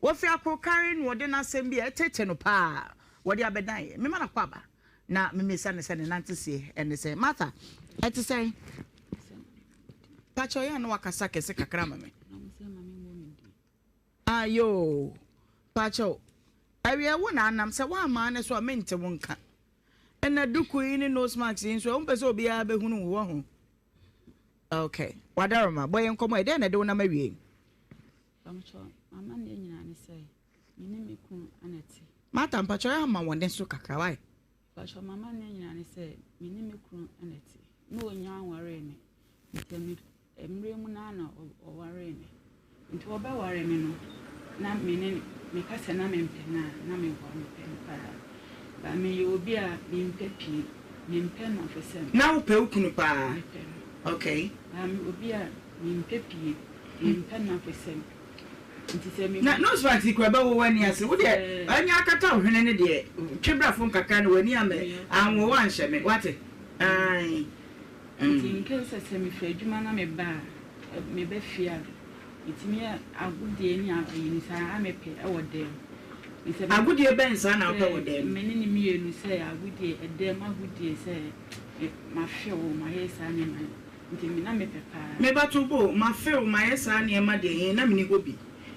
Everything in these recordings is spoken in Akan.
Wofi Akrokare na ɔde n'asɛm bi a ɛtete no paa wɔde abɛdan yɛ. Mema no akwaaba na memisa no sɛ ne nanteseɛ ɛne sɛn. Martha, ɛte sɛn? Pakyɛ ɔyɛ a na wakasa kɛse kakra ma me. Ayoo, pakyɛ awiɛ wo na anam sɛ woammaa ne so a mente wo nka. Ɛna duku yi ne nose mask yi nso wompɛ sɛ obiara bɛhunu wo wɔ ho. Okay, wadaroma, bɔ yɛn nkɔmmɔ, ɛdɛn na ɛde wo nam awie? Mpakyɛw, m'amanneɛ nyinaa ne sɛ, me ne me kunu na ɛte. Martha, mpakyɛw yɛ ama wɔn so kakra, why? Mpakyɛw, m'amanneɛ nyinaa ne sɛ, me ne me kunu na ɛte. Na onnya nwaree me. Nti me mmerɛ mu no ara na ɔwaree me. Nti ɔbɛware me no, na me ne meka sɛ na mempɛ no a, na meboa mepɛ no paa. But meyɛ obi a mempɛ pii, mempɛ nnamfosɛm. Na wopɛ wo kunu paa? Mepɛ no. Okay. But meyɛ obi a mempɛ pii. Mempɛ nnamfosɛm. Nti sɛ me. Na nose mask yi koraa ɛbɛwɔ w'ani ase. Wo deɛ anya akata wo hwene no deɛ, twe bra fam kakra na w'ani ammɛ anwo wo anhyɛ me. Woate? Ae. Nti in case sɛ sɛ mefiri adwuma na meba a, meba fie a, metumi yɛ agodie ne ayi no saa a mepɛ wɔ dan mu. Sɛ Agodie bɛn saa na wopɛ wɔ dan mu? Me ne no mmienu sɛ agodie, ɛdan mu agodie sɛ mafe wo, mayɛ saa nneɛma no. Nti me na mepɛ paa. Me ba to bo, mafe wo, mayɛ saa nneɛma deɛ he, na menni hɔ bi.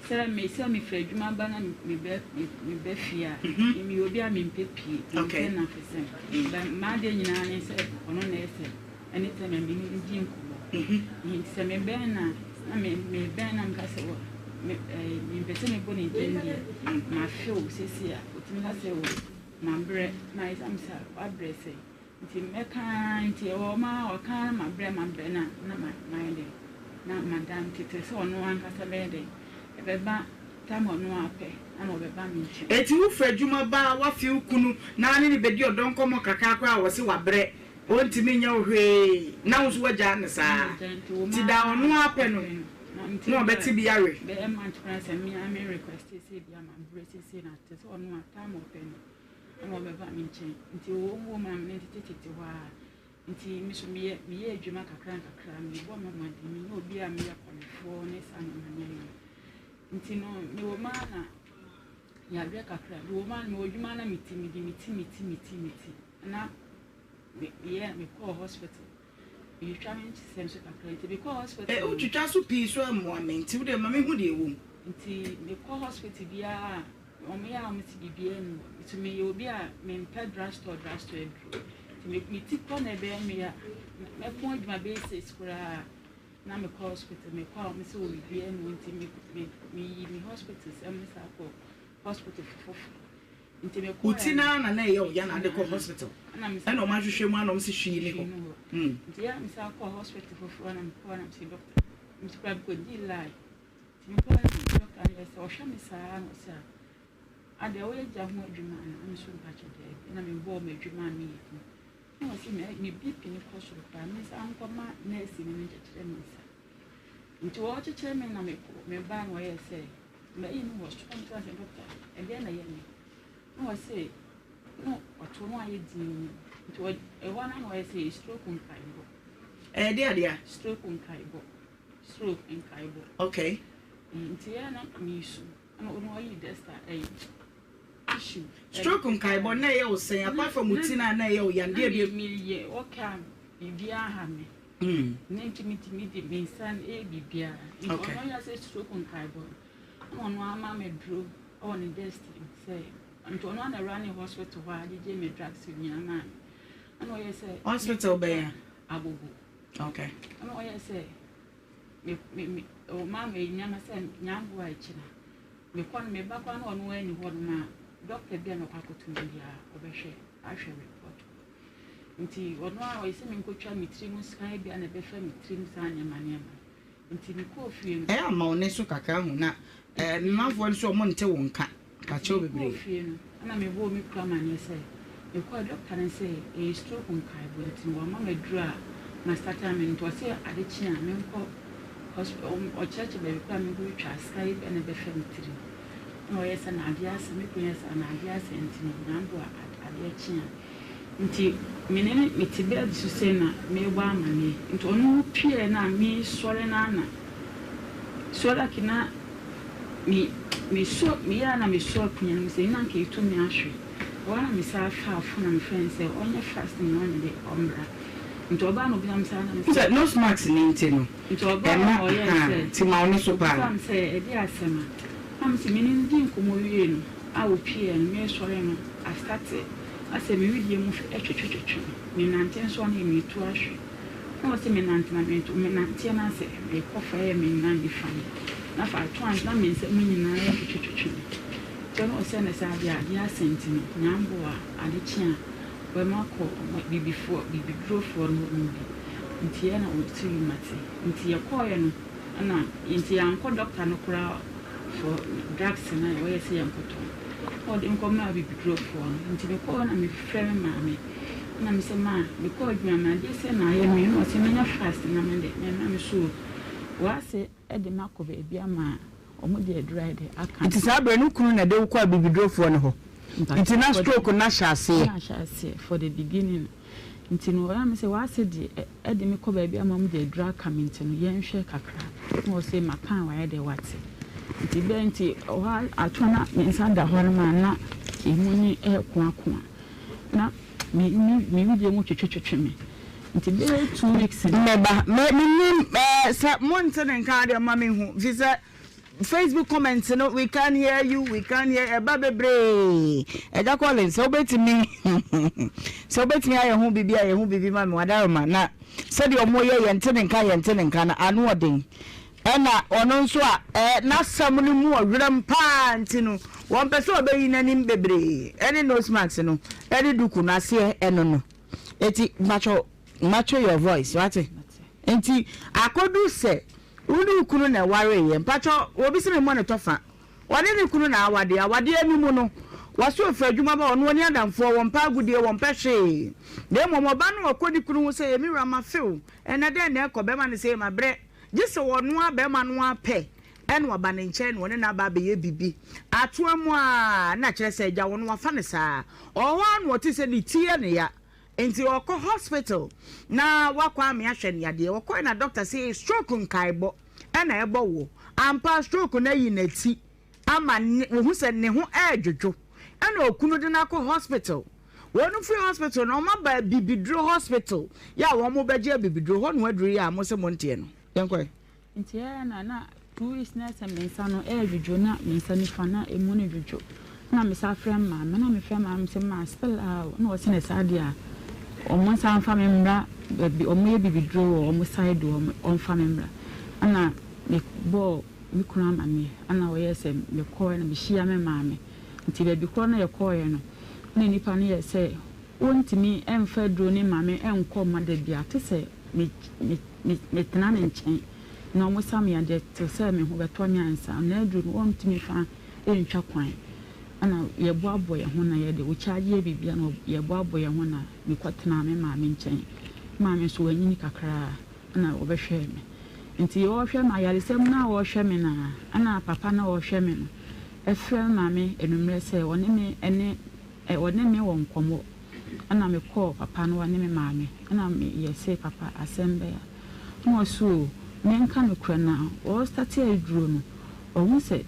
Sɛ me sɛ mefiri adwuma ba na me bɛ me ba fie a, me meyɛ obi a mempɛ pie, mempɛ nnamfosɛm. But m'adeɛ nyinaa ne sɛ ɔno na ɛsɛ anytime a me ne no di nkɔmmɔ. Nti sɛ mebɛn no a, na me mebɛn no a meka sɛ wɔ me ɛɛ mempɛ sɛ mebɔ ne din deɛ, mafe wo seesei a, ɔtumi ka sɛ o mabrɛ, na ayɛ sɛ mesɛ wabrɛ sɛn. Nti mɛka ara nti ɛwɔ hɔ ma ɔka ara na mabrɛ mabrɛ na na mayɛ dɛn na mada nti te sɛ ɔno ankasa bɛyɛ dɛn ɛbɛba time a ɔno ara pɛ na ɔbɛba me nkyɛn. Enti wo firi adwuma ba a woafe wo kunu na ne no bɛdi ɔdɔ nkɔmmɔ kakra koraa a ɔse wabrɛ ɔntumi nyɛ wo hwee na wo nso woagyaa no saa nti da ɔno ara pɛ no na ɔbɛte bi awe. Bɛyɛ month koraa sɛ me ara me request sɛ ebia mabrɛ seesei na te sɛ ɔno a time a ɔpɛ no. na wɔbɛba me nkyɛn. Nti wɔn wɔ mu a me ne tetetete hɔ ara. Nti me nso meyɛ meyɛ adwuma kakra nkakra, mebɔ me ho mmɔden, menyɛ obi a meyɛ kɔmfoɔ ne saa nneɛma nneɛma no. Nti no mewɔ mu ara na yareɛ kakra, mewɔ mu ara mewɔ adwuma na me ti mede me ti me ti me ti me ti na meyɛ mekɔɔ hospital. Metwitwa me nsɛm so kakra nti mekɔɔ hospital. Eh, wotwitwa so pii so ɛmmoa me nti wodeɛ ma mehu deɛ ɛwɔ mu. Nti mekɔ hospital biara a wɔn yɛ a wɔn si biribiara nni hɔ. Nti meyɛ obi a mempɛ drug store drug store aduro. Nti me me ti kɔ na ɛbɛyɛ me ya mɛpɔn adwuma bɛyɛ six koraa na mekɔ hospital mekɔ a wɔn sɛ wɔ biribiara nni hɔ nti me me meyi me hospital sɛm ne saa kɔ hospital foforo. Wo ti no ara na na ɛyɛ wo ya na ade kɔ hospital ɛna ɔmo ahwehwɛ mu ana ɔmo se hwee ni hɔ. Nti yɛ a me san kɔɔ hospital foforɔ na mekɔɔ na mese doctor mese kora mekɔdii line nti mekɔɔ na doctor no yɛ sɛ ɔhwɛ me saa na ɔsɛ a adeɛ woyɛ gya ho adwuma ana na meso mpakyɛ daabi na mebɔɔ m'adwuma a meyɛ din na ɔse me BP no kɔ soro paa me nsa nkɔma nurse no nkyɛkyerɛ me nsa nti wɔkyekyerɛ me na mekɔ mebaa na ɔyɛ sɛ Mayi no wɔ soro nti ɔse doctor ɛdeɛn na ɛyɛ me na ɔse na ɔto no ayɛ dinn nti ɛhɔ no na ɔyɛ sɛ stroke nkaebɔ. Ɛyɛ deɛ adeɛ? Stroke nkaebɔ stroke nkaebɔ. Okay. Nti yɛ na mesu ɛna ɔno ɔyi desta ɛyi tissue. Stroke nkaebɔ na ɛyɛ wo sɛn apart from wo ti na na ɛyɛ wo yan deɛ bi. Na meyɛ ɔka biribiara ha me. Ne nti metumi de me nsa yɛ biribiara. Nti ɔno yɛ sɛ stroke nkaebɔ no, ɛna ɔno ama me duro wɔ ne desk sɛ nti ɔno ana awura ne hospital hɔ a gyegye me drugs nyinaa maa me. Ɛna ɔyɛ sɛ hospital bɛn a? Agogo. Okay. Ɛna ɔyɛ sɛ me me me ɔma me nneɛma sɛ nyamboa akyina. Mekɔ no meba koraa na ɔno ani hɔ nom a doctor bi a mɛkɔ akɔto no biara ɔbɛhwɛ ahwɛ report. Nti ɔno ara ɔyɛ sɛ menkɔtwa me tiri mu scan ebia na ɛbɛfa me tirim saa nneɛma nneɛma. Nti mekɔɔ fie no. Ɛyɛ a ma wo nne so kakra hu na eh manfoɔ nso ɔmo nte wo nka pakyɛw bebree. Mekɔɔ fie no ɛna mebɔɔ me kunu amaneɛ sɛ mekɔɔ doctor no sɛ ɛyɛ stroke nkaebɔ nti no wama me aduro a ma start ame nti ɔse ade kye a menkɔ hospital ɔkyerɛkyerɛ baabi koraa menkɔtwitwa scan ebia na ɛbɛfa me tirim. Ɛna ɔyɛ sɛ na adeɛ asa me kunu yɛ sɛ na adeɛ asa nti no nyamboa adeɛ kye a. Nti me ne no mete bed so sei na merebɔ amaneɛ nti ɔno ɔpueɛ no a mesɔre no ara na so like na Me mesɔ meyɛ a na mesɔ akonnwa no mu sɛ na anka etu me ahwe. Hɔ ara na mesan faa fon na mefrɛɛ no sɛ ɔnyɛ fast na ɔnyɛ dɛ ɔmmra. Nti ɔbaa na obisa me saa na mese. Sɛ nose mask no nti no Nti ɔbaa ɛma na ɔyɛɛ ahaa sɛ nti ma wo ne so paa. obisaa me sɛ ɛdeɛ asɛm a? Na mese me ne no dii nkɔmmɔ wiee no a opueɛ no mesɔre no astate asɛ me wedeɛ mu twetwetwetwe me, menante nso a na meretu ahwe. Na ɔse me nante na me me nanteɛ no asɛ mekɔ fa yɛ me nan nifa no na fa ato ansa na me nsa mu nyinaa yɛ twetwetwetwe me nti ɔno ɔsɛ ne saa adeɛ adeɛ asɛ nti no nyamboa ade kye a bɛma kɔ bibifoɔ bibidurofoɔ no hɔ nom bi nti yɛ na ɔte wi mate nti yɛkɔɔɛ no ɛna nti yɛankɔ doctor no koraa for drugs no a ɔyɛ sɛ yɛnkɔtɔ no na ɔde nkɔ maa abibidurofoɔ no nti mekɔɔ hɔ na mefrɛ me maame na mesɛ maa mekɔɔ adwuma mu adeɛ sɛ na ayɛ me na ɔsɛ menyɛ fast na me de mema me so wase de makɔ baabi ama ɔmo de aduru ayɛ de aka. Nti saa berɛ no wo kunu na ɛde wo kɔ abibidurofoɔ no hɔ nti na stroke no ahyɛ aseɛ? Na ahyɛ aseɛ for the beginning. Nti no ɔyɛ me sɛ w'ase de ɛde me kɔ baabi ama ɔmo de aduru aka me nti no yɛnhwɛ kakra na ɔse maka a wayɛ dɛ wate nti bɛɛ nti ɔhɔ ato na me nsa da hɔ no ma na emu ne ɛɛkoakoa na me me me wedeɛ mu twetwetwetwe me nti bɛyɛ 2 weeks no. Mɛba me menim ɛɛ sɛ monte ne nka adeɛ ma menhu fi sɛ Facebook comments no we can't hear you we can't hear ɛba bebree ɛgya Collins sɛ wobɛtumi sɛ wobɛtumi ayɛ ho biribi ayɛ ho biribi ma me wadaroma na sɛdeɛ ɔmo yɛ yɛnte ne nka yɛnte ne nka no ano ɔden ɛna ɔno nso a ɛɛ n'asɛm no mu ɔwerɛm paa nti no wɔn pɛ sɛ ɔbɛyi n'anim bebree ɛne nose mask no ɛne duku no aseɛ ɛno no eti macho macho your voice wate nti akɔdu sɛ Wo ne wo kunu na ɛwareeɛ. Mpakyɛ obi se me mmɔ no tɔfa. Ɔne ne kunu na awadeɛ. Awadeɛ no mu no, wɔse ɔfiri adwuma ba, ɔno ɔni adamfoɔ, wɔmpɛ agodie, wɔmpɛ hwee. Na mmom ɔba no ɔkɔ ne kunu ho sɛ, me wura mafe wo, ɛnnɛ dɛn na ɛkɔ? Bɛrima no se, mabrɛ. Gye sɛ ɔno ara bɛrima no ara pɛ ɛna waba ne nkyɛn na ɔne no aba abɛyɛ biribi. Atoa mu ara na kyerɛ sɛ agya ɔno wafa no saa. Ɔwɔ hɔ ara na ɔte sɛ ne ti yɛ no ya. Nti ɔkɔ hospital na wakɔ ame ahwɛ no yadeɛ. Ɔkɔe na doctor se stroke nkaebɔ na ɛbɔ woɔ. Ampa stroke no ayi nati ama wohu sɛ ne ho ɛɛdwodwo. Ɛna okunu de no akɔ hospital. Wɔn firi hospital no wɔn aba abibiduro hospital yɛ a wɔn bɛgye abibiduro hɔ no aduru yɛ a mo se mo nteɛ no. Yɛnkɔe. Nti ɛyɛ na na 2 weeks na sɛ me nsa no ɛredwodwo na me nsa nifa na emu no dwodwo na me sa frɛ maame na me frɛ maame sɛ ma spell a na ɔsɛ ne saa deɛ a wɔn nsa nfa me mmra baabi wɔn yɛ bibiduro wɔ wɔn side hɔ wɔn mfa me mmra ɛna me bɔɔ me kunu amaneɛ ɛna ɔyɛ sɛ me kɔɔ na me hyia me maame nti baabi korɔ na yɛkɔɔɛ no na nipa no yɛ sɛ wɔntumi ɛnfa aduro ne maame ɛnkɔ mma da bi a te sɛ me me me metena ne nkyɛn na wɔsa me yadeɛ te sɛ me ho bɛtɔ me ansa. Na aduru no wɔntumi fa ntwa kwan. Ɛna yɛboaboa yɛn ho na yɛde wo charge yɛ biribiara na yɛboaboa yɛn ho na mekɔtenaa me maame nkyɛn. Me maame nso wanyini kakra ɛna ɔbɛhwɛɛ me. Nti ɔrehwɛ me ayaresɛm no a ɔrehwɛ me no ara ɛna papa no a ɔrehwɛ me no ɛfrɛ me maame anwummerɛ sɛ ɔne me ɛne Ɔne me wɔ nkɔmmɔ. Ɛna me kɔɔ papa no hɔ ne me maame. Ɛna me yɛ se papa asɛm bɛn a? Ɛna ɔse oo me nka nokorɛ na ɔrestate aduro no wahu sɛ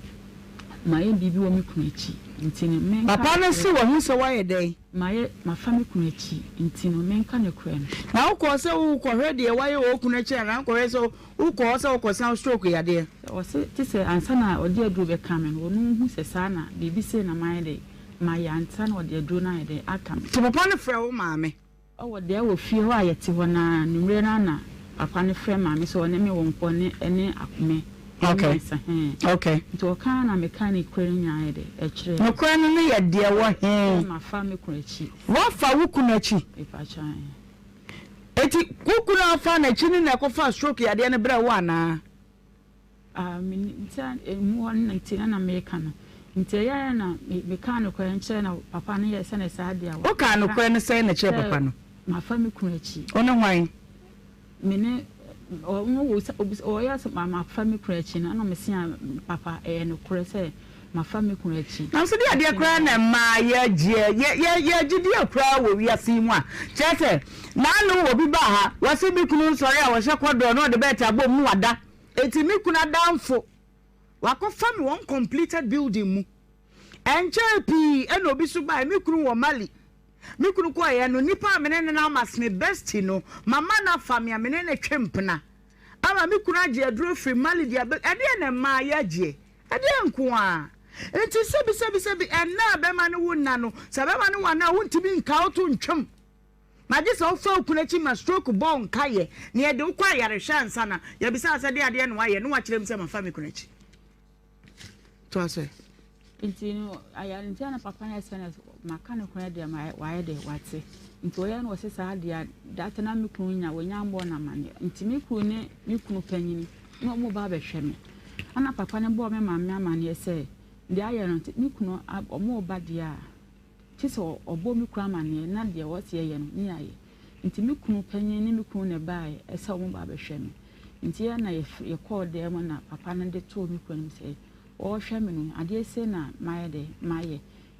mayɛ biribi wɔ me kunu akyi nti no me nka Papa no nokorɛ. se wahu sɛ woayɛ dɛn? Mayɛ mafa me kunu akyi nti no me nka nokorɛ no. Na wokɔɔ sɛ worekɔhwɛ deɛ wayɛ wɔ wo kunu akyi anaa wonkɔhwɛ sɛ wokɔɔ sɛ wokɔsa wo stroke yadeɛ? Ɔse te sɛ ansa na ɔde aduro bɛka me no ɔno hu sɛ saa na biribi sei na mayɛ dɛn Mayɛ ansa na ɔde aduro no ayɛ dɛn aka me. Nti papa no frɛ wo maame? Ɔwɔ deɛ wɔ fie hɔ a yɛte hɔ no ara, anwummerɛ no ara na papa no frɛ maame sɛ ɔne me wɔ nkɔ ne ɛne me Okay. mmiɛnsa hɛn. Okay. Nti ɔka ara na meka nokorɛ no nyinaa ayɛ dɛn ɛkyerɛɛ no. Nokorɛ no no yɛ deɛ wɔ he? Sɛ mafa me kunu akyi. Woafa wo kunu akyi? Mepakyɛ ae. Nti wo kunu a wofaa n'akyi no na ɛkɔfaa stroke yadeɛ no brɛɛ wo anaa? Ah, me nti a emu hɔ no nti na na meka no. Nti ɛyɛ a na mekaa nokorɛ no kyerɛ na papa no yɛ sɛ ne saa deɛ a Wokaa nokorɛ no sɛn na kyerɛ papa no? Mafa me kunu akyi. Wo ne hwan? Me ne ɔno ɔyɛ sɛ mafa me kunu akyi no ɛna mese a papa ɛyɛ nokorɛ sɛ mafa me kunu akyi. Nanso deɛ adeɛ koraa na ɛma yɛgyeɛ yɛ yɛ yɛgye deɛ koraa wɔ wiase yi mu a kyerɛ sɛ naano obi baa ha wɔse me kunu nsɔre a wɔhyɛ kɔdɔɔ na ɔde bɛɛte abom na wada. Enti me kunu adamfo Wakɔfa me wɔ uncompleted building mu. Ɛnkyɛɛ pii ɛna obi so baeɛ, me kunu wɔ Mali. Me kunu kɔeɛ no, nipa a me ne no nam as me bestie no, mama no afa me a me ne no twe mpena. Ama me kunu agye aduro firi Mali de abɛ, ɛdeɛn na mmaa yɛgyeɛ? Ɛdeɛn nko ara? Nti sɛbi sɛbi sɛbi, ɛnna a bɛrima ne wo nna no, sɛ bɛrima ne wo anna a, wontumi nka wo to ntwam. Na gye sɛ wofa wo kunu akyi ma stroke bɔ wo nkaeɛ na yɛde wo kɔ ayarehwɛ ansa na yɛabisa wo sɛ deɛ adeɛ na woayɛ na woakyerɛ mu sɛ mafa me kunu akyi. Toa so ɛ. Nti no ayare nti na papa no sɛ no maka no kwan deɛ ma wayɛ dɛ wate nti ɔyɛ no ɔsɛ saa deɛ data na me kunu nya wɔnya mbɔ no amaneɛ nti me kunu ne me kunu panyini na ɔmo ba abɛhwɛ me ɛna papa no bɔɔ me maame amaneɛ sɛ deɛ ayɛ no nti me kunu ɔmo ba deɛ a Gye sɛ ɔbɔ me kunu amaneɛ na deɛ ɔse yɛyɛ no ne yɛayɛ. Nti me kunu panin ne me kunu na ɛbaeɛ sɛ wɔn ba abɛhwɛ me. Nti yɛn na yɛkɔɔ dan mu na papa no de too me kunu anim sɛ ɔrehwɛ me no adeɛ sei na mayɛ dɛ mayɛ.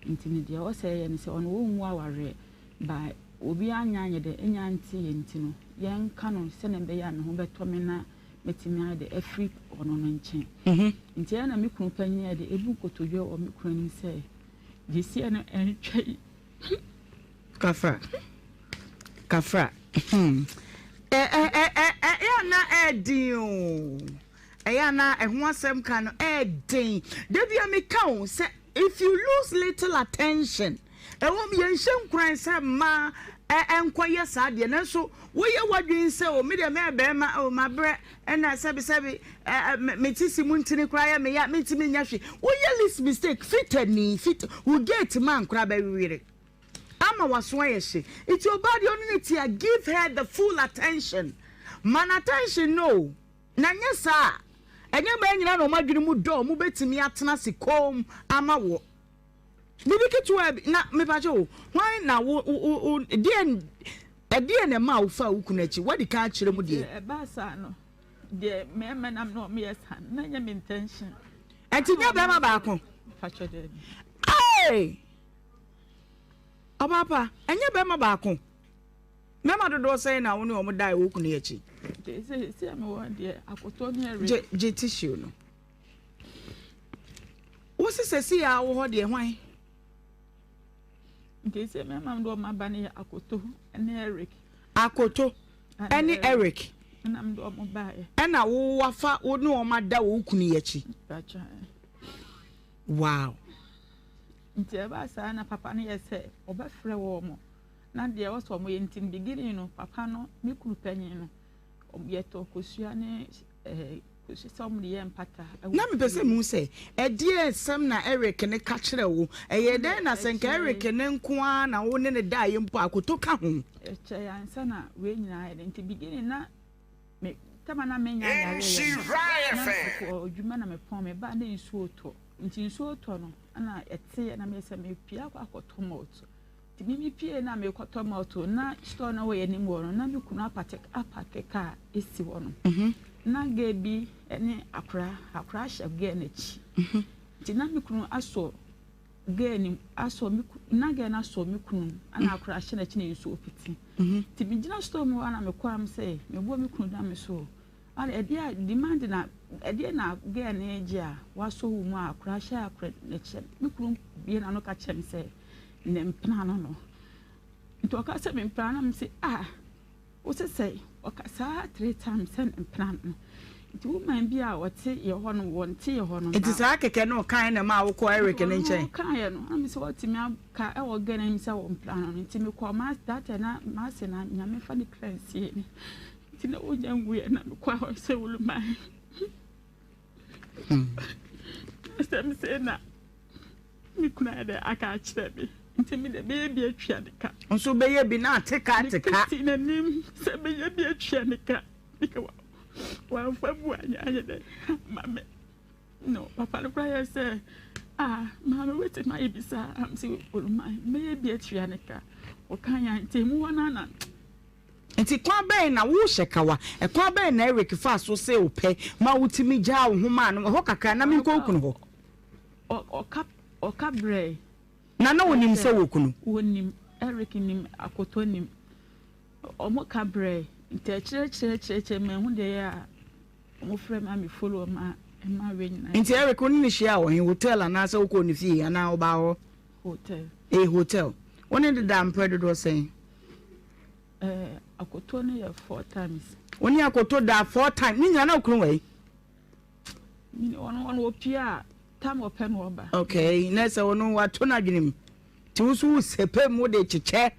Nti no deɛ ɔsɛ yɛyɛ ne sɛ ɔno ɔnwu awareɛ ba obiara anya anyɛ dɛ anya nte yɛn nti no yɛnka no sɛdeɛ ɛbɛyɛ a me ho bɛtɔ me na mɛtumi ayɛ dɛ afiri ɔno no nkyɛn. Nti ɛna me kunu panin yɛ dɛ ɛbu nkotodwe wɔ me kunu anim sɛ Gyesia no ɛntwa yi. Kafra. Kafra. Hmm. Ɛ ɛ ɛ ɛ ɛyɛ ana ɛɛden o. Ɛyɛ ana ɛho asɛm ka no ɛɛden. Dabi a meka o sɛ if you lose little attention ɛwɔ mu yɛnhyɛ nkuran sɛ mmaa ɛnkɔyɛ saa deɛ nanso woyɛ w'adwene sɛ o me deɛ mɛyɛ bɛrima o mabrɛ Ɛna sɛbi sɛbi ɛ me sisi mu ntini koraa yɛ me ya mentumi nyɛ hwee. Woyɛ least mistake fitani fit wo gate man koraa bɛwere ama w'aso ayɛ hye. Nti ɔbaa deɛ ɔne ne te a give her the full attention. Ma no attention no o na nyɛ saa a ɛnyɛ mmaa nyinaa na wɔn adwene mu dɔ a wɔbɛtumi atena ase komm ama wo. Biribi ketewa bi na mepakyɛ o hwan na wo wo wo deɛ ɛdeɛ na ɛma wofa wo kunu akyi wadi kan akyerɛ mu deɛ. Ɛbaa saa no deɛ mmarima nam na wɔyɛ saa no na nyɛ me intention. Ɛnti nyɛ bɛrima baako. Pakyɛ dɛ. Ee ɔbaapa ɛnyɛ bɛrima baako mmarima dodoɔ sɛn na wo ne wɔn da wɔ kunu akyi. Sɛ sɛ mewɔ deɛ akotɔ ne ɛre. Gye gye tissue no. Wo se sɛsi a wo hɔ deɛ hwan? Nti sɛ mɛma mede ɔma ba no yɛ Akoto ne Eric. Akoto ne Eric. Ɛna mede ɔmo baeɛ. Ɛna wo wafa wo ne ɔmo ada wɔ wo kunu yi akyi. Wow. Nti ɛbaa saa na papa no yɛ sɛ ɔbɛfrɛ wɔn na deɛ ɛwɔ sɛ ɔmo yɛ nti no beginning no papa no me kunu panyin no yɛtɔ kosua ne ɛɛ. Ná mepɛ sɛ mihu sɛ, 'Ɛdeɛn asɛm na Eric ne ka kyerɛɛ wo? Ɛyɛɛ dɛn na sɛ anka Eric ne nko ara na wo ne no daeɛ mpo a, akoto ka ho? Nti me me pie na mekɔtɔ malt na store na wɔ yɛn anim hɔ no na me kunu apate apake kaa esi hɔ no mhm. na girl bi ne akora akora ahyɛ girl n'akyi mhm. nti na me kunu asɔ girl ni asɔ me na girl no asɔ me kunu ɛna mhm. akora ahyɛ n'akyi na nsuo pete nti me gyina store mu hɔ na mekɔ am sɛ mebɔ me kunu da me so. Ɔde ɛdeɛ a demand na ɛdeɛ na girl no regye a wasɔ wo mu a akora hyɛ akora n'akyɛ me kunu bie n'ano ka kyerɛ me sɛ ne mpena no no nti ɔka sɛ me mpena no me sɛ ah wosɛ sɛ ɔka saa 3 times sɛ ne mpena no nti woman bi a ɔte yɛ hɔ no wɔnte yɛ hɔ no. Nti saa kɛkɛ no ɔkae na ɛmaa wokɔ Eric ne nkyɛn? Ɔno ɔkaeɛ no na me sɛ ɔtumi aka ɛwɔ girl no anim sɛ wɔmpena no no nti mekɔɔ ma that time na maase na nyame fa ne kra nsie me. Nti na wonya nwuiɛ na mekɔ hɔ sɛ woluman. Asɛm sei na me kunu ayɛ dɛ aka akyerɛ me. Nti me de bɛyɛ bi atua ne ka. Nso bɛyɛ bi na ate ka ate ka. Mekasi n'anim sɛ bɛyɛ bi atua ne ka. Nika wamfa bu anyɛ ayɛ dɛ ama me. No papa no koraa yɛ sɛ ah maame wetin ayɛ bi saa am sɛ oluman mɛyɛ bi atua ne ka. Ɔka yɛn nti emu hɔ no na. Enti kwan bɛn na wohyɛ kawa? Ɛkwan bɛn na Eric faa so see wo pɛ ma wutumi gyaa wo ho maa no? Ɛhɔ kakra na menkɔ wo kunu hɔ. Ɔka ɔka brɛe. Na na onim sɛ wo kunu? Onim. Eric nim, Akoto nim. Wɔka brɛe. Nti akyire akyire akyire akyire manhu deɛ ɛyɛ a wɔfrɛ me a me follow wɔn a. Ɛma wei nyinaa. Nti Eric wo ne no hyiaa wɔ he? Hotel anaasɛ wokɔɔ ne fie anaa wobaa hɔ? Hotel. Ɛyɛ hotel. Wo ne no daa mprɛ dodoɔ sɛn? Ɛɛ akoto no yɛ 4 times. Wo ne akoto daa four times. Ne nyinaa na wo kunu wɔ he? Ɔno ɔno opie a time ɔpɛ na ɔba. Okay, na sɛ ɔno wato n'adwene mu. Nti wo so wo sɛpɛ mu de kyekyɛ.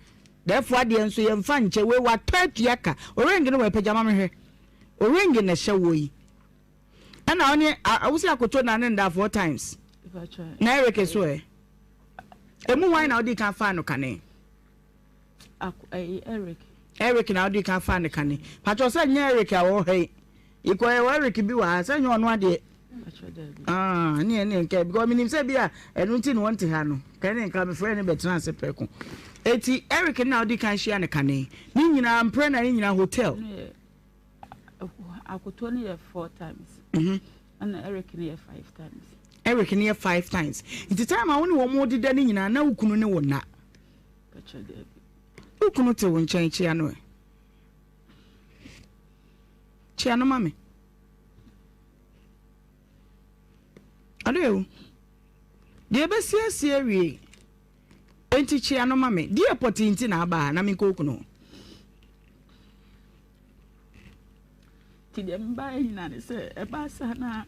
Therefore adeɛ nso yɛmfa nkyɛ. Wei watɔ atua ka. Orange no wɔ pagya ma me hwɛ. Orange na ɛhyɛ woɔ yi. Ɛna wo ne wo sɛ akoto na ne nda four times. Na Eric so ɛ? Emu hwan na wodi kan faa no kane? Eric. Eric na wodi kan faa no kane. Patro sɛ nyɛ Eric a wɔwɔ ha yi. Ikɔ yɛ Eric bi wɔ ha sɛ nyɛ ɔno adeɛ. Ah, ne ne nka because menim sɛ bi a ɛno nti na wɔnte ha no. Kɛ ne nka mefrɛ ne bɛtena ase prɛko. Eti Eric na wodi kan hyia no kane. Ne nyinaa mprɛ na ne nyinaa hotel. Akoto no yɛ four times. Ɛna Eric no yɛ five times. Eric no yɛ five times. Nti time a wo ne wɔn deda no nyinaa na wo kunu ne wo na. Wo kunu te wo nkyɛn, kyia no ɛ. Kyia no ma me. Ɔde o. Deɛ ɛbɛsiesie awie. Enti kyia no ma me. Deɛ pɔtee nti na aba ha na menkɔ wo kunu hɔ. Nti deɛ mebaeɛ nyinaa ne sɛ ɛbaa saa na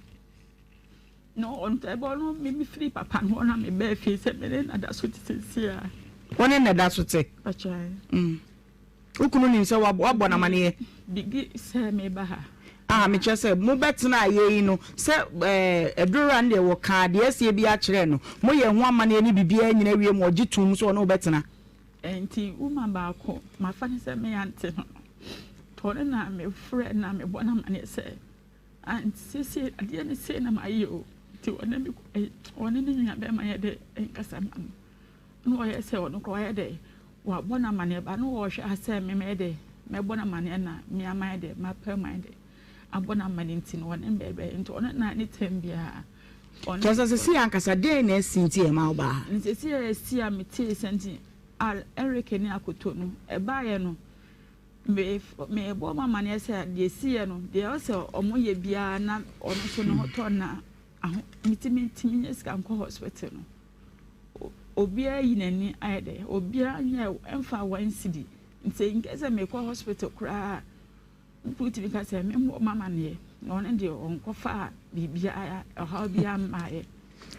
na ɔno ɛbɔ no me mefiri papa no hɔ na mebaa fie sɛ me ne nada so te seesei a. Wo ne nada so te? Ɔkyɛn. Wo kunu nim sɛ wabɔ no amaneɛ? Biribi sɛ meba ha. Ah, mekyerɛ sɛ mobɛtena ayɛ yi no sɛ ɛɛ adurura no deɛ wɔkaa deɛ asie bi akyerɛ no moyɛ ho amaneɛ ne biribiara nyina wie ma ɔgye tom sɛ ɔne wo bɛtena. Nti woman baako mafa no sɛ me aunty no nti ɔno na mefrɛ na mebɔ no amaneɛ sɛ aunt seesei adeɛ no sei na mayɛ o nti ɔne me ɔne ne nua bɛrima yɛ dɛ nkasa ma no na ɔyɛ sɛ ɔno koraa wayɛ dɛ wabɔ no amaneɛ ba na ɔhwɛ a sɛ me mɛyɛ dɛ mɛbɔ no amaneɛ na me ama yɛ dɛ mapɛ ma yɛ dɛ abɔ no amaneɛ nti no ɔne mbɛbɛ nti ɔno na ne tɛm biara. Kyerɛ sɛ seesei ankasa dɛn na asi nti a ɛma wobaa ha? Na seesei a asi a metee sɛ nti a Eric ne Akoto no ɛbaeɛ no, me mebɔɔ wɔn amaneɛ sɛ deɛ ɛsiiɛ no, deɛ ɛwɔ sɛ wɔyɛ biara na ɔno nso ne ho tɔ na aho metumi ntumi nyɛ sika nkɔ hospital no. Obiara yi n'ani ayɛ dɛ, obiara nyɛ ɛmfa one cedi. Nti nkɛ sɛ mekɔ hospital koraa Mpo wotumi ka sɛ memmɔ m'amanneɛ, na ɔno deɛ ɔnkɔfaa biribiara, ɔhaw biara mmaeɛ.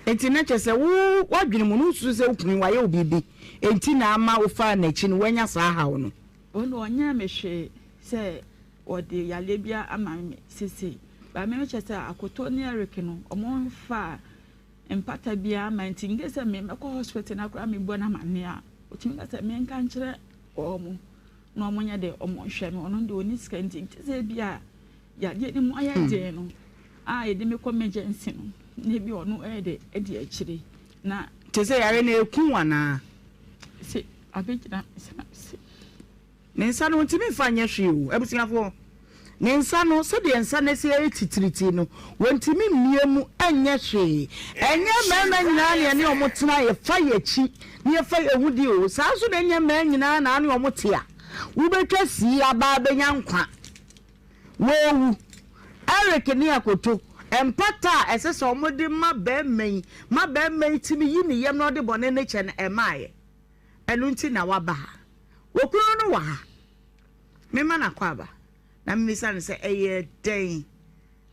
Enti na kyerɛ sɛ wo w'adwene mu no wosusu sɛ wo kunu yi wayɛ wo biribi enti na ama wofaa n'akyi no woanya saa haw no? Ɔno ɔnyɛɛ me hwee sɛ ɔde yareɛ biara ama me seesei. But me kyerɛ sɛ Akoto ne Eric no wɔmfaa mpata biara mma nti in case sɛ me mɛkɔ hospital na koraa mebɔ no amanneɛ a, ɔtumi ka sɛ menka nkyerɛ wɔn. Na ɔmo nyɛ dɛ ɔmo nhwɛ me, ɔno deɛ ɔnni sika nti gye sɛ ebi a yadeɛ no mu ayɛ den no a yɛde me kɔ emergency no na ebi ɔno ɛyɛ dɛ ɛdi akyire na. Te sɛ yare no eku wo anaa? Se abɛgyina me nsa na mese. Ne nsa no ɔntumi nfa nyɛ hwee o abusuafoɔ. Ne nsa no, sɛdeɛ nsa no asi ayɛ titiritii no, wɔntumi mmue mu nyɛ hwee. Ɛnyɛ mmarima nyinaa na yɛne wɔn tena, yɛfa yɛn akyi na yɛfa yɛn ho di o. Saa nso na ɛnyɛ mmaa nyinaa na ne wɔn te a, wobɛtwa sii aba abɛnya nkwa. Wɔrewu. Eric ne Akoto, mpata a ɛsɛ sɛ wɔde ma barima yi ma barima yi tumi yi ne yam na ɔde bɔne no kyɛ no, ɛmmaeɛ. Ɛno nti na waba ha. Okunu no wɔ ha. Mema no akwaaba, na mebisa no sɛ, Ɛyɛɛ dɛn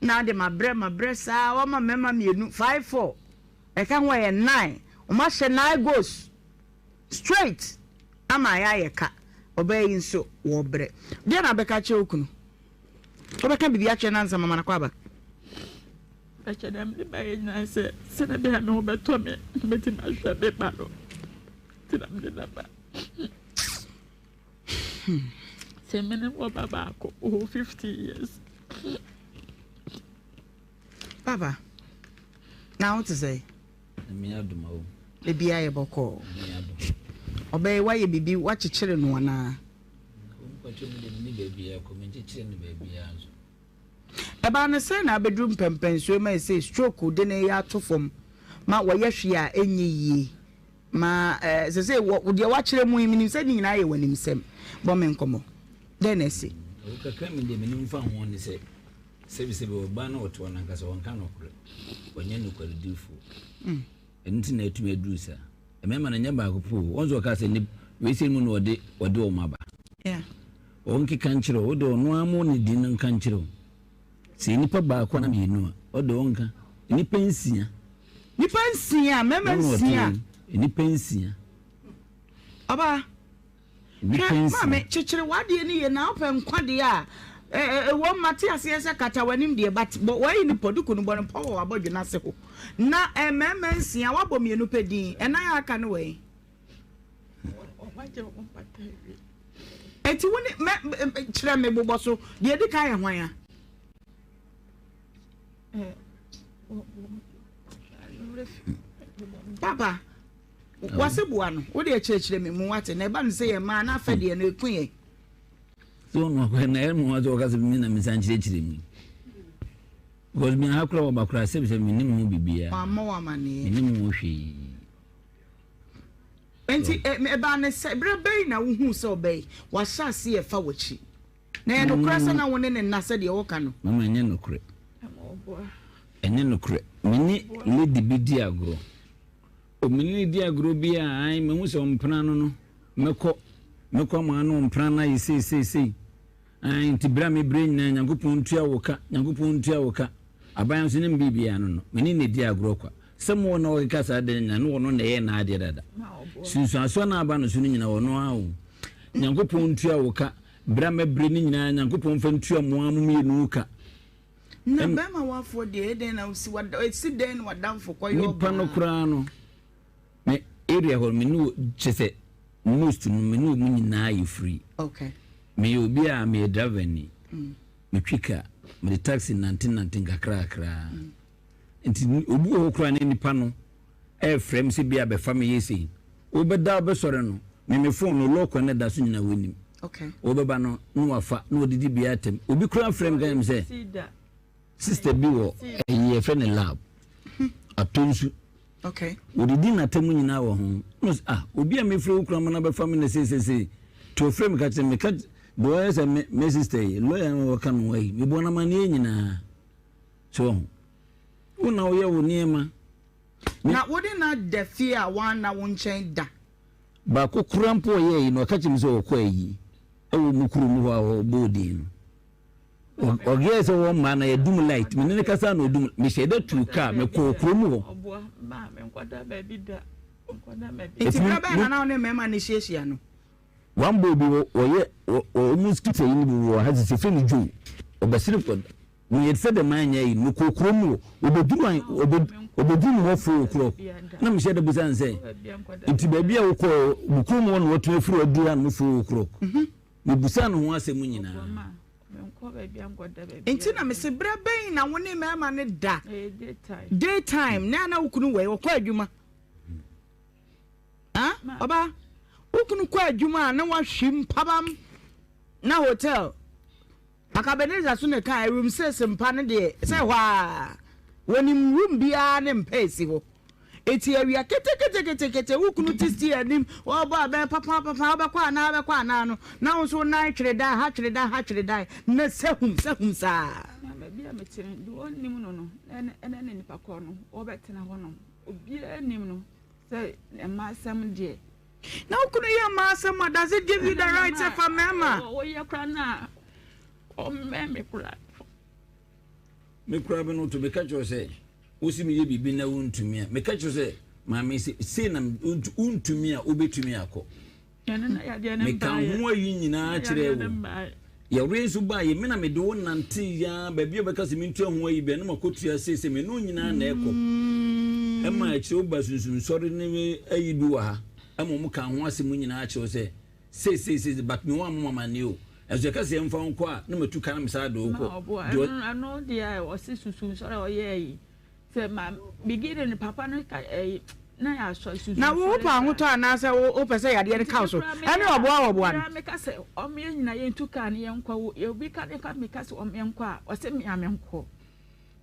na ade mabrɛ mabrɛ saa? Wama mmarima mmienu, five, four, ɛka ho ɛyɛ nine, wɔahyɛ nine goals straight ama ayɛ ayɛ ka. Ɔbaa yi nso wɔbrɛ. Deɛ na abɛka akyerɛ wo kunu? Wobɛka biribi akyerɛ no ansa mama no akwaaba? Bɛkyɛ dɛ mede baeɛ nyinaa sɛ sɛdeɛ ɛbɛyɛ a me ho bɛtɔ me na mɛtumi ahwɛ me ba no nti na mede no aba. Sɛ me ne wɔ ba baako wɔ 50 years. Papa, na wo te sɛ? Nyame adom awo. Ebi ayɛ bɔkɔɔ. Nyame adom. Ɔbɛyɛ wayɛ biribi wakyekyere no anaa? Mpatwa mu de ne baabi a kɔ menkyekyere no baabi a nso. Ɛbaa no sɛn na abɛduru mpɛmpɛnsoɔ ma ɛsɛ stroke de ne yɛ ato fam ma wɔyɛ hwee a ɛnyɛ yie? Ma eh, sesei wɔ deɛ woakyerɛ mu yi, menim sɛ ne nyinaa yɛ w'animsɛm. Bɔ me nkɔmmɔ. Dɛn na asi? Ɛwo kakra me deɛ menim fa ho ne sɛ. Sɛbisɛbi ɔbaa na ɔte hɔ no ankasa ɔnka nokorɛ, ɔnyɛ nokwaredifoɔ. Ɛno nti na atumi aduru saa. Mmarima no nyɛ baako po o. Wɔn nso ɔka sɛ ne wei sɛ mu na ɔde ɔde wɔn aba. Ɔnkeka nkyerɛ wo, wode ɔno ara mo ne din no nka nkyerɛ wo. Sɛ nnipa baako anaa mmienu a, ɔde ɔnka. Nnipa nsia. Nnipa nsia, mmarima nsia. Nnipa nsia. Ɔbaa. Hwɛ, maame, kyekyere w'adeɛ no yie na wopɛ nkwa deɛ a, ɛwom mate aseɛ sɛ kata w'anim deɛ, but bɔ w'ayi no pɔ, duku no bɔ no pɔ wɔ w'abɔdwe no ase hɔ. Na mmarima nsia, woabɔ mmienu pɛ din, ɛnan a aka no wɔ he? Enti wo ne, mɛ, kyerɛ me bobɔ so, deɛ ɛdi kan yɛ hwan a? Papa. Wase boa no, wo deɛ kyerɛkyerɛ me mu wate, na ɛba no sɛ yɛ mmaa na afɛ deɛ no ɛku yɛn. So ɔno akɔyɛ na ɛmu sɛ ɔka sɛ me na mesan kyerɛkyerɛ mu because me ha koraa wɔba koraa sɛ sɛ menim ho biribiara. Wammɔ wo amanneɛ. Menim ho hwee. Nti ɛbaa ne sɛ berɛ bɛn na wohuu sɛ ɔbɛyi wahyɛ ase yɛ fa w'akyi? Na ɛyɛ nokorɛ sɛ na wo ne no nna sɛdeɛ woka no? Mama ɛnyɛ nokorɛ. Ɛnyɛ nokorɛ. Me ne lady bi di agorɔ. O me ne no di agorɔ bi a, ae, mahu sɛ ɔmpena no no, mɛkɔ, mɛkɔ ama ano ɔmpena no ayɛ sei, sei, sei. Ae, nti berɛ a mebrɛ nyinaa, Nyankopɔn ntua wo ka, Nyankopɔn ntua wo ka. Aban nso ne me biribiara no no, me ne no di agorɔ kwa. Sɛ mo na ɔkeka saa de no nyinaa, ne ɔno na ɛyɛ n'adeɛ dada. Sunsuansoɔ no a aba no so no nyinaa, ɔno ara o. Nyankopɔn ntua wo ka, berɛ a mɛbrɛ no nyinaa, Nyankopɔn mfa ntua mo ara mo mmienu ka. Na bɛrima wafoɔ deɛ ɛdɛn na wosi wada esi dɛn na wadamfo kɔyɛ ɔbaa. Nipa no koraa no me area hɔ me ne wɔ kyɛ sɛ most no me ne wɔn nyinaa yɛ free. Okay. Meyɛ obi a meyɛ driver ni. Mm. Metwi car, mede taxi nante nante nkakra kakra. Mm. Nti obi wɔ hɔ koraa ne nipa no ɛrefrɛ me sɛ bi a bɛfa me yɛ sei. Wobɛda wobɛsɔre no, me me phone no lock no da so nyinaa wɔnim. Okay. Wobɛba no na wafa na wɔdidi bia atɛm. Obi koraa frɛ me ka me sɛ sister bi wɔ ɛyi yɛfrɛ no lab atɔ nsu. Okay. Wɔdidi n'atɛm nyinaa wɔ ho. No ah obi a mefrɛ wo kura ma na bɛfa me na sei sei sei. To ɔfrɛ me ka kyerɛ me ka deɛ ɔyɛ sɛ me me sister yi lawyer no wɔka no ayi mebɔ no amanneɛ nyinaa. So wo na woyɛ wo nneɛma. Na wode no ada fie a wanna wo nkyɛn da. Baako koraa mpo a ɔyɛɛ yi no, ɔka kyerɛɛ me sɛ ɔkɔ ayi wɔ mo kurom hɔ a ɔbɔɔ din no. Ɔyɛɛ sɛ wɔmma na yɛdum light. Me ne no kasa na ɔdum. Mehyɛ da tuu kaa, mekɔɔ kurom hɔ. Nti berɛ bɛn na na wo ne mmarima no hyiahyia no? One boy bi wɔyɛ wɔn skit ayi no bi wɔ ha sisi fɛ no Joe. Ɔbɛsere kɔ Meyɛ sɛ dɛ manyɛ ayi no, mekɔɔ kurom hɔ, wɔbɛduru an, wɔbɛduru me hɔ 4 o'clock, na mehyɛ da bisa no sɛ, nti baabi a wokɔɔ, mo kurom hɔ na watumi afiri aduru ha no 4 o'clock? Mebusaa no ho asɛm nyinaa. Nti na mese berɛ bɛn na wo ne mmarima no da? Day time na na wo kunu wɔ ɔkɔ adwuma. Ah, ɔba, wo kunu kɔ adwuma a na wahwim pabam na hotel. Akabenezer so na ɛkaa room six mpa no deɛ sɛ hɔ ara wɔnim room biara ne mpa ɛsi hɔ eti awia keteketekete wo kunu te steer anim ɔrebɔ abɛn papapapa wobɛkɔ anaa wobɛkɔ anaa no na wo nso wo nan twere dan ha twere dan ha twere dan na sɛ hum sɛ hum saa. Na baabi a mete no deɛ ɔnnim no no ɛne ne nipa korɔ no ɔbɛtena hɔ nom obiara nim no sɛ mmaa asɛm deɛ. Na wo kunu yɛ mmaa asɛm a, does it give you the right sɛ fa mmarima? Ɔyɛ koraa na ɔmmɛn me koraa. Me koraa me no to meka kyerɛ sɛ wosi meyɛ biribi na wontumi a meka kyerɛ sɛ maame sɛ sei na wontumi a wobɛtumi akɔ. Meka ho ayi nyinaa kyerɛ wo. Yareɛ nso baeɛ, me na mede wo nantee yaa baabi a wɔbɛka sɛ mentua ho ayi bia na makɔtua seesei me ne wo nyinaa na ɛkɔ. Ɛma akyire woba sunsumsɔre ne ayi bi wɔ ha ɛma wɔn kaa ho asɛm nyinaa kyerɛ wo sɛ seesei seesei but me wɔn amoma amanneɛ o. Ɛnso yɛka sɛ yɛmfa wo nkɔ a na matu ka na mesaa de wo kɔ. Ɛno deɛ ɔse sunsumsɔre a ɔyɛɛ yi Sɛ ma beginning no papa no ka ɛyi na yɛ asɔ susu. Na wo wopɛ ahotɔ anaasɛ wo wopɛ sɛ yadeɛ no ka wo so ɛne ɔboa wɔboa no. Meka sɛ ɔmo yɛ nyina yɛn tu kaa no yɛn nkɔ wo obi ka ne ka meka sɛ ɔmo yɛn nkɔ a ɔsɛ mea me nkɔ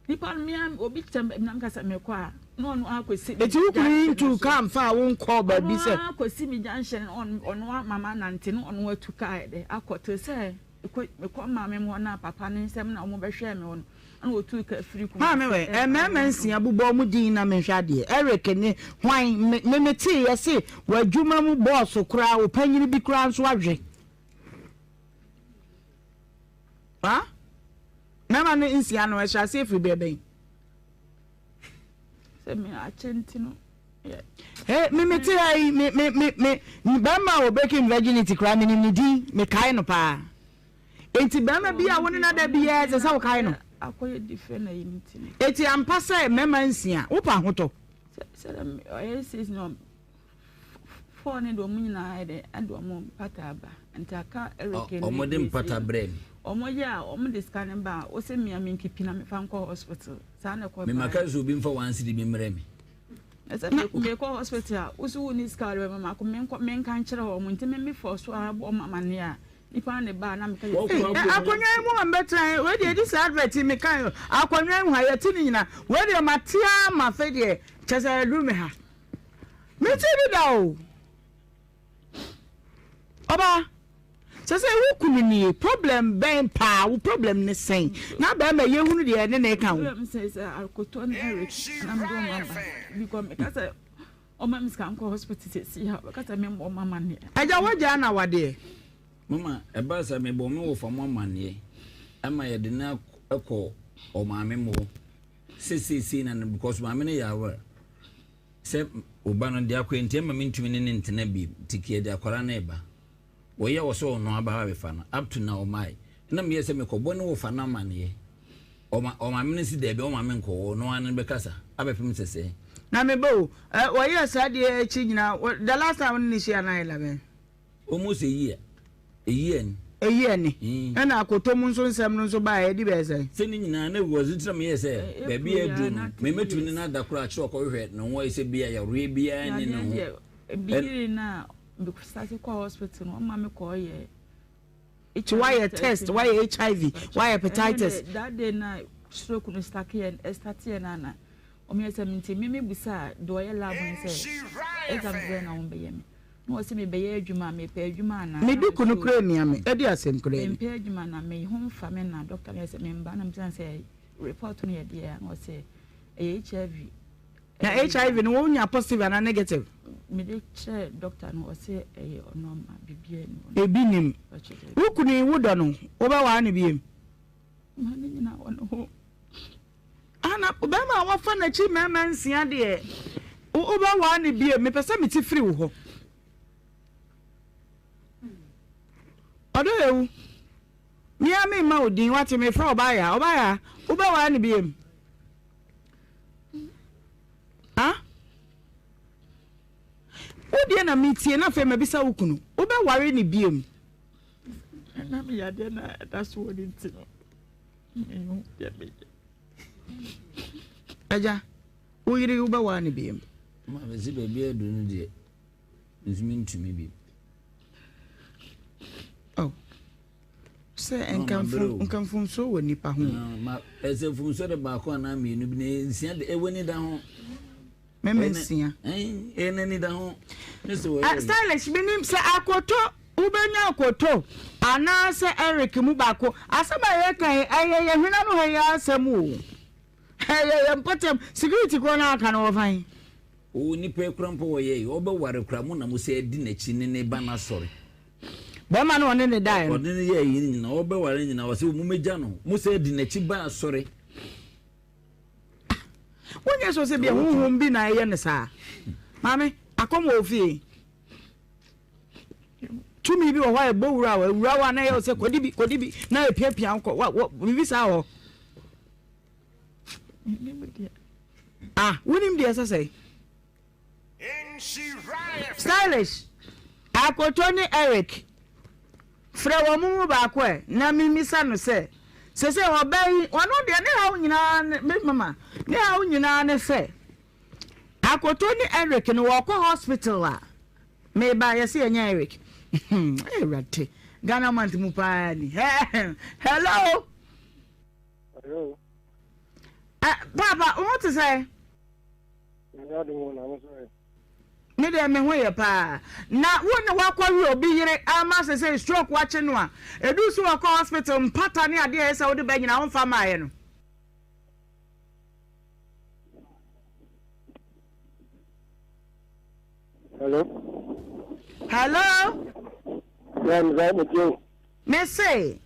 nipa no mea obi kyɛ na meka sɛ mekɔ a na ɔno akɔsi. Eti wo kunu yi ntu kaa nfa wo nkɔ baabi sɛ. Ɔno akɔsi mi junction ɔno ama ma nante no ɔno atu kaa yɛ dɛ akɔ te sɛ mekɔ maame mu hɔ na papa ne nsɛm na ɔmo bɛhwɛ me hɔ no. Ɛna ɔtuu ka firi Kumasi. Maame wɛ, mmarima nsia bobɔ wɔn din na menhwɛ adeɛ. Eric ne hwan? Me me metee yɛse w'adwuma mu bɔɔso koraa, wo panyini bi koraa nso ahwɛ. Ha? Mmarima no nsia no ɛhyɛ aseɛ firi berɛ bɛn? Sɛ me akyɛ nti no. Hey, me me te ha yi, me me me me bɛrima a ɔbreaking virginity koraa menim ne din, mekae no paa. Enti barima bi a wo ne no ada biara ɛsɛ sɛ wokae no. Akɔyɛ different na yi nti no. Eti ampa sɛ mmarima nsia wopɛ ahotɔ. Sɛ sɛ ɔyɛ six no four ne de wɔn nyinaa yɛ dɛ ɛde wɔn mpata aba nti aka Eric ne Wɔn de mpata brɛ mi. Wɔn yɛ a wɔn de sika ne ba a wɔsɛ mmea mi nkipi na mefa nkɔ hospital saa na ɛkɔ. Mema ka sɛ obi nfa wɔn asiri bi mmerɛ mi. Ɛsɛ me mekɔ hospital a wosi wo ni sika ɔde bɛma mako menkɔ menka nkyerɛ wɔn nti me me fɔ so ara bɔ wɔn amaneɛ a. Nipa ne ba na meka yɛ. Ei akonnwa yi mu a mbɛtena yi wei deɛ this advert yi meka yi akonnwa yi mu ha yɛte ne nyina wei deɛ mate ara ma afei deɛ kyɛ sɛ aduru me ha mete bi da o ɔbaa sɛ sɛ wo kunu nie problem bɛn paa wo problem ne sɛn na bɛrima yɛhunu deɛ ɛne ne ka ho. Problem sɛ sɛ akoto ne Eric na mede wɔn aba because meka sɛ Ɔma me sika nkɔ hospital sɛsi a ɔbɛka sɛ memmɔ ɔma amanneɛ. Agya wagyaa no awadeɛ. Mama ɛbaa sɛ mebɔɔ me wɔfa mo amanneɛ ɛma yɛde no kɔ ɔmaame mo hɔ sɛ seesei na no because maame no yɛ aware sɛ ɔba no deɛ akɔyɛ nti ɛma mentumi ne ne ntena bi nti yɛde akwadaa no reba. Wɔyɛ wɔ sɛ ɔno aba abɛfa no up to now ɔmae na meyɛ sɛ mekɔbɔ ne wɔfa no amaneɛ ɔma ɔmaame no si daabi ɔma me nkɔ ɔno ara no bɛkasa abɛpem sɛsɛɛ. Na me ba o, ɛ wɔyɛɛ saa deɛ akyi nyinaa wɔ the last time wo ne no hyia no ayɛ labɛn? Almost a year, a year ni. A year ni, ɛna akoto mu nso nsɛm no nso baeɛ ɛdi bɛyɛ sɛn? Sɛ ne nyinaa na was nti na meyɛɛ sɛ baabi a aduru no me mɛtumi ne no ada koraa akyerɛ ɔkɔhwehwɛ ne ho ayɛ sɛ bia yareɛ biara nni ne ho. Ɛbiyiri no a Me start kɔ hospital no ɔma me kɔ yɛ. Nti wayɛ test wayɛ HIV wayɛ hepatitis. That day na stroke no start yɛ start yɛ na na wɔn yɛ sɛ nti mi mi busa deɛ ɔyɛ lab no sɛ exam bɛyɛ na wɔn bɛyɛ mi na wɔsɛ mi bɛyɛ adwuma mi pɛ adwuma ana. Mi duku no kura mia mi ɛdi asɛm kura mi. Mpɛ adwuma na mi ho nfa mi na doctor no yɛ sɛ mi mba na mi sɛ sɛ report no yɛ deɛ na wɔsɛ ɛyɛ HIV. Na HIV no wo nya positive anaa negative? Me de kyerɛ doctor no ɔse ɛyɛ ɔno ama biribiara ni hɔ. Ebi nim. Wo kunu yi wo dɔ no wo bɛ waa no biem? Ma ne nyina wɔ ne ho. Ana bɛrima a wafa n'akyi mmarima nsia deɛ wo bɛ waa no biem? Mepɛ sɛ mete firi wo hɔ. Ɔdɔ ewu. Mia me mma wo din wate mefrɛ ɔbaa ya ɔbaa ya wo bɛ waa no biem? Ah? Wo deɛ na metie na afei mabisa wo kunu. Wobɛware ne biom? Na me yadeɛ na ɛda so wɔ ne nti no. Mehu deɛ meyɛ. Agya, wo yere wobɛware ne biom? Ma mesi baabi aduru no deɛ, nso mentumi biom. Oh. Sɛ nka nka mfomsoɔ wɔ nipa ho. Ma ɛsɛ mfomsoɔ de baako anaa mmienu bi na nsia de ɛwɔ ni da ho. Mɛmɛ nsia. Ɛɛ n'ani da ho. Ne sɛ wɔyɛ. Stylish mi nim sɛ akoto wobɛnya akoto anaasɛ Eric mu baako asɛm a yɛka yi ɛyɛ yɛ hwena no ha yi asɛm o ɛyɛ yɛ mpɔtam security korɔ no aka no wɔ fan. O nipa yi kora mpo wɔyɛ yi ɔbɛware kora mo na mo sɛ adi n'akyi ne ne ba no asɔre. Bɛrima no ɔne ne daeɛ no. Ɔne no yɛɛ yei nyinaa, ɔbɛware no nyinaa, ɔsɛ mommɛgya no. Mo sɛ di n'akyi ba asɔre. Ah, wonyɛ sɛ sɛ bia honhom bi na ɛyɛ no saa. Maame, akɔm wɔ ofie. Tumi bi wɔ hɔ a ɛbɔ wura wɔ awura wɔ a na ɛyɛ sɛ kɔdi bi kɔdi bi na ɛpiapia kɔ wa wɔ biribi saa wɔ. Ah, wonim deɛ ɛsɛ sɛ. Stylish, Akoto ne Eric, frɛ wɔn mu baako ɛ na memmisa no sɛ, seesei ɔbaa yi, ɔno deɛ ne haw nyinaa ne, me mama, ne haw nyinaa ne sɛ, Akoto ne Eric no wɔkɔ hospital a, meba yɛse yɛnyɛ Eric. Awurade, Ghana month mu paa ni. Hello! Hello. Uh, Papa, wo ho te sɛ? Nyame adom o, na wo nso ɛ? Me deɛ me ho yɛ paa. Na wo ne wakɔwe obi yere ama sesei stroke wakye no a, ɛduru so wɔkɔ hospital mpata ne adeɛ a ɛyɛ sɛ wode ba nyinaa womfa mmaeɛ no? Hello. Hello. Yeah, me me tie o. Me se,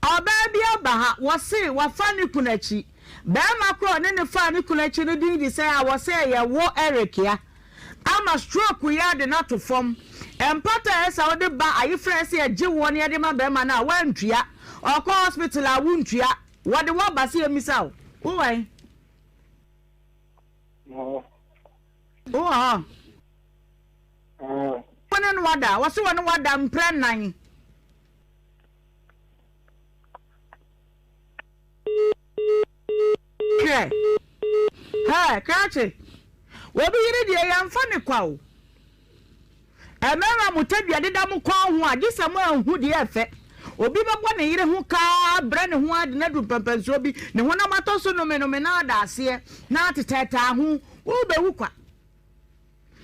ɔbaa bi aba ha, wɔse wafa ne kunu akyi. Barima koro a ɔne no faa ne kunu akyi no din de sɛn a wɔse ɛyɛ wo Eric ya. Ama stroke yi ade no ato fam. Mpata a ɛsɛ sɛ wode ba ayefrɛ a ɛsɛ yɛgye woɔ na yɛde ma barima no a woantua. Ɔkɔ hospital a wontua. Wɔde wo aba sɛ yɛmmisa wo. Wowɔ he? Wɔ hɔ. Wowɔ hɔ? Wo ne no ada? Wɔse wɔne wo ada mprɛ nnan. Hwɛ! Hɛ, krakye! Obi yere deɛ yɛmfa ne kwa o. Mmarima mo tadua deda mo kɔn ho a, gye sɛ mo anhu deɛ ɛfɛ. Obi bɛbɔ ne yere ho ka brɛ ne ho ade na adu mpɛmpɛnsoɔ bi, ne honam atɔ so nomenome na ada aseɛ na atetɛɛtaa ho, wobɛwu kwa.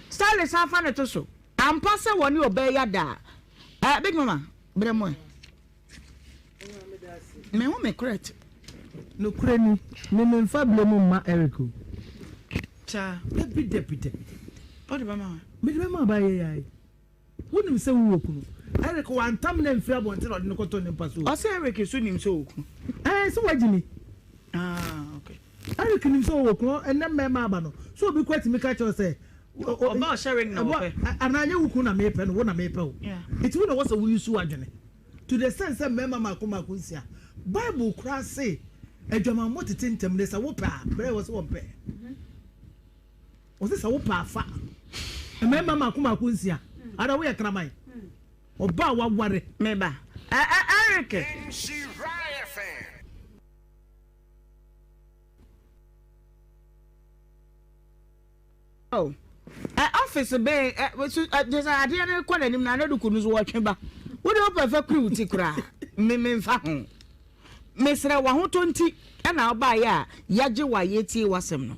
Stanley san fa no to so. Ampa sɛ wɔne ɔbaa yi ada a. Eh, Big Mama, brɛ mu ɛ. Me ho me correct. Nokorɛ ni, me menfa blame mma Eric o. Saa. Dabi dabi dabi dabi. Wode bɛma hwan? Mede bɛma ɔbaa yi ai. Wonim sɛ wowɔ kunu. Eric wantam no amfiri abɔnten na ɔde no kɔtoo ne mpa so o. Ɔsɛ Eric nso nim sɛ ɔwɔ kunu. Ɛɛ sɛ wagye ni. Ah okay. Eric nim sɛ ɔwɔ kunu ɛnɛ mmarima aba no so obi kura tumi ka kyerɛ sɛ. Ɔba ɔhyɛ ring na ɔpɛ. Anaa nyɛ wo kunu na mepɛ no wo na mepɛ o. Nti wo na wɔ sɛ wo use w'adwene to the extent sɛ mmarima mako mako nsia. Bible koraa se adwamammɔ tete ntɛm de sɛ wopɛ a brɛ wɔ sɛ wɔmpɛ. Ɔse sɛ wopɛ a fa mmarima mako mako nsia ada woyɛ kraman ɔba a waware. Me ba Eric. Oh ɛ office bɛn ɛ so ɛ kyerɛ sɛ adeɛ no kɔ n'anim na anaduku no so wɔtwe ba wode wopɛ fɛ kuri wo ti koraa me memfa ho mesrɛ w'ahotɔ nti ɛna wobaeɛ a yɛagye wo a yɛtie w'asɛm no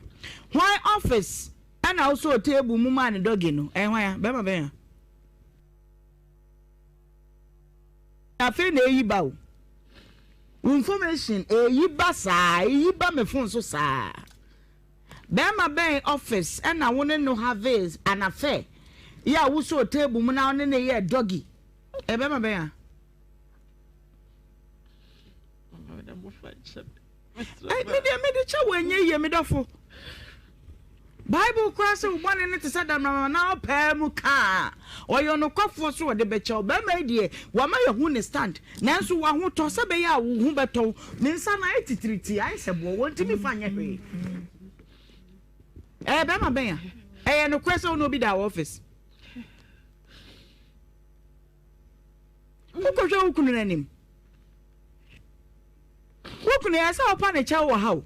hwan office ɛna wosɔɔ table mu maa ne dɔge no ɛyɛ hwan a bɛrima bɛn a afei na ɛyi ba o wo information ɛyi ba saa ɛyi ba me phone so saa Bɛɛma bɛn office na wo ne no have an affair yɛ a wosɔɔ table mu na wo ne no yɛɛ doggy? Ɛyɛ bɛɛma bɛn a? Me deɛ mede kyɛ wo ɛnyɛ yie me dɔfo. Bible koraa sɛ wo bɔne no te sɛ damnama na ɔpaa mu kaa ɔyɛ ɔnokwafoɔ so ɔde bɛkyɛ wo. Bɛrima yi deɛ wama yɛhu ne stand nanso wahotɔ sɛ bɛyɛ a wo ho bɛtɔ wo. Ne nsa no ayɛ titiriti ayɛ sɛ boɔ wɔntumi fa nyɛ hwee. Ɛyɛ bɛrima bɛn a? Ɛyɛ nokorɛ sɛ wo ne obi da wɔ office? Wokɔhwɛ wo kunu no anim. Wo kunu yɛ sɛ ɔpa ne kyɛw wɔ ha o.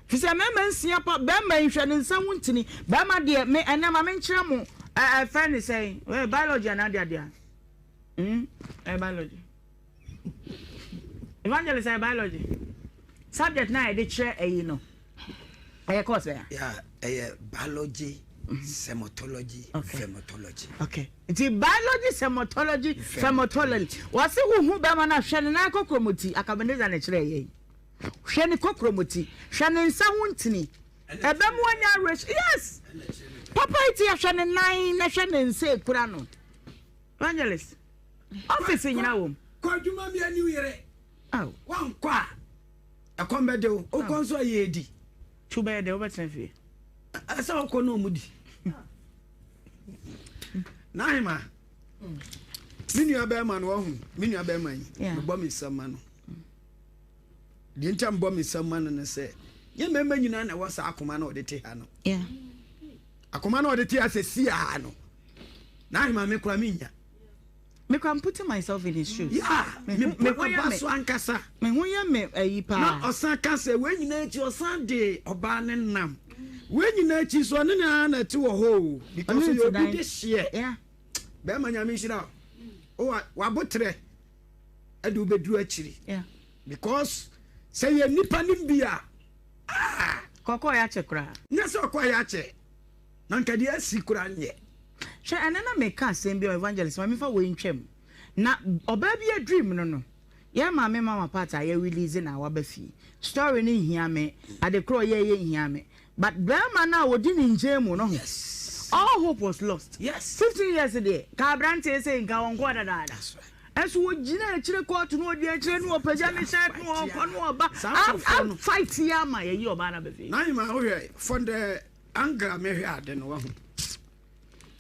Fi sɛ mmarima nsia pa bɛrima yi hwɛ ne nsa ho ntini. Bɛrima deɛ me ɛnɛ ma menkyerɛ mo ɛɛ fɛn ne sɛn ɛɛ biology anaa deɛ adeɛ. Mm ɛɛ biology. Evangelist ɛyɛ biology. Subject na yɛde kyerɛ ɛyi no. Ɛyɛ course bɛn a? Yeah, ɛyɛ biology, semotology, okay. Femotology. Okay. Nti biology, semotology, femotology. Wɔse wohu bɛrima no a hwɛ ne nan kɔkrɔmɔti, Akabenezer na ɛkyerɛ yɛn. Hwɛ ne kɔkrɔmɔti, hwɛ ne nsa ho ntini. Ɛbɛmu anya awerɛhyɛ. Yes! Papa yi ti hwɛ ne nan na hwɛ ne nsa ekura no. Evangelist, office nyina wɔ mu. Kɔ adwuma mi ani yere. Wankɔ a. Ɛkɔm bɛde wo. Wokɔ nso a yɛredi. Tu bɛyɛ dɛ wobɛtena fie. Ɛsɛ wokɔ na ɔmu di. N'ahema, me nua bɛrima no wahu me nua bɛrima yi mebɔ me nsam ma no. Deɛ nti a mebɔ me nsam ma no ne sɛ nyɛ mmarima nyinaa na ɛwɔ saa akoma na ɔde te ha no. Akoma na ɔde te ha sɛ si ha no. N'ahema me kora menya. Me kora I'm putting myself in his shoes. Yeah, me ho yɛ me so ankasa. Me ho yɛ me ayi paa. Na ɔsan ka sɛ wei nyinaa akyi ɔsan de ɔbaa ne nam. Wei nyinaa akyi so ɔne ne ara na ɛte wɔ hɔ o. Because ɔyɛ obi de hyeɛ. Yeah. Bɛrima nyame nhyira o. Wabotrɛ ɛde wobɛduru akyiri. Yeah. Because sɛ yɛ nipa nim bi a. Ah. Kɔkɔɔ yɛ akyɛ koraa. Nyɛ sɛ ɔkɔɔ yɛ akyɛ. Na nka deɛ asi koraa nyɛ. Hwɛ, ɛnnɛ na meka asɛm bi, Evangelist, ma memfa wei ntwam. Na ɔbaa bi adream no no, yɛn maame Mama Pat a yɛ release no a waba fie. Story no nhia me, ade korɔ ɔyɛeɛ nhia me. But barima no a ɔdi ne nkyɛn mu no ho, Yes. All hope was lost. Yes. 15 years deɛ, ka aberanteɛ sei nka ɔnkɔɔ dadaada. That's right. Ɛnso wɔgyina akyire kɔɔto na ɔdi akyire na ɔpagya ne shirt na ɔkɔ na ɔba. Saa nkurɔfoɔ no. A fight yi ama yɛyi ɔbaa no aba fie. Nahima wohwɛ from the angle a mehwɛ ade no wahu.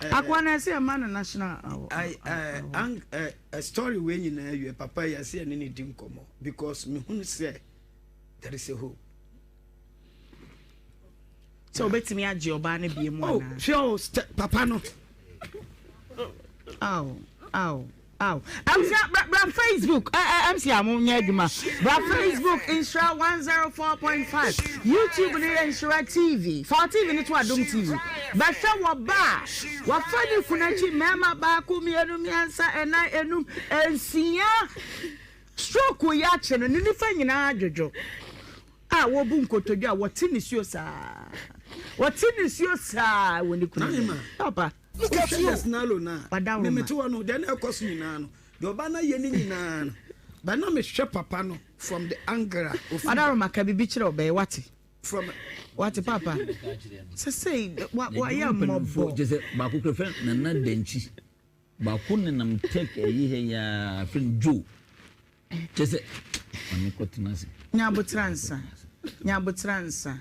Akoa no ɛsɛ yɛma no national award. I, uh, ang, uh, uh, story wei nyinaa wie papa yi ɛsɛ yɛne ne di nkɔmmɔ because mehunu sɛ there is a hope. Sɛ obetumi agye ɔbaa no bie mu oh, anaa. Hwɛ o papa no. Aw aw aw. Abusua bra bra Facebook ɛ ɛ MC a mo nyɛ adwuma. Bra Facebook Nhyira 104.5 YouTube no yɛ Nhyira TV. Fa TV no to Adom TV. Bɛhwɛ wɔ ba a wafa ne kunu akyi mmarima baako mmienu mmiɛnsa ɛnan enum nsia. Stroke yi akye no ne nifa nyinaa adwodwo. A wɔbu nkotodwe a wɔte nisuo saa. Wɔte nisuo saa wɔ ne kunu anim. Papa. Look at you. Sinalo na. Wada Me mete hɔ no, deɛ na ɛkɔ so nyinaa no, deɛ ɔba no ayɛ ne nyinaa no, but na mehwɛ papa no from the angle a ofi. Wadaroma ka biribi kyerɛ ɔbɛyɛ wate. From. Wate papa. Sesei wayɛ mmɔbɔ. Kyɛ sɛ baako kura fɛn Nana Dankyi. Baako nenam tech ayi ha yi ara frɛ no Joe. Kyɛ sɛ maame kɔtena ase. Nya aboterɛ ansa, nya aboterɛ ansa.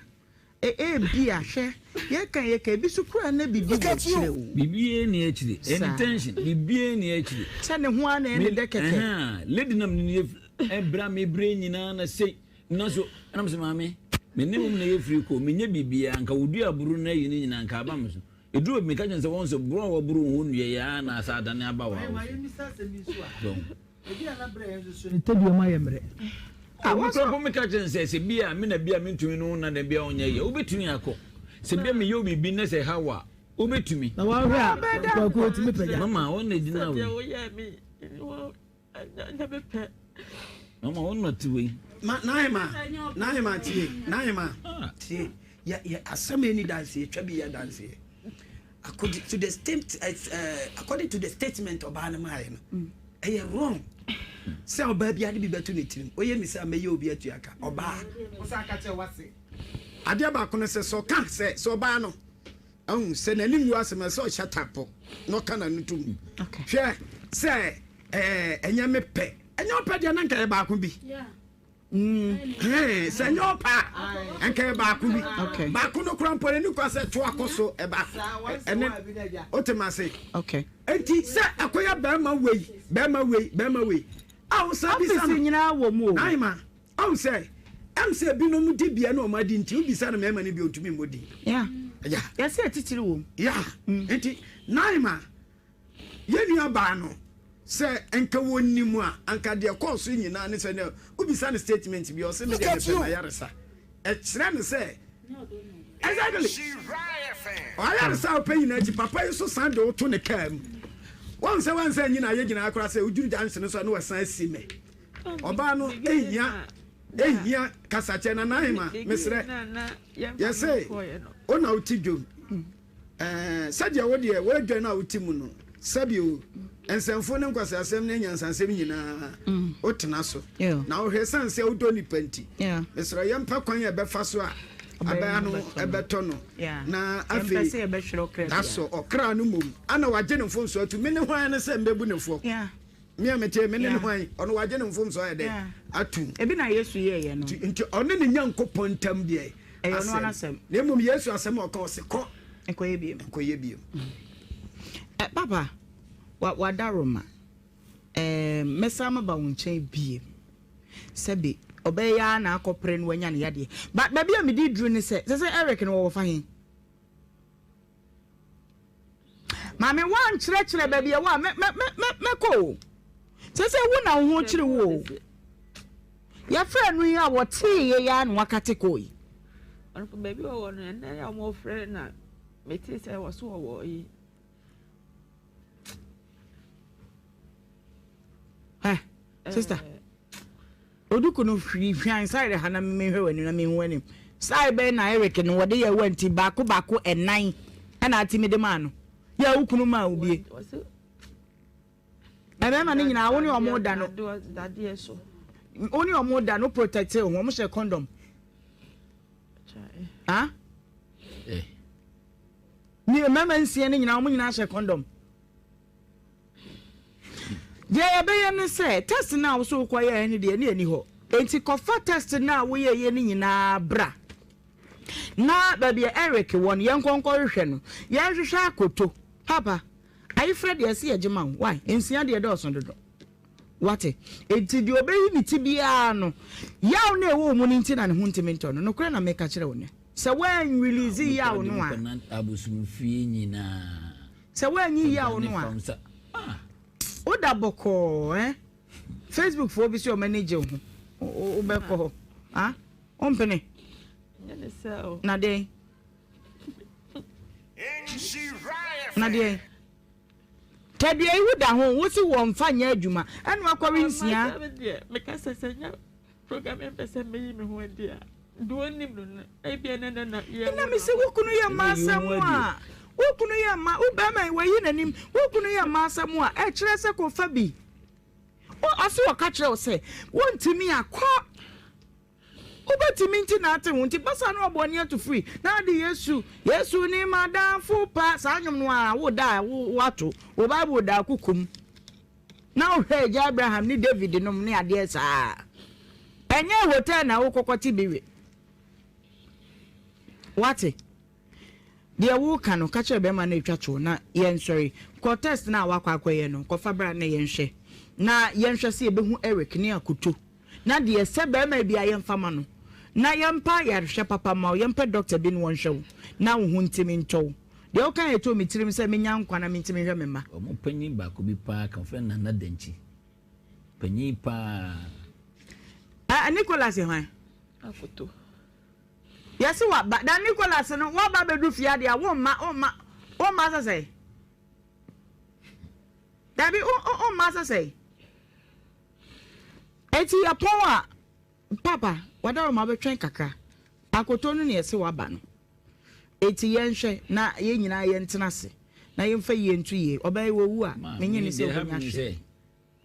E ebia hwɛ, yɛka yɛka ebi so koraa na biribi wɔ akyire o. Biribiara nni akyire, ɛne tension, biribiara nni akyire. Sɛ ne ho ara na ɛyɛ ne dɛ kɛkɛ. Ɛhaa, lady nam ne ne yɛ ɛbrɛ a mebrɛ nyinaa na sei, na so, ɛna mo sɛ maame, me ne wo na yɛ firi kɔ, menyɛ biribiara, nka wodua aburo no ayi ne nyinaa, nka aba me so. Ɛduru baabi meka kyerɛ no sɛ wɔn sɛ borɔ a wɔaboro wo ho nnua yi ara na asa adane aba wɔ wo so. Ne tadua mu ayɛ mmerɛ. Ah, wo kura mpo meka kyerɛ no sɛ sɛ bi a me na bi a mentumi no na da bi a ɔnyɛ yɛ wobɛtumi akɔ. Sɛ bi a meyɛ wo biribi na sɛ ɛha wo a wobɛtumi. Na wahwɛ a kwaku otumi pagya. Mama wɔn na gyina wei. Mama wɔn na te wei. Ma Nahema Nahema tie Nahema tie yɛ yɛ asɛm ɛni danseɛ twa bi yɛ danseɛ according to the state uh, according to the statement ɔbaa no maayɛ no ɛyɛ wrong sɛ ɔbaa bi ade bi bɛto ne tirim oyɛ mi sɛ mɛyɛ obi atua ka ɔbaa adeɛ baako no sɛ sɛ ɔka sɛ sɛ ɔbaa no Ahu sɛ n'ani nwu asɛm ɛsɛ ɔhyɛ tapo na ɔka n'ano tom. Hwɛ sɛ ɛɛ ɛnyɛ me pɛ ɛnyɛ ɔpɛ deɛ na nka yɛ baako bi. Mm. Sɛ ɛnyɛ ɔpɛ a nka yɛ baako bi. Baako no kora mpo n'ani kɔ sɛ to akɔ so ɛbaako ɛne wote ma se. Enti sɛ ɛkɔyɛ bɛrima wei bɛrima wei bɛrima wei a wosan bisa no. Ɔfisi nyinaa wɔ mu o. Ahima. Ɔhu sɛ, ɛm sɛ ebinom di bea na wɔn adi nti, wobisa no mmarima no bi ontumi mmɔ din. Yeah. Yeah. Yɛsɛ atitiri wɔ mu. Yeah. Mm. Nti, Naima, yɛn nua baa no, sɛ nka wɔnim a, anka deɛ kɔɔ so nyinaa ne sɛ, wobisa no statement bi, ɔse me deɛ mepɛ mayaresa. Ɛkyerɛ no sɛ, exactly. Ɔayaresa a ɔpɛ nyinaa akyi, papa yi nso san de woto ne kaa mu. Wɔn sɛ wɔn sɛ nyinaa yɛ gyinaa koraa sɛ woduru junction so a na wɔsan asi me. Ɔbaa no ehia ehia kasakyɛ na n'ahema mesrɛ yɛsɛ wo na wote dwom ɛɛ sɛdeɛ wo deɛ woadwa no a wote mu no sɛbi o nsɛmfo ne nkwaseasɛm ne anyansansɛm nyinaa mm. wotena so na wohwɛ sane sɛ wodɔ nipa nti mesrɛ yɛmpɛ kwan a ɛbɛfa so a abɛa no ɛbɛtɔ no na afei dasɔ ɔkra no mmom ana wagye ne mfomso atu me ne hwan ne sɛ mbɛbu ne foɔ Me a mete me ne no hwan? Ɔno wagye ne mfomso ayɛ dɛ atum. Ebi na Yesu yɛeɛ no. Nti ɔne ne Nyankopɔn ntam deɛ ɛyɛ ɔno ara asɛm. Na mmom Yesu asɛm a ɔka ɔse kɔ. Nkɔyɛ biem. Nkɔyɛ biem. Eh, papa, wa wadaroma. Eh, mɛsan maba wo nkyɛn biem. Sɛbe ɔbɛyɛ ara na akɔpere no wanya ne yadeɛ. Ba baabi a mede duru ne sɛ, sɛ sɛ Eric no wɔwɔ fa he? Maame woankyerɛkyerɛ baabi ɛwɔ a mɛkɔ o. Sɛ sɛ wo na wo ho kyere wo o. Yɛfrɛ no yi a wɔtee yɛ ya na wakate kɔɔ yi. Ɔno baabi ɔwɔ no ɛnɛ yɛ wɔfrɛ na metee sɛ wɔ so ɔwɔ yi. Ɛ sister. Oduku no hwiri hwan side ha na menhwɛ w'anim na menhu w'anim. Side bɛn na Eric no wɔde yɛ wa nti baako baako ɛnan ɛna atumi de maa no. Yɛ wo kunu maa wo bie. Ɛmɛɛma no nyinaa wo ne ɔmo da no. Wo ne ɔmo da no protect ho ɔmo hyɛ condom. Ah? Eh. Mmienu. mmarima nsia no nyinaa wɔn nyinaa hyɛ kɔndɔm. Deɛ yɛbɛyɛ ne sɛ test no a wo so wokɔyɛɛ no deɛ ne ɛni hɔ. Enti kɔfa test no a woyɛeɛ no nyinaa bra. Na baabi a Eric wɔ no yɛnkɔ nkɔhwehwɛ no. Yɛnhwehwɛ akoto. Papa, ayefrɛ deɛ ɛse yɛgye ma wo. Why? Nsia deɛ ɛdɔɔso dodo. Wate? Enti deɛ ɔbɛyi ne ti biara no, yaw no a ɛwɔ wo mu no nti na ne ho ntumi ntɔ no. Nokorɛ na meka kyerɛ wo nnɛ. Sɛ woanrelease yaw no a. Sɛ woanyi yaw no a, woda bɔkɔɔ eh? Facebook foɔ bi sɛ wɔn ani gye wo ho. Wobɛkɔ hɔ. Ah? Wompene? Na deɛn? Na deɛn? Tadua yi woda ho, wo se wɔmfa nyɛ adwuma, ɛna wakɔwe nsia. Meka sɛ sɛ nyɛ program yɛ mpɛ sɛ meyi me ho adi a, deɛ ɔnim no no, ebia na na na yɛ. Ɛna me se wo kunu yɛ mma asɛm a, wo kunu yɛ mma, wo bɛrima yi wayi n'anim, wo kunu yɛ mma asɛm a, ɛkyerɛ sɛ kɔfa bi. Ɔse ɔka kyerɛ wo sɛ wontumi a, kɔ. Wobɛtumi nti na ate ho nti basa no ɔbɔ ani ato firi na ade Yesu Yesu ne m'adamfo pa saa nnwom no a wo da a woato wo Bible da kokom na wohwɛ agya Abraham ne David nom ne adeɛ saa ɛnyɛ hotel na wokɔkɔ te bi we wate Deɛ woreka no, ka kyerɛ bɛrima no atwa toɔ na yɛnsɔre. Kɔ test no a woakɔ akɔyɛ no, kɔfa bra na yɛnhwɛ. Na yɛnhwɛ sɛ yɛbɛhu Eric ne Akoto. Na deɛ ɛsɛ bɛrima biara yɛmfa ma no. Na yɛmpa ayarehwɛ papa mma wo, yɛmpɛ dɔkta bi na ɔnhwɛ wo na wo ho ntumi ntɔ wo. Deɛ woka yɛ too me tirim sɛ menya nkwa na mentumi nhwɛ me mma. Wɔn panyin baako bi paa ka, wɔfrɛ no Nana Dankyi. Panyin paa. Ɛ Nicholas yɛ hwan? Akoto. Yɛse waba na Nicholas no waba abɛdu fie adeɛ a womma womma womma sɛ sɛn? Dabi womma sɛ sɛn? Eti yɛpɔn a papa wadaroma bɛtwɛn kakra akoto no na yɛse waba no eti yɛnhwɛ na yɛn nyinaa yɛntena ase na yɛmfa yie nto yie ɔbɛyɛ wɔwu a menye ne sɛ ɔbɛnya hwɛ.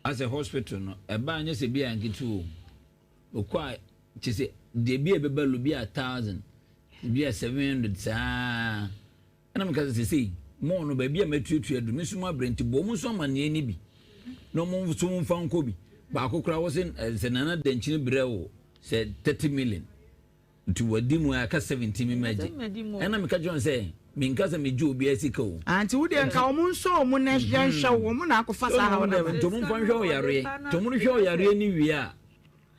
Asɛ hospital no ɛbaa nyɛ sɛ bi a nketewa o okɔ a kyɛ sɛ deɛ bi a ɛbɛba lo bi a thousand bi a 700 saa ɛna meka sɛ sesei mɔɔ no baabi a matuatua du me nso mu abrɛ nti bɔ ɔmo nso amanneɛ no bi na ɔmo nso mfa nkɔ bi baako koraa wɔ sɛ sɛ nana dankyini brɛ wo sɛ 30 million Nti wadi mu a aka 17 me magye. Ɛna meka kyerɛ wɔn sɛ menka sɛ megye obiara sika o. Ah, nti wo deɛ nka wɔn nsɔ wɔn na yɛnhwɛ wo, wɔn na akɔfa saa haw no aba. Nti wɔn mfa nhwɛ ɔyareɛ. Nti wɔn hwɛ ɔyareɛ no wie a,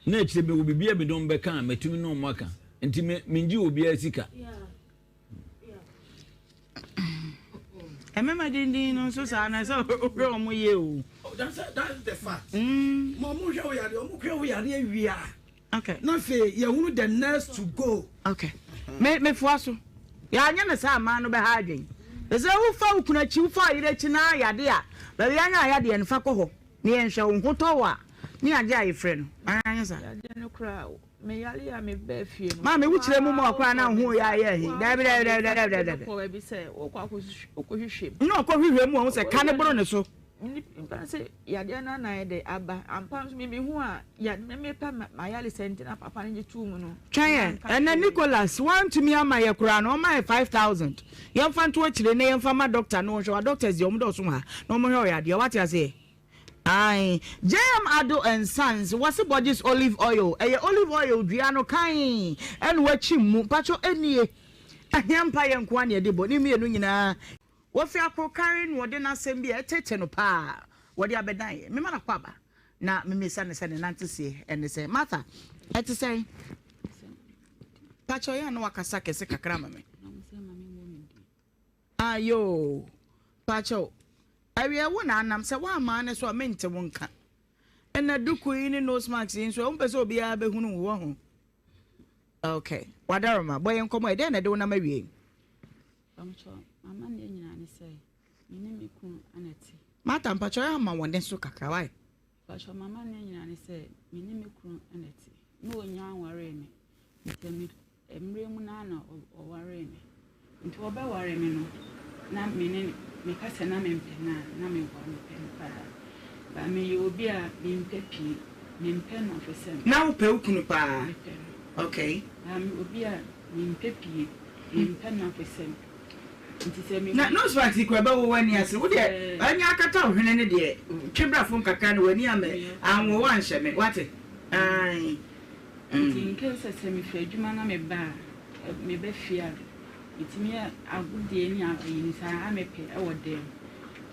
na akyire mewɔ biribi a mede wɔn bɛka a matumi ne wɔn aka. Nti me mengye obiara sika. Mmarima dindin no nso saa na sɛ wohwɛ wɔn yie o. Oh, that's, that's the fact. Mm. Ma wɔn hwɛ wo yareɛ, wɔn hwɛ wo yareɛ wie a. Okay. Na afei yɛhunu the next to go. Okay. Me mefoa so. Yɛanyɛ no saa mmaa no bɛha adwen. Ɛsɛ wofa wo kunu akyi, wofa wo yere akyi na yade a, baabi anya ayadeɛ no fa kɔ hɔ na yɛnhwɛ wo ho tɔ wo a ne yɛagye ayefrɛ no. Anyɛ saa. Yadeɛ no koraa me yare a me baa fie no. Maame wo kyerɛ mu ma ɔkoraa na wo ho yɛ ayɛ ahi. Dabi dabi dabi dabi dabi dabi. Kɔ baabi sɛ wokɔ akɔhwehwɛ mu. Na ɔkɔ hwehwɛ mu ɔho sɛ ka ne boro ne so. Nipa no sɛ yadeɛ no anan de aba ampa nso me hu a yadeɛ me mepɛ m'ayaresa nti na papa no gye too mu no. Twɛn ɛ, ɛnɛ Nicholas wantumi ama yɛ koraa no ɔma yɛ 5000 yɛmfa nto akyire na yɛmfa ma doctor no ɔnhwɛ wa doctors deɛ ɔmo dɔɔso wɔ ha na ɔmo hwɛ ɔyadeɛ wate aseɛ ae JM Addo and Sons wɔse Borges olive oil ɛyɛ olive oil dua no kann ɛna wakyim mu mpakyɛw ɛnie ɛhia mpaeɛ nkoa na yɛde bɔ ne mmienu nyinaa Wofi Akorokare na ɔde n'asɛm bi a ɛtete no paa wɔde abɛdan yɛn. Mema no akwaaba na memmisa no sɛ ne nanteseɛ ne sɛn. Martha, ɛte sɛn? Pakyɛ ɔyɛ a na wakasa kɛse kakra ma me. Ayoo, pakyɛ awiɛ wo na anam sɛ woammaa ne so a mente wo nka. Ɛna duku yi ne nose mask yi nso wompɛ sɛ obiara bɛhunu wo wɔ ho. Okay, wadaroma, bɔ yɛn nkɔmmɔ, ɛdɛn na ɛde wo nam awie? Mpakyɛw, m'amanneɛ nyinaa ne sɛ, me ne me kunu na ɛte. Martha, mpakyɛw yɛ ama wɔn so kakra, why? Mpakyɛw, m'amanneɛ nyinaa ne sɛ, me ne me kunu na ɛte. Na onnya nwaree me. Nti me mmerɛ mu no ara na ɔwaree me. Nti ɔbɛware me no, na me ne meka sɛ na mempɛ no a, na meboa mepɛ no paa. But meyɛ obi a mempɛ pii, mempɛ nnamfosɛm. Na wopɛ wo kunu paa? Mepɛ no. Okay. But meyɛ obi a mempɛ pii. Mempɛ nnamfosɛm. Nti sɛ me. Na nose mask yi koraa ɛbɛwɔ w'ani ase. Wo deɛ anya akata wo hwene no deɛ twe bra fam kakra na w'ani ammɛ anwo wo anhyɛ me. Wate? Ae. Nti in case sɛ sɛ mefiri adwuma na meba a, meba fie a, metumi yɛ agodie ne ayi saa a mepɛ wɔ dan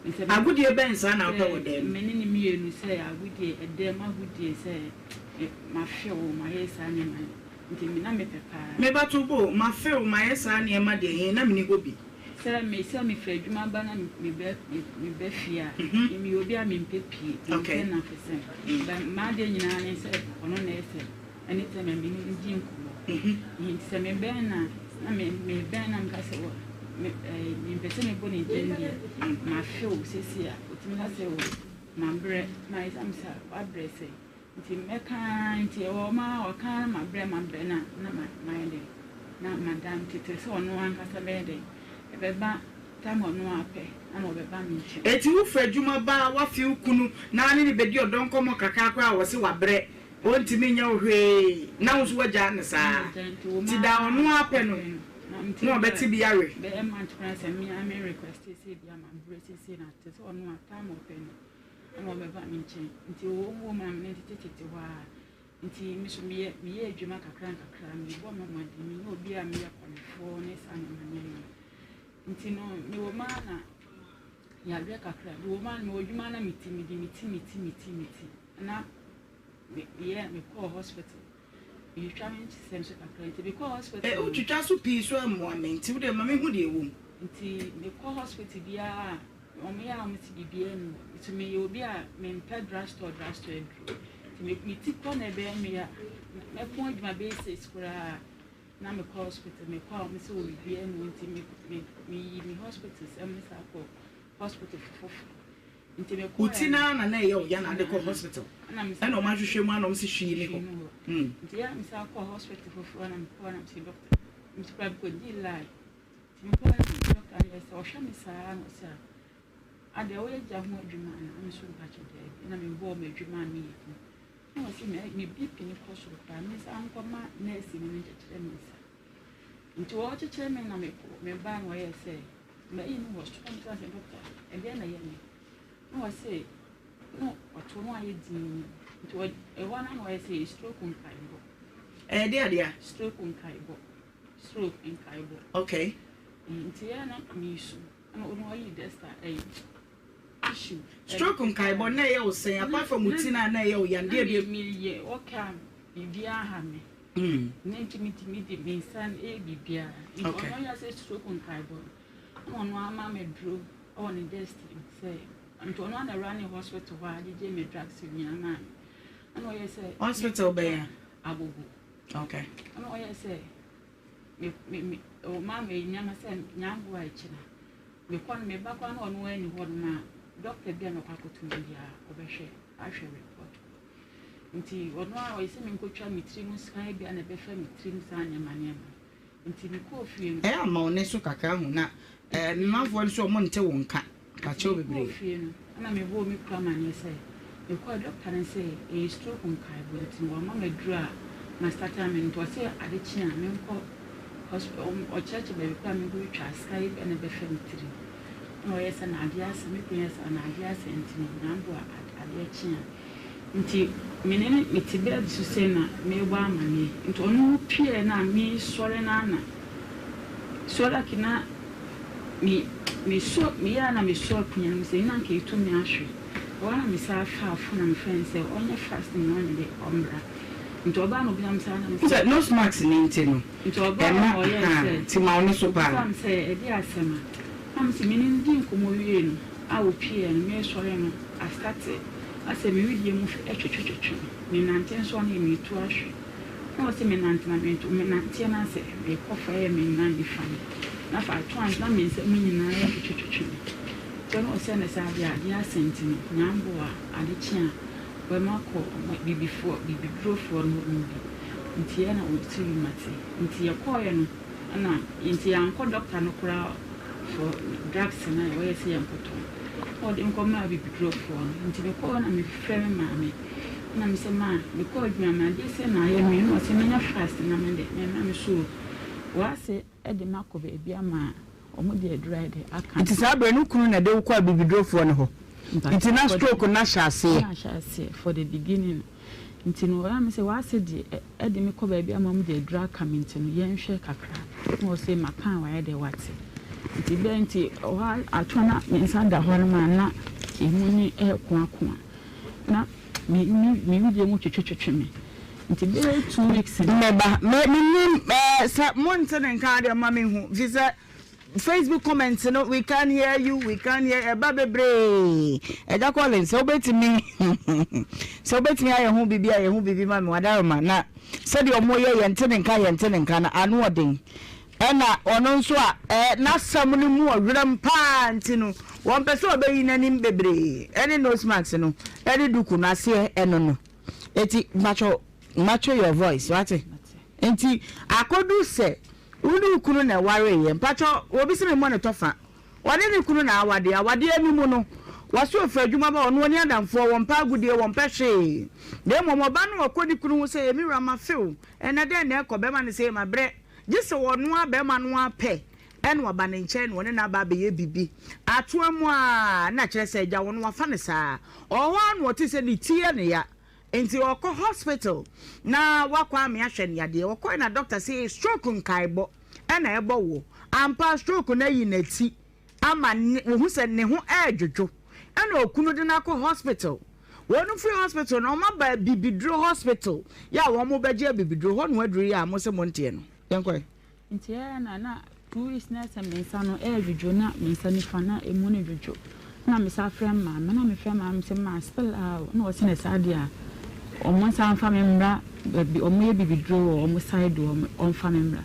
mu. Sɛ Agodie bɛn saa na wopɛ wɔ dan mu? Me ne no mmienu sɛ agodie, ɛdan mu agodie sɛ mafe wo, mayɛ saa nneɛma no. Nti me na mepɛ paa. Me ba to bo, mafe wo, mayɛ saa nneɛma deɛ he, na menni hɔ bi. Sɛ me sɛ mefiri adwuma ba na meba meba fie a, me meyɛ obi a mempɛ pie, mempɛ nnamfosɛm. But m'adeɛ nyinaa ne sɛ ɔno na ɛyɛ sɛ anytime a me ne no di nkɔmmɔ. Nti sɛ mebɛn no a, na me mebɛn no a meka sɛ wɔ me ɛɛ mempɛ sɛ mebɔ ne din deɛ, mafe wo seesei a, ɔtumi ka sɛ o mabrɛ, mayɛ sɛ mesɛ wabrɛ sɛn? Nti mɛka ara nti ɛwɔ hɔ maa ɔka ara mabrɛ mabrɛ na na mayɛ dɛn na mada nti te sɛ ɔno ankasa bɛyɛ dɛn ɛbɛba time ɔno ara pɛ na ɔbɛba me nkyɛn. Enti wo firi adwuma ba a woafe wo kunu na ne no bɛdi ɔdɔ nkɔmmɔ kakra koraa a ɔse wabrɛ ɔntumi nyɛ wo hwee na wo nso woagyaa no saa nti da ɔno ara pɛ no na ɔbɛte bi awe. Bɛyɛ month koraa sɛ me ara me request sɛ ebia mabrɛ seesei na te sɛ ɔno a time ɔpɛ no. na wɔbɛba me nkyɛn. Nti wɔwɔ mu ma me ne tetetete hɔ ara. Nti me nso meyɛ meyɛ adwuma kakra nkakra, mebɔ me mmɔden, menyɛ obi a meyɛ kɔmfoɔ ne saa nneɛma nneɛma. Nti no mewɔ mu ara na yareɛ kakra, mewɔ mu ara mewɔ adwuma na me ti mede me ti me ti me ti me ti na meyɛ mekɔɔ hospital. Metwitwa me nsɛm so kakra nti mekɔɔ hospital. Ɛ wotwitwa so pii so ɛmmoa me nti wodeɛ ma mehu deɛ ɛwɔ mu. Nti mekɔ hospital biara a wɔn yɛ a wɔn si biribiara nni hɔ. Nti meyɛ obi a mempɛ drug store drug store aduro. Nti me me ti kɔ na ɛbɛyɛ me ya mɛpɔn adwuma bɛyɛ six koraa na mekɔ hospital mekɔ a wɔn sɛ wɔ biribiara nni hɔ nti me me meyi me hospital sɛm ne saa kɔ hospital foforo. Wo ti no ara na na ɛyɛ wo ya na ade kɔ hospital ɛna ɔmo ahwehwɛ mu ana ɔmo se hwii ni hɔ. Nti yɛ a me san kɔɔ hospital foforɔ na mekɔɔ na mese doctor mese kora mekɔdii line nti mekɔɔ na doctor no yɛ sɛ ɔhwɛ me saa na ɔsɛ a adeɛ woyɛ gya ho adwuma ana me so mpakyɛ daabi na mebɔɔ m'adwuma a meyɛ bi na ɔse me BP no kɔ soro koraa me nsa nkɔma nurse no ne nkyɛkyerɛ me nsa nti wɔkyekyerɛ me na mebaa na ɔyɛ sɛ Mayi no wɔ soro nti ɔse doctor ɛdeɛn na ɛyɛ me na ɔse na ɔto no ayɛ dinn nti ɛhɔ no na ɔyɛ sɛ stroke nkaebɔ. Ɛyɛ deɛ adeɛ? Stroke nkaebɔ stroke nkaebɔ. Okay. Nti yɛ na mesu ɛna ɔno ɔyi desta ɛyi tissue. Stroke nkaebɔ na ɛyɛ wo sɛn apart from wo ti na na ɛyɛ wo ya deɛ deɛ. Meyɛ ɔka biribiara ha me. Ne nti metumi de me nsa yɛ biribiara. Nti ɔno yɛ sɛ stroke nkaebɔ no, ɛna ɔno ama me duro wɔ ne desk mu sɛ nti ɔno ana awura ne hospital hɔ a gyegye me drugs nyinaa maa me. Ɛna ɔyɛ sɛ hospital bɛn a? Agogo. Okay. Ɛna ɔyɛ sɛ me me me ɔma me nneɛma sɛ nyango a akyi na mekɔ no meba koraa na ɔno ani hɔ nom a doctor bi a mɛkɔ akɔto mu biara ɔbɛhwɛ ahwɛ report. Nti ɔno ara ɔyɛ sɛ menkɔtwa me tiri mu scan bi a na ɛbɛfa me tirim saa nneɛma nneɛma. Nti mekɔɔ fie no. Ɛyɛ a ma wo nne so kakra hu na eh me manfoɔ nso ɔmo nte wo nka. Pakyɛw bebree. Mekɔɔ fie no ɛna mebɔɔ me kunu amaneɛ sɛ mekɔɔ dɔkta no sɛ ɛyɛ stroke nkaebɔ nti no wama me aduro a ma start ame no nti ɔse ade kye a menkɔ hospital ɔkyerɛkyerɛ baabi koraa a menkɔtwitwa scan bi a na ɛbɛfa me tirim. Ɛna ɔyɛ sɛ na adeɛ asa me kunu yɛ sɛ na adeɛ asa nti no nyamboa adeɛ kye a. Nti me ne no mete bed so sei na merebɔ amaneɛ nti ɔno ɔpueɛ no a mesɔre no ara na so like na me mesɔ meyɛ a na mesɔ akonnwa no mu sei na anka ɛtu me ahwe ɛhɔ ara na mesan faa phone na mefrɛ no sɛ ɔnyɛ fast na ɔnyɛ dɛ ɔmmra nti ɔbaa na ɔbisa me saa na mesɛ Sɛ nose mask no nti no nti ɔbaa ɛma na ɔyɛɛ ahaa sɛ nti ma wo ne so paa. ɔbisa me sɛ ɛdeɛ asɛm a na mese me ne no dii nkɔmmɔ wiee no a ɔpueɛ no mesɔre no astate asɛ me wedeɛ mu twetwetwetwe me, menante nso a na meretu ahwe. Na ɔse menante na meretu, menanteɛ no asɛ merekɔ fa yɛ me nan nifa no, na fa ato ansa na me nsa mu nyinaa yɛ twetwetwetwe me. Nti ɔno ɔsɛ ne saa adeɛ a adeɛ asa nti no nyamboa ade kye a wɛma kɔ bibifoɔ bibidurofoɔ no hɔ nom bi. Nti yɛ na ɔte wi mate. Nti yɛkɔɔɛ no Ɛna nti yɛankɔ doctor no koraa for drugs no a wɔyɛ sɛ yɛnkɔtɔ no na ɔde nkɔ maa abibidurofoɔ no nti mekɔɔ hɔ na mefrɛ me maame na me sɛ maa mekɔɔ adwuma ma adeɛ sɛ na ayɛ me na ɔsɛ menya fast na me de mema me so wase de makɔ baabi ama Wɔn de aduru ayɛ dɛ aka. Nti saa berɛ no wo kunu na ɛde wo kɔ abibidurofoɔ no hɔ? Nti na stroke no ahyɛ aseɛ? Na ahyɛ aseɛ for the beginning. Nti no ɔyɛ me sɛ w'ase deɛ ɛde me kɔ baabi ama wɔn de aduru aka me nti no yɛnhwɛ kakra. Na ɔse maka a wayɛ dɛ wate. Nti bɛɛ nti ɔhɔ atɔ na me nsa da hɔ no ma na emu ne ɛɛkoakoa. Na me me me wedeɛ mu twetwetwetwe me. Nti bɛyɛ 2 weeks no. Mɛba. Me menim ɛɛ sɛ monte ne nka adeɛ ma menhu fi sɛ Facebook comments no we can't hear you we can't hear ɛba bebree. Ɛgya Collins sɛ wobɛtumi sɛ wobɛtumi ayɛ ho biribi a yɛ ho biribi ma me wadaroma na sɛdeɛ ɔmo yɛ yɛnte ne nka yɛnte ne nka no ano ɔden. Ɛna ɔno nso a ɛɛ n'asɛm no mu ɔwerɛm paa nti no wɔmpɛ sɛ ɔbɛyi n'anim bebree ɛne nose mask no ɛne duku no aseɛ ɛno no. Eti mpakyɛw match your voice wate. Nti akodu sɛ wo ne wo kunu na ɛwareeɛ mpakyɛw obi se me mmɔ ne tɔfa ɔne ne kunu na awadeɛ awadeɛ no mu no wɔse ɔfiri adwuma ba ɔno ɔni adamfoɔ wɔmpɛ agodie wɔmpɛ hwee na mmom ɔba no ɔkɔ ne kunu ho sɛ me wura mafe wo ɛnɛ dɛn na ɛkɔ bɛma no sɛ mabrɛ gye sɛ ɔno ara bɛrima no ara pɛ ɛna ɔba ne nkyɛn na ɔne no aba abɛyɛ biribi atoa mu a na kyerɛ sɛ agya wɔn wafa no saa ɔwɔ hɔ ara na ɔte sɛ ne ti yɛ ne ya nti ɔkɔ hospital na wakɔ ame ahwɛ ne yadeɛ ɔkɔe na doctor sɛ stroke nkaebɔ ɛna ɛbɔ woɔ ampa stroke no ayi n'ati ama ne wɔhu sɛ ne ho ɛredwodwo ɛna okunu de no akɔ hospital wɔn firi hospital na wɔn aba abibiduro hospital yɛ a wɔn bɛgye abibiduro hɔ na wɔaduru yɛ a mo sɛ mo nteɛ no yɛn kɔɛ. Nti ɛyɛ na na 2 weeks na sɛ me nsa no ɛredwodwo na me nsa nifa na emu no dwodwo na me sa frɛ maame na me frɛ maame sɛ maa still a na ɔsɛ na saa deɛ a wɔn nsa nfa me mmra baabi wɔn yɛ bibiduro wɔ wɔn side hɔ wɔn fa me mmra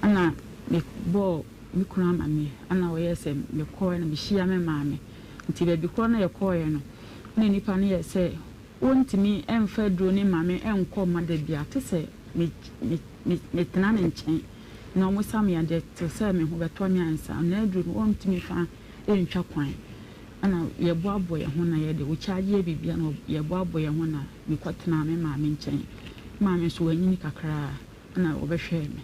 ɛna me bɔɔ me kunu amaneɛ ɛna ɔyɛ sɛ me kɔɛ na me hyia me maame nti baabi korɔ na yɛkɔɛ no na nipa no yɛ sɛ wɔntumi ɛnfa aduro ne maame ɛnkɔ mma da bi a te sɛ me me me metena ne nkyɛn na wɔn sa me adeɛ te sɛ me ho bɛtɔ me ansa na aduro no wɔntumi fa ntwa kwan ɛna yɛboaboa yɛn ho na yɛde wo kyaagye yɛ biribi na yɛboaboa yɛn ho na mekɔtena me maame nkyɛn. Maame nso wanyini kakra ɛna ɔbɛhwɛɛ me.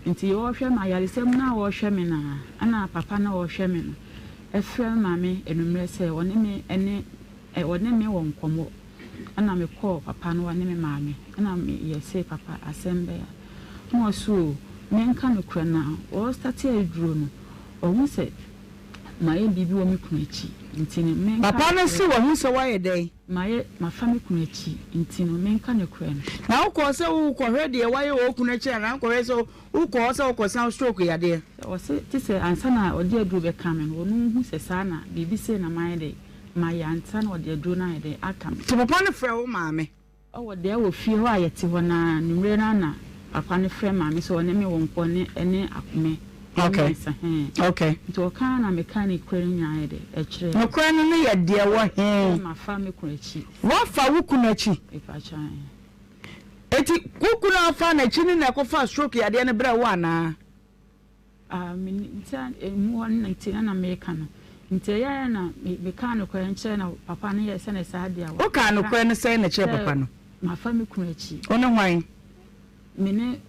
Nti ɔrehwɛ me ayaresɛm no a ɔrehwɛ me no a ɛna papa no a ɔrehwɛ me no ɛfrɛ me maame anwummerɛ sɛ ɔne me ɛne ɔne me wɔ nkɔmmɔ. Ɛna mekɔɔ papa no hɔ ne me maame ɛna meyɛ se papa asɛm bɛn a na ɔse o menka nokorɛ no a ɔrestate aduro no ɔhu sɛ mayɛ biribi wɔ me kunu akyi nti no menka Papa no nokorɛ. se wahu sɛ woayɛ dɛn? Mayɛ mafa me kunu akyi nti no menka nokorɛ no. Na wokɔɔ sɛ worekɔhwɛ deɛ woayɛ wɔ wo kunu akyi anaa wonkɔhwɛ sɛ wokɔɔ hɔ sɛ wokɔsa wo stroke yadeɛ? Ɔse te sɛ ansa na ɔde aduro bɛka me no ɔno hu sɛ saa na biribi sei na mayɛ dɛn mayɛ ansa na ɔde aduro no ayɛ dɛn aka me. Nti papa no frɛ wo maame? Ɔwɔ dɛɛ wɔ fie hɔ a yɛte hɔ no ara, anwummerɛ no ara na papa no frɛ maame sɛ ɔne me wɔ nkɔ ne ɛne me Okay. mmiɛnsa hɛn. Okay. Nti ɔka ara na meka nokorɛ no nyinaa yɛ dɛ ɛkyerɛɛ no. Nokorɛ no no yɛ deɛ wɔ he? Sɛ mafa me kunu akyi. Woafa wo kunu akyi? Mepakyɛ ae. Enti wo kunu a wofaa n'akyi no na ɛkɔfaa stroke yadeɛ no brɛɛ wo anaa? Ah, me nti a emu hɔ no nti na na meka no. Nti ɛyɛ a na mekaa nokorɛ no kyerɛ na papa no yɛ sɛ ne saa deɛ a. Wokaa nokorɛ no sɛn na kyerɛ papa no? Mafa me kunu akyi. Wo ne hwan? Me ne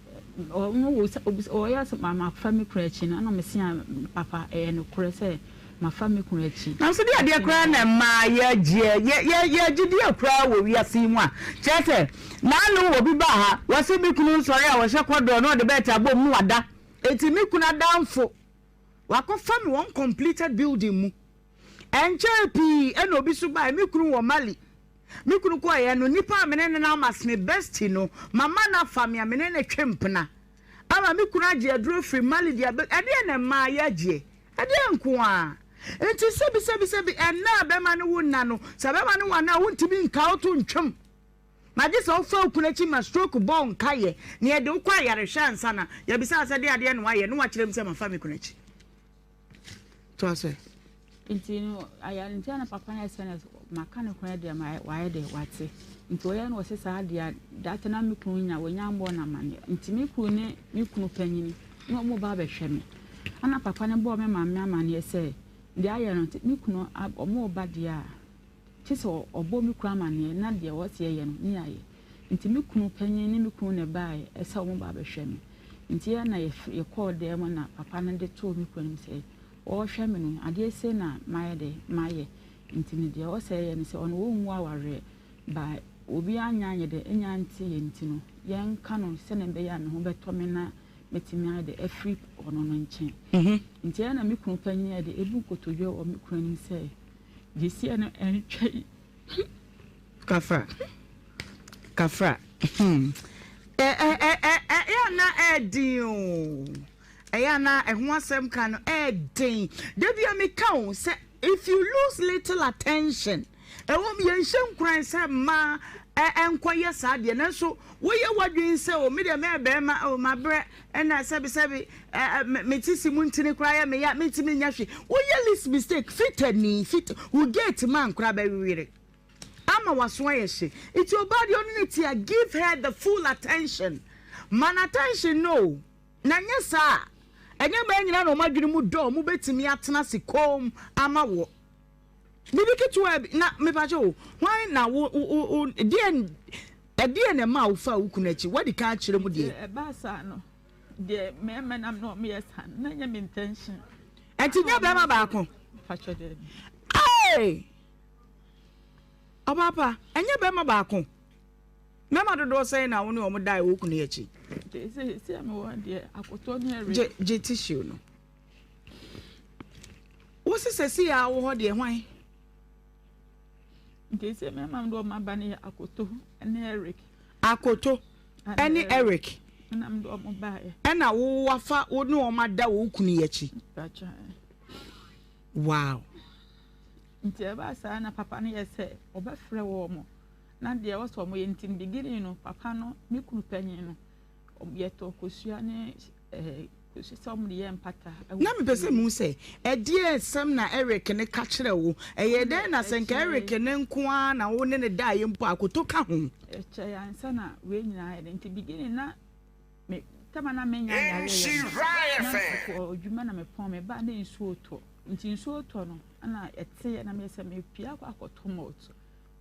ɔno wɔ ɔyɛ sɛ mafa me kunu akyi no ɛna mese a papa ɛyɛ nokorɛ sɛ mafa me kunu akyi. Nanso deɛ adeɛ koraa na ɛma yɛgyeɛ yɛ yɛ yɛgye deɛ koraa wɔ wiase yi mu a kyerɛ sɛ n'ano obi baa ha wɔse me kunu nsɔre a wɔhyɛ kɔdɔɔ na ɔde bɛɛte abom na wada. Enti me kunu adamfo, wakɔfa me wɔ uncompleted building mu. Ɛnkyɛɛ pii ɛna obi so baeɛ, me kunu wɔ Mali. Me kunu kɔeɛ no, nipa a me ne no nam as me bestie no, mama no afa me a me ne no twe mpena. Ama me kunu agye aduro firi Mali de abɛ, ɛdeɛn na ɛmaa yɛagyeɛ? Ɛdeɛn nko ara? Enti sɛbi sɛbi sɛbi, ɛnna a bɛrima ne wo nna no, sɛ bɛrima ne wo anna a, wontumi nka wo to ntwam. Na gye sɛ wofa wo kunu akyi ma stroke bɔ wo nkaeɛ na yɛde wo kɔ ayarehwɛ ansa na yɛabisa wo sɛ deɛ adeɛ na woayɛ na woakyerɛ mu sɛ mafa me kunu akyi. Toa so ɛ. Nti no ayare nti na papa no sɛ no maka no kwan deɛ ma wayɛ deɛ wate nti ɔyɛ no ɔsɛ saa deɛ data na me kunu nya wɔnya mbɔ no amaneɛ nti me kunu ne me kunu panyini na ɔmo ba abɛhwɛ me ɛna papa no bɔɔ me maame amaneɛ sɛ deɛ ayɛ no nti me kunu ɔmo ba deɛ a Gye sɛ ɔbɔ me kunu amaneɛ na deɛ ɔwɔ sɛ yɛyɛ no ne yɛayɛ. Nti me kunu panin ne me kunu na ɛbaeɛ sɛ wɔn ba abɛhwɛ me. Nti yɛn na yɛkɔɔ dan mu na papa no de too me kunu anim sɛ ɔrehwɛ me no, adeɛ sei na mayɛ dɛ, mayɛ. Nti no deɛ ɔsɛ yɛ ne sɛ ɔno ɔnwu awareɛ, but obiara nnya anyɛ dɛ, nnya nteeɛ nti no, yɛnka no sɛdeɛ ɛbɛyɛ a me ho bɛtɔ me na mɛtumi ayɛ dɛ afiri ɔno no nkyɛn. Nti ɛyɛ na me kunu panyin ayɛ dɛ ɛbu nkotodwe wɔ me kunu anim sɛ, gyeseɛ no ɛntwa yi. Kafra. Kafra. Hmm. Ɛyɛ a na ɛɛden o. Ɛyɛ a na ɛho asɛm ka no ɛɛden. Da bi a meka o sɛ if you lose little attention, ɛwɔ yɛnhyɛ nkuran sɛ mmaa ɛnkɔyɛ saa deɛ nanso woyɛ w'adwene sɛ o me deɛ mɛyɛ bɛrima o mabrɛ ɛna sɛbesɛbe ɛ me sisi mu ntini koraa yɛ me ya mentumi nyɛ hwee woyɛ least mistake fitani fit wo gate man koraa bɛwewere ama waso ayɛ hye nti ɔbaa deɛ ɔne ne tia give her the full attention ma no attention no na nyɛ saa ɛnyɛ mmaa nyinaa na wɔn adwene mu dɔ wɔn bɛtumi atena ase koom ama wɔ Biribi ketewa bi na mepakyɛ o, hwan na wo wo wo deɛ ɛdeɛ na ɛma wofa wo kunu akyi? Wadi kan akyerɛ mu deɛ. Ɛbaa saa no, deɛ mmarima nam na wɔyɛ saa no, na ɛnyɛ me intention. Ɛnti nyɛ bɛrima baako. Pakyɛ dɛ. Ee! Ɔbaapa, ɛnyɛ bɛrima baako. Mmarima dodoɔ sɛn na wo ne wɔn dae wo kunu akyi? Sɛ sɛ mewɔ deɛ akotɔ ne ɛre. Gye gye tissue no. Wo se sɛsi a wo hɔ deɛ hwan? Nti sɛ mɛma mede ɔmo aba no yɛ Akoto ne Eric. Akoto ne Eric. Ɛna mede ɔmo baeɛ. Ɛna wo wafa wo ne ɔmo ada wo kunu yi akyi. Wow. Nti ɛbaa saa na papa no yɛ sɛ ɔbɛfrɛ wɔn na deɛ ɛwɔ sɛ ɔmo yɛ nti no beginning no papa no me kunu panyin no yɛtɔ kosua ne ɛɛ. Ná mepɛ sɛ mihu sɛ, 'Ɛdeɛn asɛm na Eric ne ka kyerɛɛ wo? Ɛyɛɛ dɛn na sɛ anka Eric ne nko ara na wo ne no daeɛ mpo a, akoto ka ho? Ɛkyɛe ansa na wei nyinaa ayɛ dɛ. Nti beginning na me tama na menya yareɛ yɛ no, na mekɔ adwuma na mepɔn me ba na nsuo tɔ. Nti nsuo tɔ no ɛna ɛteɛ na meyɛ sɛ mepie akɔ akɔtɔ malt.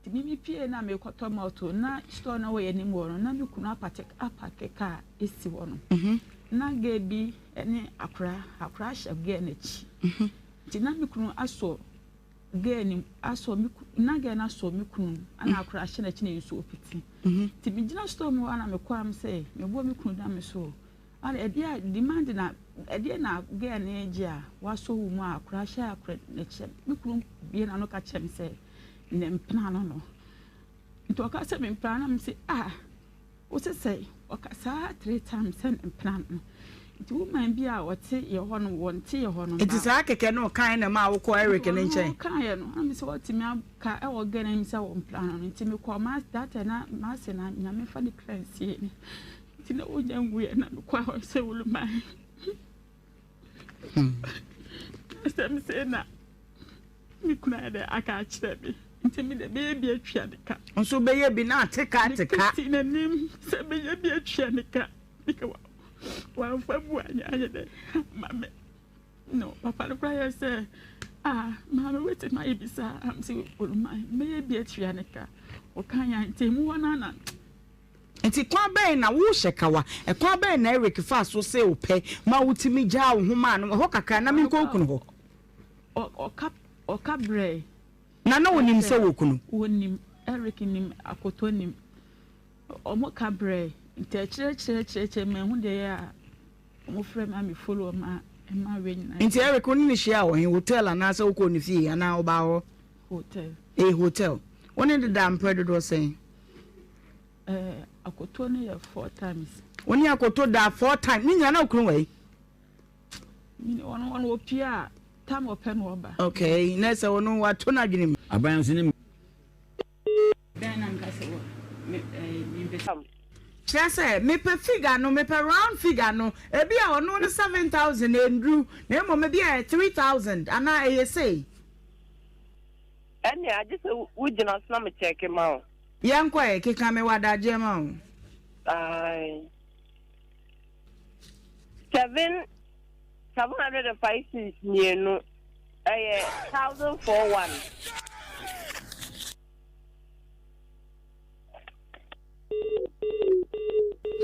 Nti me mepie na mekɔtɔ malt na store na wɔ yɛn anim hɔ no na me kunu apate apake kaa esi hɔ no. Mhm. Na girl bi ne akora akora ahyɛ girl n'akyi. Mhm. Nti na me kunu asɔ girl no asɔ me na girl no asɔ me kunu ana mhm. akora ahyɛ n'akyi na nsuo pete. Nti megyina store mu hɔ na mekɔ am sɛ mebɔ me kunu da me so. Ana ɛdeɛ a demand na ɛdeɛ na girl no gye a wasɔ wo mu a akora ahyɛ akora n'akyi. Me kunu bie n'ano ka kyerɛ me sɛ ne mpena no no. Nti ɔka sɛ me mpena no me sɛ ah Wose sɛ ɔka saa tre times sɛ ne mpena no nti woman bi a ɔte yɛ hɔ no wɔnte yɛ hɔ no Nti saa kɛkɛ na ɔkae na ɛmaa wokɔɔ Eric ne nkyɛn? Ɔno ɔkaeɛ no na mesɛ watumi aka ɛwɔ Ghana anim sɛ wɔmpena no no nti mekɔɔ ma that time na mase na Nyame fa ne kra nsie me nti na ɔnya nwuiɛ na mekɔɔ hɔ sɛ woluman Asɛm sei na me kunu ayɛ dɛ aka akyerɛ me nti me de bɛyɛ bi atua ne ka. Nso bɛyɛ bi na ate ka ate ka. Mekati n'anim sɛ bɛyɛ bi atua ne ka bika wamfa bu anyɛ ayɛ dɛ ama me. No papa no koraa yɛ sɛ ah maame wetumi ayɛ bi saa am sɛ oluma mɛyɛ bi atua ne ka ɔka yɛn nti emu hɔ no na Enti kwan bɛn na wohyɛ kawa? Ɛkwan bɛn na Eric faa so see wo pɛ ma wutumi gyaa wo ho maa no? Ɛhɔ kakra na menkɔ wo kunu hɔ. Ɔka ɔka brɛɛ. Na na onim sɛ wo kunu? Onim. Eric nim, Akoto nim. Wɔn ka brɛɛ. Nti akyire akyire akyire akyire manhu deɛ ɛyɛ a wɔn frɛ me a me follow wɔn a ɛma wei nyinaa. Nti Eric wo ne no hyiaa wɔ he? Hotel anaasɛ wokɔɔ ne fie anaa ɔbaa hɔ? Hotel. Ee hotel. Wo ne no daa mprɛ dodoɔ sɛn? Eh, akoto no yɛ four times. Wo ne akoto da four times. Ne nyinaa na okunu wɔ yi. Ɔno ɔno opie a tam ɔpɛ na ɔba. Okay, na sɛ ɔno wato n'adwene mu. Aban nso ne. Bɛn na nka sɛ wɔ me ɛɛ me mpɛ. Kyerɛ sɛ mepɛ figure no, mepɛ round figure no, ebi a ɔno no 7000 ɛnduru, na mmom ebi a ɛyɛ 3000 anaa ɛyɛ sei. Ɛnneɛ agye sɛ wogyina so na me kyɛɛke ma wo. Yɛnkɔ ɛ, keka me wɔ adagyeɛ ma wo. Ae. 7, 705 cedis mmienu, ɛyɛ 1041.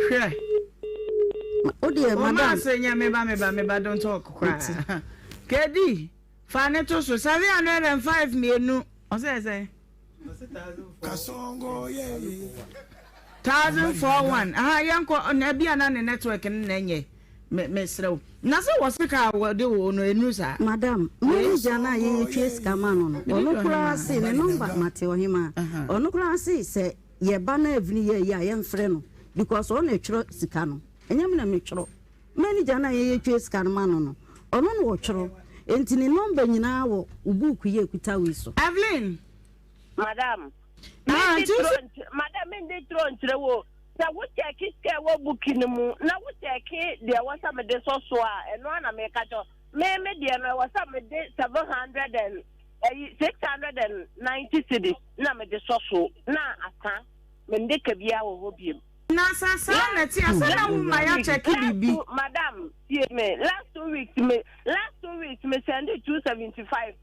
Hwɛ. O deɛ madam. O maa se nyɛ meba meba meba don't talk koraa. Kedi, fa ne to so. 705 mmienu. Ɔsɛ sɛ? 1041. Aha, yɛnkɔ, na ebi a na ne network no na ɛnyɛ. Me, mesrɛ wo. Na sɛ wɔ sika a wɔde wo no, ɛnuru saa? Madam, manager no a yɛyɛ tua sika ma no no, ɔno koraa se ne number, mate ɔhemaa, ɔno koraa se sɛ yɛba na Evelyn yɛ ayi a yɛmfrɛ no because ɔno na ɛtwerɛ sika no, ɛnyɛ me na metwerɛ. Manager no a yɛyɛ tua sika no ma no no, ɔno na ɔtwerɛ, enti ne number nyinaa wɔ wo book yi a ɛkuta wo yi so. Evelyn. Madam, Ah, mendi nti wo turo se. nkyerɛ, madam, mendi turo nkyerɛ wo. Sɛ wo kyɛke sika ɛwɔ buki no mu na wo kyɛke deɛ ɛwɔ sɛ mede sɔ so a, ɛno ara na meka kyerɛ wo. Me me deɛ no ɛwɔ sɛ mede 700 and ɛyi 690 cedis na mede sɔ so na asa. Mende ka biara wɔ hɔ biem. Na sɛ saa na ɛte a, sɛ na Last woma two weeks, yɛakyɛke last biribi. two, madam, tie me. Last 2 weeks me, last 2 weeks me send 275.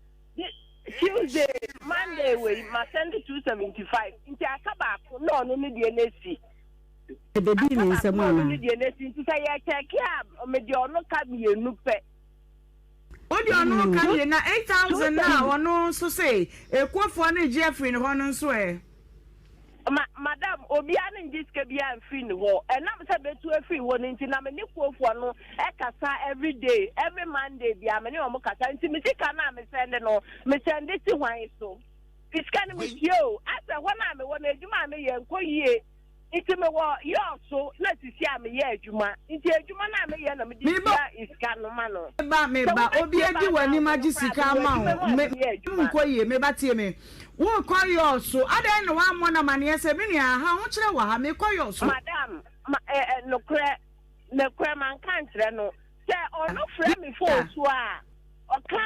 Tuesday, Monday wei ma send 275. Nti aka baako na ɔno ne deɛ no asi. Ɛbɛdii Aka me baako nsam na ɔno anaa? ne deɛ no asi. Nti sɛ yɛkyɛke a mede ɔno ka mmienu pɛ. Wode ɔno ka mmienu na 8000 no a ɔno nso se ekuofoɔ no regye afiri ne hɔ no nso ɛ? Ma, madam, obiara no ngye sika biara mfiri ne hɔ. Ɛnam sɛ bɛtu afiri hɔ no nti, na me ne kuofoɔ no kasa every day, every Monday biara me ne wɔn kasa. Nti me sika no a me sɛnde no, me sɛnde si hwan so? Sika no metua o, asɛ hɔ no a mewɔ no adwuma a meyɛ nkɔ yie. Nti mewɔ yɔɔ so na sisi a meyɛ adwuma. Nti adwuma no a meyɛ na mede Meba tua sika no ma no. Meba, Sɛ meba, obi wobɛtie adi baa w'anim thousand agye koraa a, sika mewɔ ama adwuma wo. mu a Me, meyɛ adwuma. nkɔ yie, meba tie me. Worekɔ yɔɔ so, adɛn na woammɔ no amaneɛ sɛ, me nua, ha ahokyerɛ wɔ ha, merekɔ yɔɔ so. Madam, ma, ɛ, ɛ, nokorɛ, nokorɛ, manka ankyerɛ no. Sɛ ɔno frɛ me phone so a, ɔka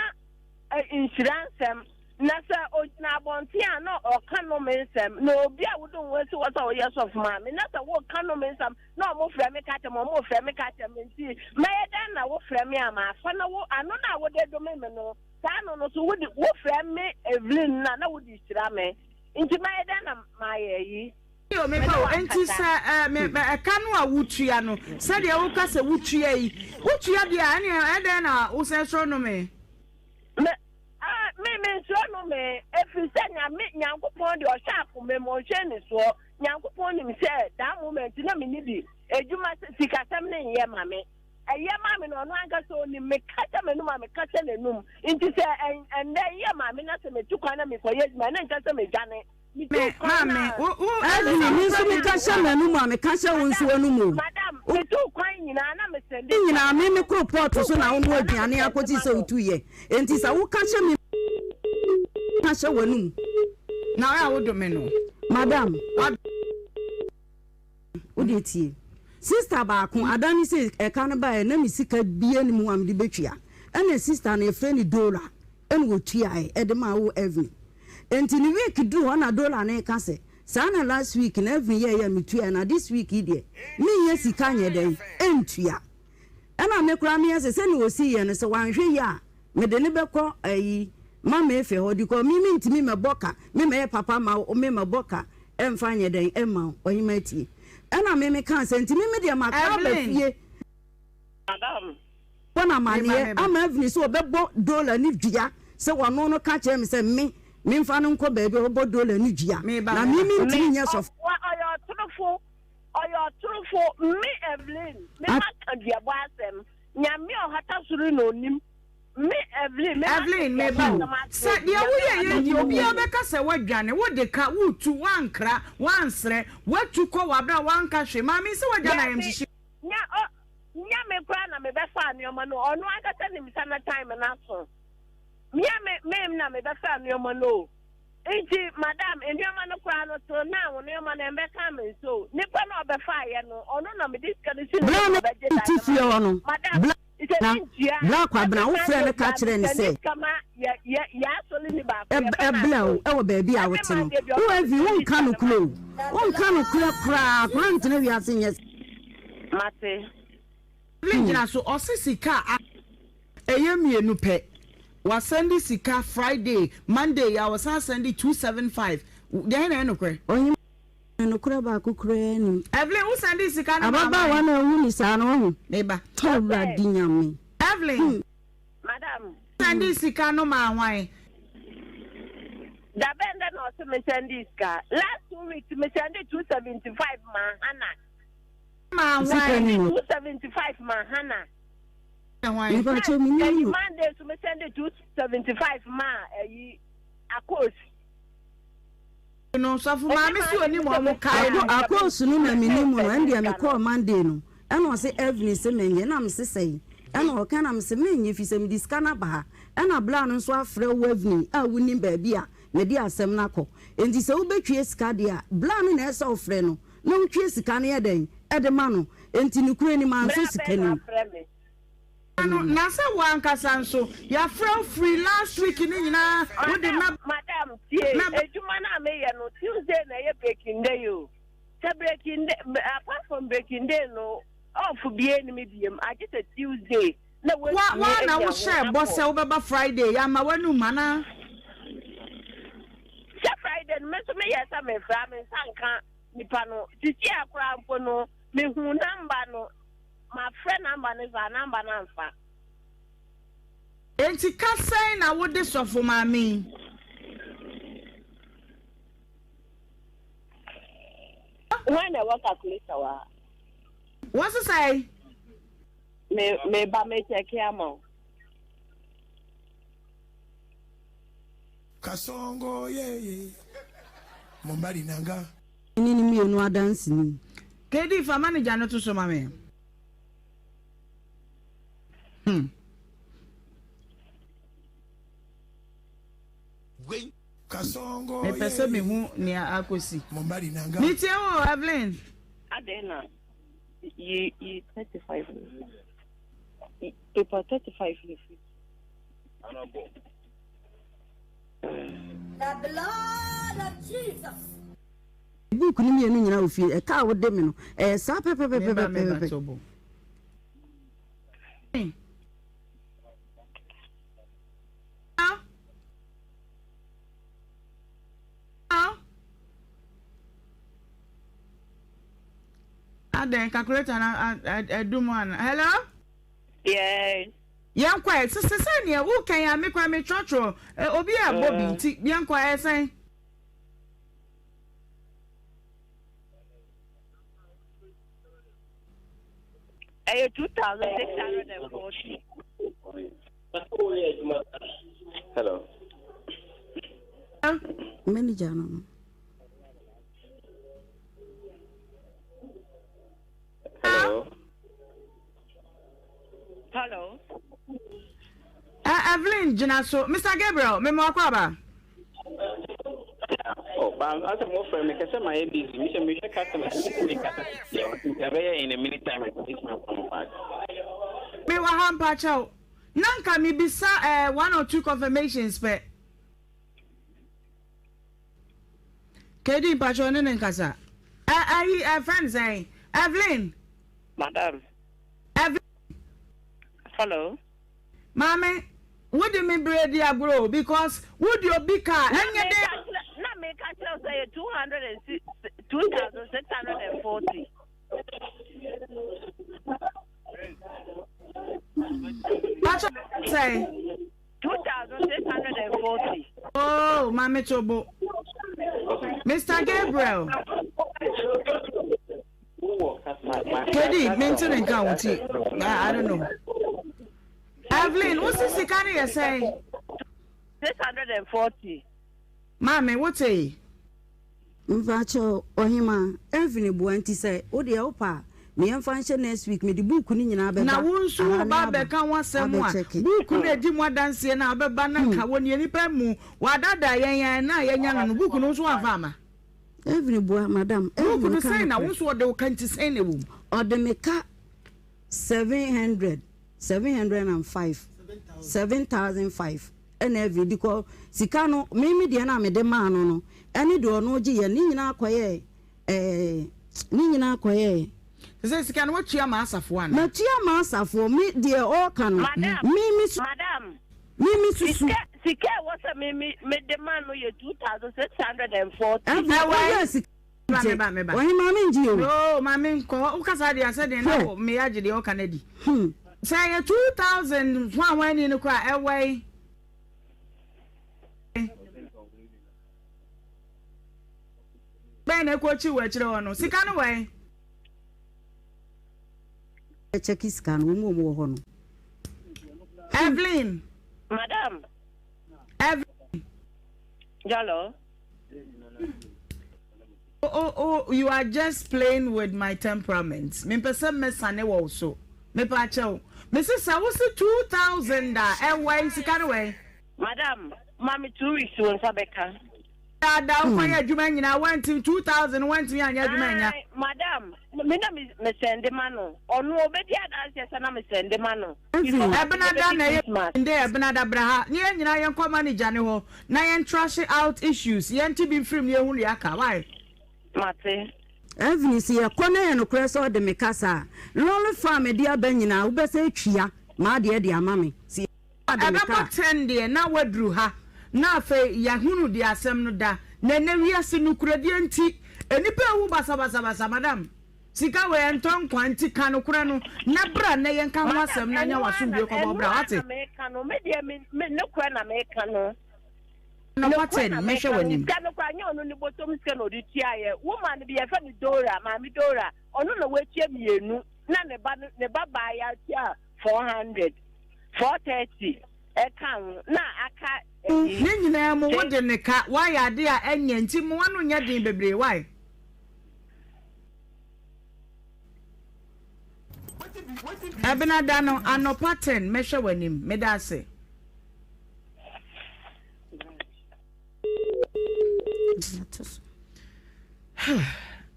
ɛ, nhyira nsɛm. Na sɛ ɔgyina abɔnten a, na ɔka nnome nsɛm. Na obi a wode wo ho asi hɔ sɛ woyɛ sɔfo maame, na sɛ woka nnome nsɛm, na wɔfrɛ me ka kyerɛ me, wɔfrɛ me ka kyerɛ me nti, mɛyɛ dɛn na wofrɛ me a mafa na wo ano no a wode dome me no, saa ano no so wode wofrɛ me Evelyn no a na wode hyira me. Nti mɛyɛ dɛn na mayɛ ayi? Yo, Me meba ne o. Enti wakasa. sɛ ɛ, me, ɛ, ɛka no a wotua no, sɛdeɛ woka sɛ wotua yi, wotua deɛ a, ɛnneɛ ɛdɛn na wosan suro nnome? Me, ah, me, mensuro nnome, ɛfiri sɛ Nyame, Nyankopɔn deɛ ɔhwɛ akoma mu, ɔnhwɛ anisoɔ. Nyankopɔn nim sɛ that moment na menni bi, adwuma, sikasɛm no nyɛ ma me. Ɛyɛ ma me no ɔno ankasa onim. Meka hyɛ m'anum a meka hyɛ n'anum. Nti sɛ ɛnnɛ ɛyɛ ma me na sɛ metu kwan na mekɔyɛ adwuma a, ɛno nkyerɛ sɛ medwane. Me, maame, wo, wo, Evelyn, me nso meka hyɛ m'anum a meka hyɛ wo nso w'anum o. Madam, metuu kwan nyinaa na mesɛnde Ne nyinaa me me koro pɔɔto so na wonoa Metuu kwan aduane nyinaa na akɔsi mesɛnde sɛ ma no. wotuiɛ. Enti sɛ woka hyɛ me ka hyɛ w'anum. Na ɔyɛ a wodome no. Madam. Wo deɛ tie. Sister baako, ada ne sɛ ɛka no baeɛ na me sika bia ni mu a mede bɛtua. Ɛna sister no yɛfrɛ no Dora ɛna ɔtuaeɛ ɛde maa wo Evelyn. Enti ne week duru hɔ na Dora no reka sɛ, saa na last week no Evelyn yɛeɛ a metuaeɛ na this week yi deɛ mennya sika nyɛ dɛn ntua. Ɛna me koraa meyɛ sɛ sɛnea ɔsi yɛ no sɛ wanhwɛ yie a mede no bɛkɔ ayi Mama Efe hɔ because me mentumi mɛbɔ ka me mɛyɛ papa ma wo me mɛbɔ ka ɛmfa nyɛ dɛn ɛmma wo ɔhema atie ɛna me mekaa sɛ nti me me deɛ maka aba Evelyn. fie Madam. bɔ no Meba amaneɛ meba. ama Evelyn sɛ ɔbɛbɔ Dola ne dua sɛ ɔno no ka kyerɛ me sɛ me memfa no nkɔ baabi a ɔbɛbɔ Dola ne dua Meba na me meba. Me, mentumi nyɛ ɔ, sɔfo wa, ɔyɛ ɔtorofo. Ɔyɛ ɔtorofo. Me, Evelyn, me maka duabɔ asɛm. Nyame a ɔhata soro na onim. Me, Evelyn, me maka Evelyn, duabɔ meba o. asɛm akyerɛ Sɛ obi. deɛ Nyame a woyɛ ɔhata yɛ deɛ soro na obiara onim. bɛka sɛ woadwane, wode ka, woretu, woankra, woansrɛ, woatu kɔ wɔ aberɛ a woanka hwee. Maame, sɛ woagya no Dabi, ayamhyehye. nya, ɔ, nya me koraa na mebɛfaa nneɛma no. Ɔno ankasa nim sɛ na time no aso. Mea me, me na mebɛfaa nneɛma no o. Nti madam, nneɛma no koraa no, till now nneɛma no ɛmbɛkaa me nsa o. Nipa no a ɔbɛfaeɛ no, ɔno na mede sika no si ne Berɛ so a na na ɔbɛgye mete dan no fie ma me. hɔ no, Madam, bla sɛ na mentua bla a, Kwabena, every wofrɛɛ Sunday no ka biara kyerɛɛ no mesɛnde sɛ, sika ma yɛ yɛ yɛn asɔreni baako, yɛfrɛ no Ɛblɛ wo Aso. wɔ baabi a Every wote no. Monday biara Wo ɔma Evi, mesɛnde wonka sika no ma nokorɛ no. o. Wonka nokorɛ koraa. Koraa ntena wiase nyɛ Mate. Evelyn gyina so, ɔse sika a. Ɛyɛ mienu pɛ. Wasɛnde sika Friday, Monday yi a ɔsan sɛnde 275. Deɛn na ɛyɛ nokorɛ? Ɔhemmaa, nokorɛ baako koraa nnim. Evelyn, wo sɛnde sika no maa Ababaawa hwan? no a wohu no saa no, wahu? Me ba. Awurade Nyame. Evelyn. Madam. sɛndee sika no maa hwan? Da bɛn da na ɔse me sɛndee sika? Last 2 weeks me sɛndee 275 maa Hannah. Maa hwan? 275 maa Hannah. Hwan? Mepakyɛw menim Ɛyi no. Monday nso me sɛndee 275 maa ɛyi Akos. No sɔfo maame si onim wɔn kae no. Akos no na menim no ɛndeɛ mekɔɔ Monday no ɛna ɔse Evelyn se menyɛ na mese sɛn ɛna ɔka na mese menyɛ fi sɛ mede sika no aba ha ɛna bla no nso afrɛ wo Evelyn a wonim baabi a mede asɛm no akɔ enti sɛ wobɛtwie sika deɛ a bla no na ɛsɛ wofrɛ no na wotwie sika no yɛ dɛn ɛde ma no enti nokorɛ ni mansɔ sika no mu. No na sɛ wo ankasa nso yɛafrɛ wo firi last week no nyinaa wode na. Madam tie na. Adwuma no a meyɛ no Tuesday na ɛyɛ breaking day o sɛ breaking day apart from breaking day no off bie ni me biem agye sɛ Tuesday na Wa watumi wa na anya wo ho hyɛɛ bɔ akɔ. sɛ wobɛba Friday yɛama w'anum anaa. Sɛ Friday no me nso meyɛ sɛ mefrɛ a me nsa nka nipa no sisi a koraa mpo no mehu number no. Mafrɛ number no saa number no amfa. Enti ka sɛn na wode sɔfo maame yi? Hwan na ɛwɔ calculator wɔ ha? Wɔse sɛn? Me me ba me check ama wo. Kasongo yeye mobali na nga. Ne ne mmienu adanseni. KD fa manager no to so ma me. Hmm. Mepɛ sɛ mehu nea akosi. Metie wo Evelyn. Adɛn na yi yi 35 no paper 35 no fi. The blood of Jesus. Book no mmienu nyinaa wɔ fie. Ɛka a wode me no, ɛyɛ saa Meba meba pɛpɛpɛpɛpɛ. tobo. Adɛn calculator na ɛdum ana? Hello? Yes. Yɛnkɔ ɛ sɛ sɛ nea woka yi a me kora metwerɛtwerɛ obi a bɔ bi nti yɛnkɔ ɛ sɛn? Ɛyɛ 2640. Hello. Manager no no. Hello. Hello. Evelyn gyina so. Mr. Gabriel, me mo akɔ aba. Oh, but as I'm offering, me kese my busy. Me say me share customer. Me kasa. Yeah, in a minute time. I this my phone back. Me wɔ ha mpakyɛw. Na nka me bisa eh, one or two confirmations pɛ. KD mpakyɛw ne ne nkasa. Eh, ayi, eh, friend sɛn? Evelyn. Madam. Evelyn. Hello. Maame, wo de me bere di agorɔ o because wo de obi ka a ɛnyɛ den. Na me ka kyerɛ sɛ yɛ 206 2640. Pacho sɛ. 2640. Oh, Maame Tobo. Mr. Gabriel. Kedi, mente ne nka wo ti. I don't know. Evelyn, wo si sika no yɛ sɛn? 640. Maame, wo te? Mpakyɛw, Ɔhemaa, Evelyn bua nti sɛ wo deɛ wopɛ a me yɛmfa nhyɛ next week mede book no nyinaa bɛba Na wo nso aha wo na ba aba abɛka ho asɛm a, abɛkyɛke. book no edi mu adanseɛ no a wobɛba na nka wɔ nea nipa mmu, wɔadaadaa yɛn a ɛna a yɛanya no no, book no wo nso woamfa amma. Evelyn bua, Madam, Book Evelyn no ka sɛn na wo nokorɛ. nso wɔde wo ka nti sɛn na ɛwɔ mu? Ɔde me ka 700, 705, 7005 ɛna Evelyn de kɔ sika no me me deɛ no a mede maa no no ɛne deɛ ɔno gye yɛ ne nyinaa kɔyɛɛ ɛɛ ne nyinaa kɔyɛɛ. Sɛ sika no watua ma asafoɔ anaa? Matua ma asafoɔ me deɛ ɔɔka no Madam, me me su madam, me me susu. sika sika ɛwɔ sɛ me me me de ma no yɛ 2640. Evelyn Ɛwɔ ɔyɛ sika Meba nti meba meba. ɔhemaa me ngye o. Oo maame nkɔ hɔ wokasa deɛ asɛ deɛ na Hwɛ meyɛ agye deɛ ɔka no adi. hmm. Sɛ ɛyɛ 2000 hwan hwan ni no koraa ɛwɔ yi. bɛn na ɛkɔkyi wɔ akyire hɔ no? Sika no wɛn? Kyɛki sika no, wɔn a wɔwɔ hɔ no. Evelyn. Madam. Evelyn. Hello. Oh, oh, oh, you are just playing with my temperament. Mempɛ sɛ mɛsane wɔ wo so. Mepa kyɛw. Mese sɛ wo se 2000 a ɛwɛn sika no wɛn? Madam, ma me 2 weeks wo nsa bɛka. Daadaa wo kɔyɛ adwuma nyinaa wantumi 2000 wantumi anyɛ adwuma anya. Ae, madam, me na me me sɛnde ma no. Ɔno obedi adanseɛ sɛ na me sɛnde ma no. Before Ɛbenada na yɛbɛdi ɛyɛ Christmas. ndɛ ɛbenada bra ha na yɛn nyinaa yɛnkɔ manager ne hɔ na yɛn trashe out issues yɛnte bi mfirim na yɛnhu deɛ aka why? Mate. Evelyn, sɛ yɛkɔ na ɛyɛ nokorɛ sɛ ɔde me kasa a, lɔre fa a mede aba nyinaa wobɛsan atua m'adeɛ de ama me. Sɛ ɔde me ka Ɛbɛbɔ a. ten deɛ na woaduru ha na afei yɛahunu deɛ asɛm no da na ɛnɛ wiase nokorɛdie nti nnipa rewu basabasabasa madam. Sika wei ɛntɔ nkwa nti ka nokorɛ no na bra nnɛ yɛnka ho Madam, asɛm na nya ɛno ara na w'asomdwoe kɔbɔ ɛno bra ara wate. na meka no. Me deɛ me me nokorɛ na meka no. Anɔpa Nokorɛ ten na mɛhwɛ meka no. w'anim. Sika no koraa nyɛ ɔno ne bɔtɔm sika na ɔde tuaeɛ. Woman bi yɛfrɛ no Dora, Maame Dora, ɔno na watua mmienu na ne ba no ne ba baayewa tua 400, 430 ɛka ho na aka ɛyi Ne nyinaa mu six. wode ne ka, woayɛ ade a ɛnyɛ nti mmoa no nyɛ den bebree why? Ɛbenada no anɔpa ten mɛhwɛ w'anim. Meda ase.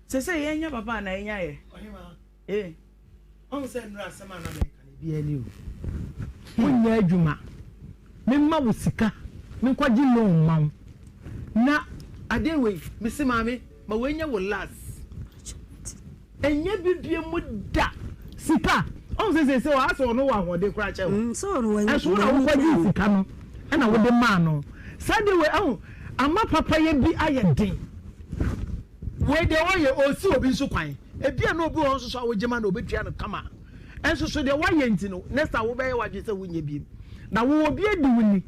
Sɛ sɛ yɛnya papa anaa yɛnya yɛ. Eh. Ɔhu sɛ nnura asɛm a na meka no ebi ani o. Wonyɛ adwuma. Memma wo sika menkɔgye loan mma wo. Na adeɛ wei mese maame ma wei nyɛ wo last. Ɛnyɛ bi bie mu da. Sika ɔhu sɛ seesei ɔha sɛ ɔno wɔ ahoɔden koraa kyɛn wo. Ɛnso wo na wokɔgyee sika no ɛna wode maa no. Saa adeɛ wei ɛho ama papayɛ bi ayɛ den. Wei deɛ ɔyɛ ɔresi obi nso kwan. Ebia na obi wɔ hɔ nso so a wogye ma no obetua no kama. Nso so deɛ woayɛ nti no, next time wobɛyɛ w'adwene sɛ wonyɛ biem. Na wowɔ obi adi wo ni,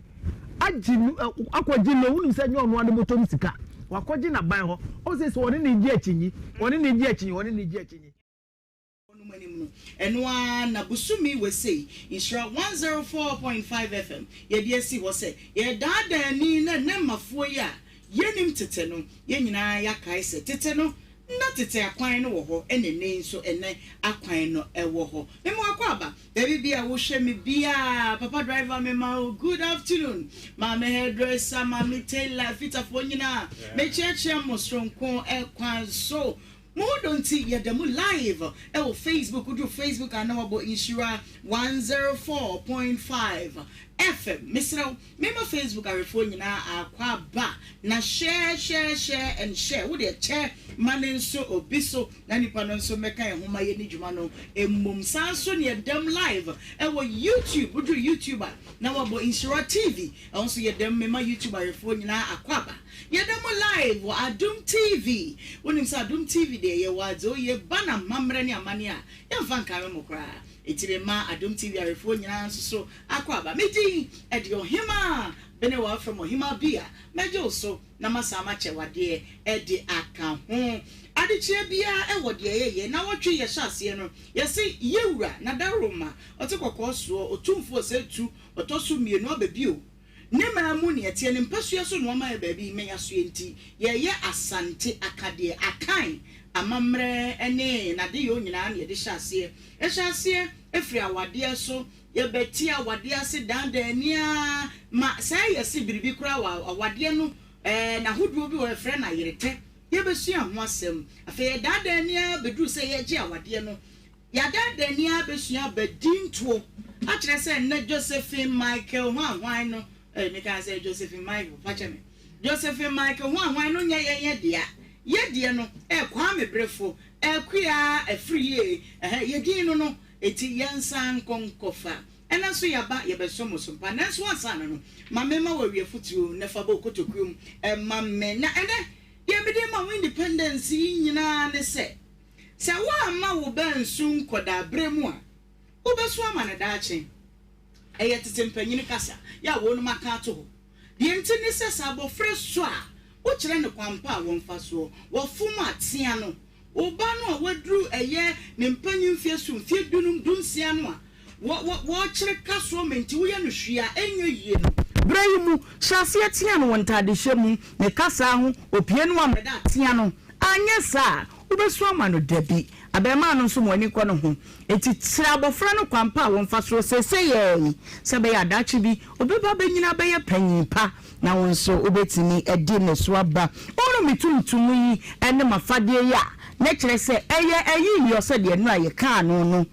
agye no, akɔgye loan, wonim sɛ ɛnyɛ ɔno ara ne bɔtɔm sika. Wakɔgye n'aban hɔ. Ɔhu sɛ sɛ ɔne no regye akyinnye, ɔne no regye akyinnye, ɔne no regye akyinnye. Wɔnom anim no, ɛno ara na bosome wesei Nhyira 104.5 FM yɛde asi hɔ sɛ yɛredaadaa ani na ɛnnɛ mmafoɔ yi a yɛnnim tete no, yɛn nyinaa yɛakae sɛ tete no na tete akwan no wɔ hɔ ɛna ɛnnɛ yi nso ɛnnɛ akwan no wɔ hɔ. Mema w'akwaaba baabi biara a wohwɛ me biara, Papa driver mema wo good afternoon, Maame hairdresser, Maame tailor, fitafoɔ nyinaa mekyeakyea mo soronko kwan so. Mo ho dɔ nti yɛda mu live wɔ Facebook, woduru Facebook a na wabɔ Nhyira 104.5 FM. Mesrɛ wo, mema Facebook awefoɔ nyinaa akwaaba na share share share and share. Wo deɛ kyɛ ma no nso obi so na nipa no nso mmɛka yɛn ho ma yɛnni dwuma no mmom. Saa nso na yɛda mu live wɔ YouTube, woduru YouTube a na wabɔ Nhyira TV, ɛhɔ nso yɛda mu. Mema YouTube awefoɔ nyinaa akwaaba. Yɛda mo live wɔ Adom TV. Wonim sɛ Adom TV deɛ yɛwɔ adze oye ba na amammerɛ ne amanneɛ a yɛmfa nkame mo koraa. Enti me mma Adom TV awefoɔ nyinaa nso so akɔ aba. Me din de Ɔhemaa Benewa from Ɔhemaa Bia. Mɛgye wo so na masan makyɛ wo adeɛ de aka ho. Adekyeɛ biara wɔ deɛ yɛyɛ. Nawɔtwe yɛhyɛ aseɛ no yɛse Yɛwura Nadaroma ɔte kɔkɔɔ soɔ Otumfoɔ Osei Ɔtɔ so mmienu aba bio. Ne man mu nea ɛteɛ, ne mpasua so na wama yɛ baabi ma yɛasoɛ nti, yɛyɛ Asante akadeɛ, Akan amammerɛ ne n'adeyɔ nyinaa na yɛde hyɛ aseɛ. Yɛhyɛ aseɛ firi awadeɛ so, yɛbɛte awadeɛ ase dandan ani ara ma saa yɛse biribi koraa wɔ awadeɛ no n'ahodoɔ bi wɔ hɔ yɛfrɛ no ayeretɛ, yɛbɛsua ho asɛm. Afei yɛdandan ani ara bɛduru sɛ yɛregye awadeɛ no, Yɛadaadaa ani ara bɛsua abadintoɔ akyerɛ sɛ nnɛ Josephine Michael hwanhwan no, eh, mekaa sɛ Josephine Michael, fa kyɛ me. Josephine Michael hwanhwan no nyɛ yɛn yɛ dea. Yɛ deɛ no, eh, Kwame Brefo, Akua Afriyie, ɛhɛ, yɛ din no no, enti yɛnsan nkɔ nkɔfa. Ɛnnɛ nso yɛaba, yɛbɛsɔ mo so mpa. Nanso ansa na no, ma memma wo awie afotuo na fa bɔ wo kotokuo mu ma me. Na ɛnnɛ, deɛ mede rema wo Independence yi nyinaa ne sɛ, Sɛ woamma wo ba ansu nkɔdaaberɛ mu a, wobɛsu ama no daakye. Ɛyɛ tete mpanyin kasa yɛ a wɔnom aka ato hɔ. Deɛ nti ne sɛ, sɛ abɔfra su a, Wokyerɛ no kwan pa a wɔmfa soɔ. Wɔfom a, tea no. Wo ba no a waduru ɛyɛ ne mpanyin mfeɛ so, mfeɛ dunum, dunsia no a wɔ, wɔ, wɔrekyere ka soɔ ma enti woyɛ no hwee a ɛnyɛ yie no, berɛ yi mu, hyɛ aseɛ tea no wɔ ntadehyɛ mu, ne kasa ho, opie no ammɛda a, tea no. Anyɛ saa a, wobɛsu ama no dabi. Abarimaa no nso ma w'ani nkɔ ne ho. Enti kyerɛ abɔfra no kwan pa a wɔmfa soɔ seesei ara yi, sɛ ɛbɛyɛ a daakye bi ɔbɛba abɛnyini abɛyɛ panin pa, na wo nso wobɛtumi adi ne so aba. Wohunu me tuntum yi ne m'afadeɛ yi a, na kyerɛ sɛ ɛyɛ ayiyɔ sɛdeɛ nnora yɛkaa no no.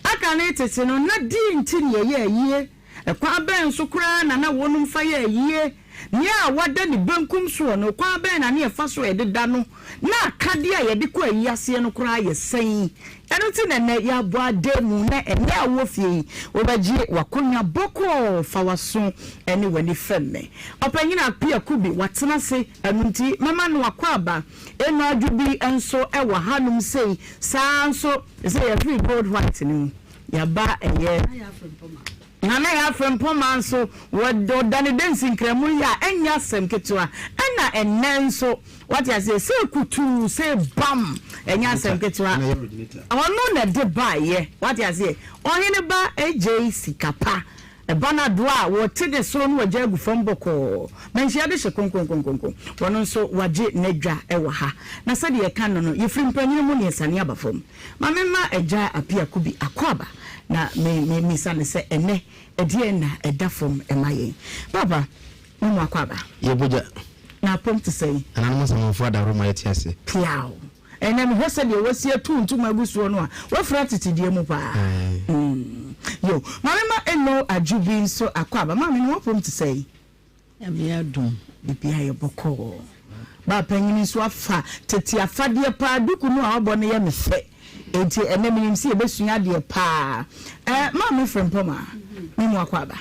Aka ne tete no, na deɛn nti na yɛyɛ ayie? Ɛkwan bɛn so koraa na na wɔnom fa yɛ ayie? Nea a wada ne benkum soɔ no, kwan bɛn na ne yɛfa so a yɛde da no? Na akadeɛ a yɛde kɔ ayi aseɛ no koraa yɛ sɛn? Ɛno nti na ɛnnɛ yɛabɔ adan mu na ɛnnɛ a wowɔ fie yi, wobɛgye w'akonnwa bɔkɔɔ, fa w'aso ne w'ani fɛm me. Ɔpanyin Appiah Kubi, watena ase, ɛno nti mɛma no akwaaba. Eno adwo bi nso wɔ hanom sei, saa ara nso sɛ yɛfiri Gold White no mu, yɛaba ɛyɛ. Nana Yaa Frempɔmaa nso, ɔda ne dansi nkramu yi a, ɛnyɛ asɛm ketewa. Ɛna ɛnnɛ nso, wate aseɛ, sɛ kutuu, sɛ bam, ɛnyɛ asɛm ketewa. Ɔno na ɛde baeɛ, wate aseɛ. Ɔhene ba Adjei sika pa, ɛba no adoa a, wɔte ne soro na wɔagya agu fam bɔkɔɔ. Manhyia de hye kronkronkronkron. Ɔno nso, wagye n'adwa wɔ ha. Na sɛdeɛ yɛka no no, yɛfiri mpanyini mu na yɛsane aba fam. Ma memma Agya Appiah Kubi akwaaba na me me misa no sɛ ɛnnɛ ɛdeɛn na ɛda fam ma yɛn. Paapa, me mu akwaaba. Yɛ bogya. Na apom te sɛn? Nananom Nsamanfoɔ adaworo ma yɛte ase. Piaw. Ɛnnɛ mehwɛ sɛdeɛ wasi atu ntoma agu soɔ no a, woafira tete deɛ mu paa. Ae. Yo, ma memma Eno Adwo bi nso akwaaba. Maame, ne w'apom te sɛn? Nyame adom biribiara yɛ bɔkɔɔ. Baa panyin nso afa tete afadeɛ paa, duku no a wabɔ no yɛ me fɛ. Enti ɛnɛ menim sɛ yɛbɛsua adeɛ paa. Eh, Maame Frempɔma, me mu akɔ aba.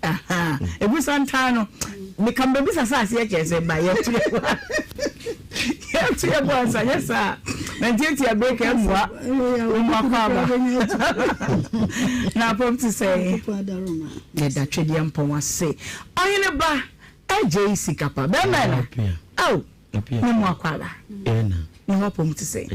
Aha, ɛgu santan no, meka mbɛbisa sɛ aseɛ kyerɛ sɛ ba yɛto yɛ bo yɛto yɛ bo ansa nyɛ saa na ntiatia break mmoa me mu akɔ aba. Na apɔm te sɛ. Yɛda Twedeɛmpɔn ase. Ɔhene ba agyei sika pa. Bɛɛma na. Ao. Ne mu akwaaba. Ne ho apɔm te sɛn?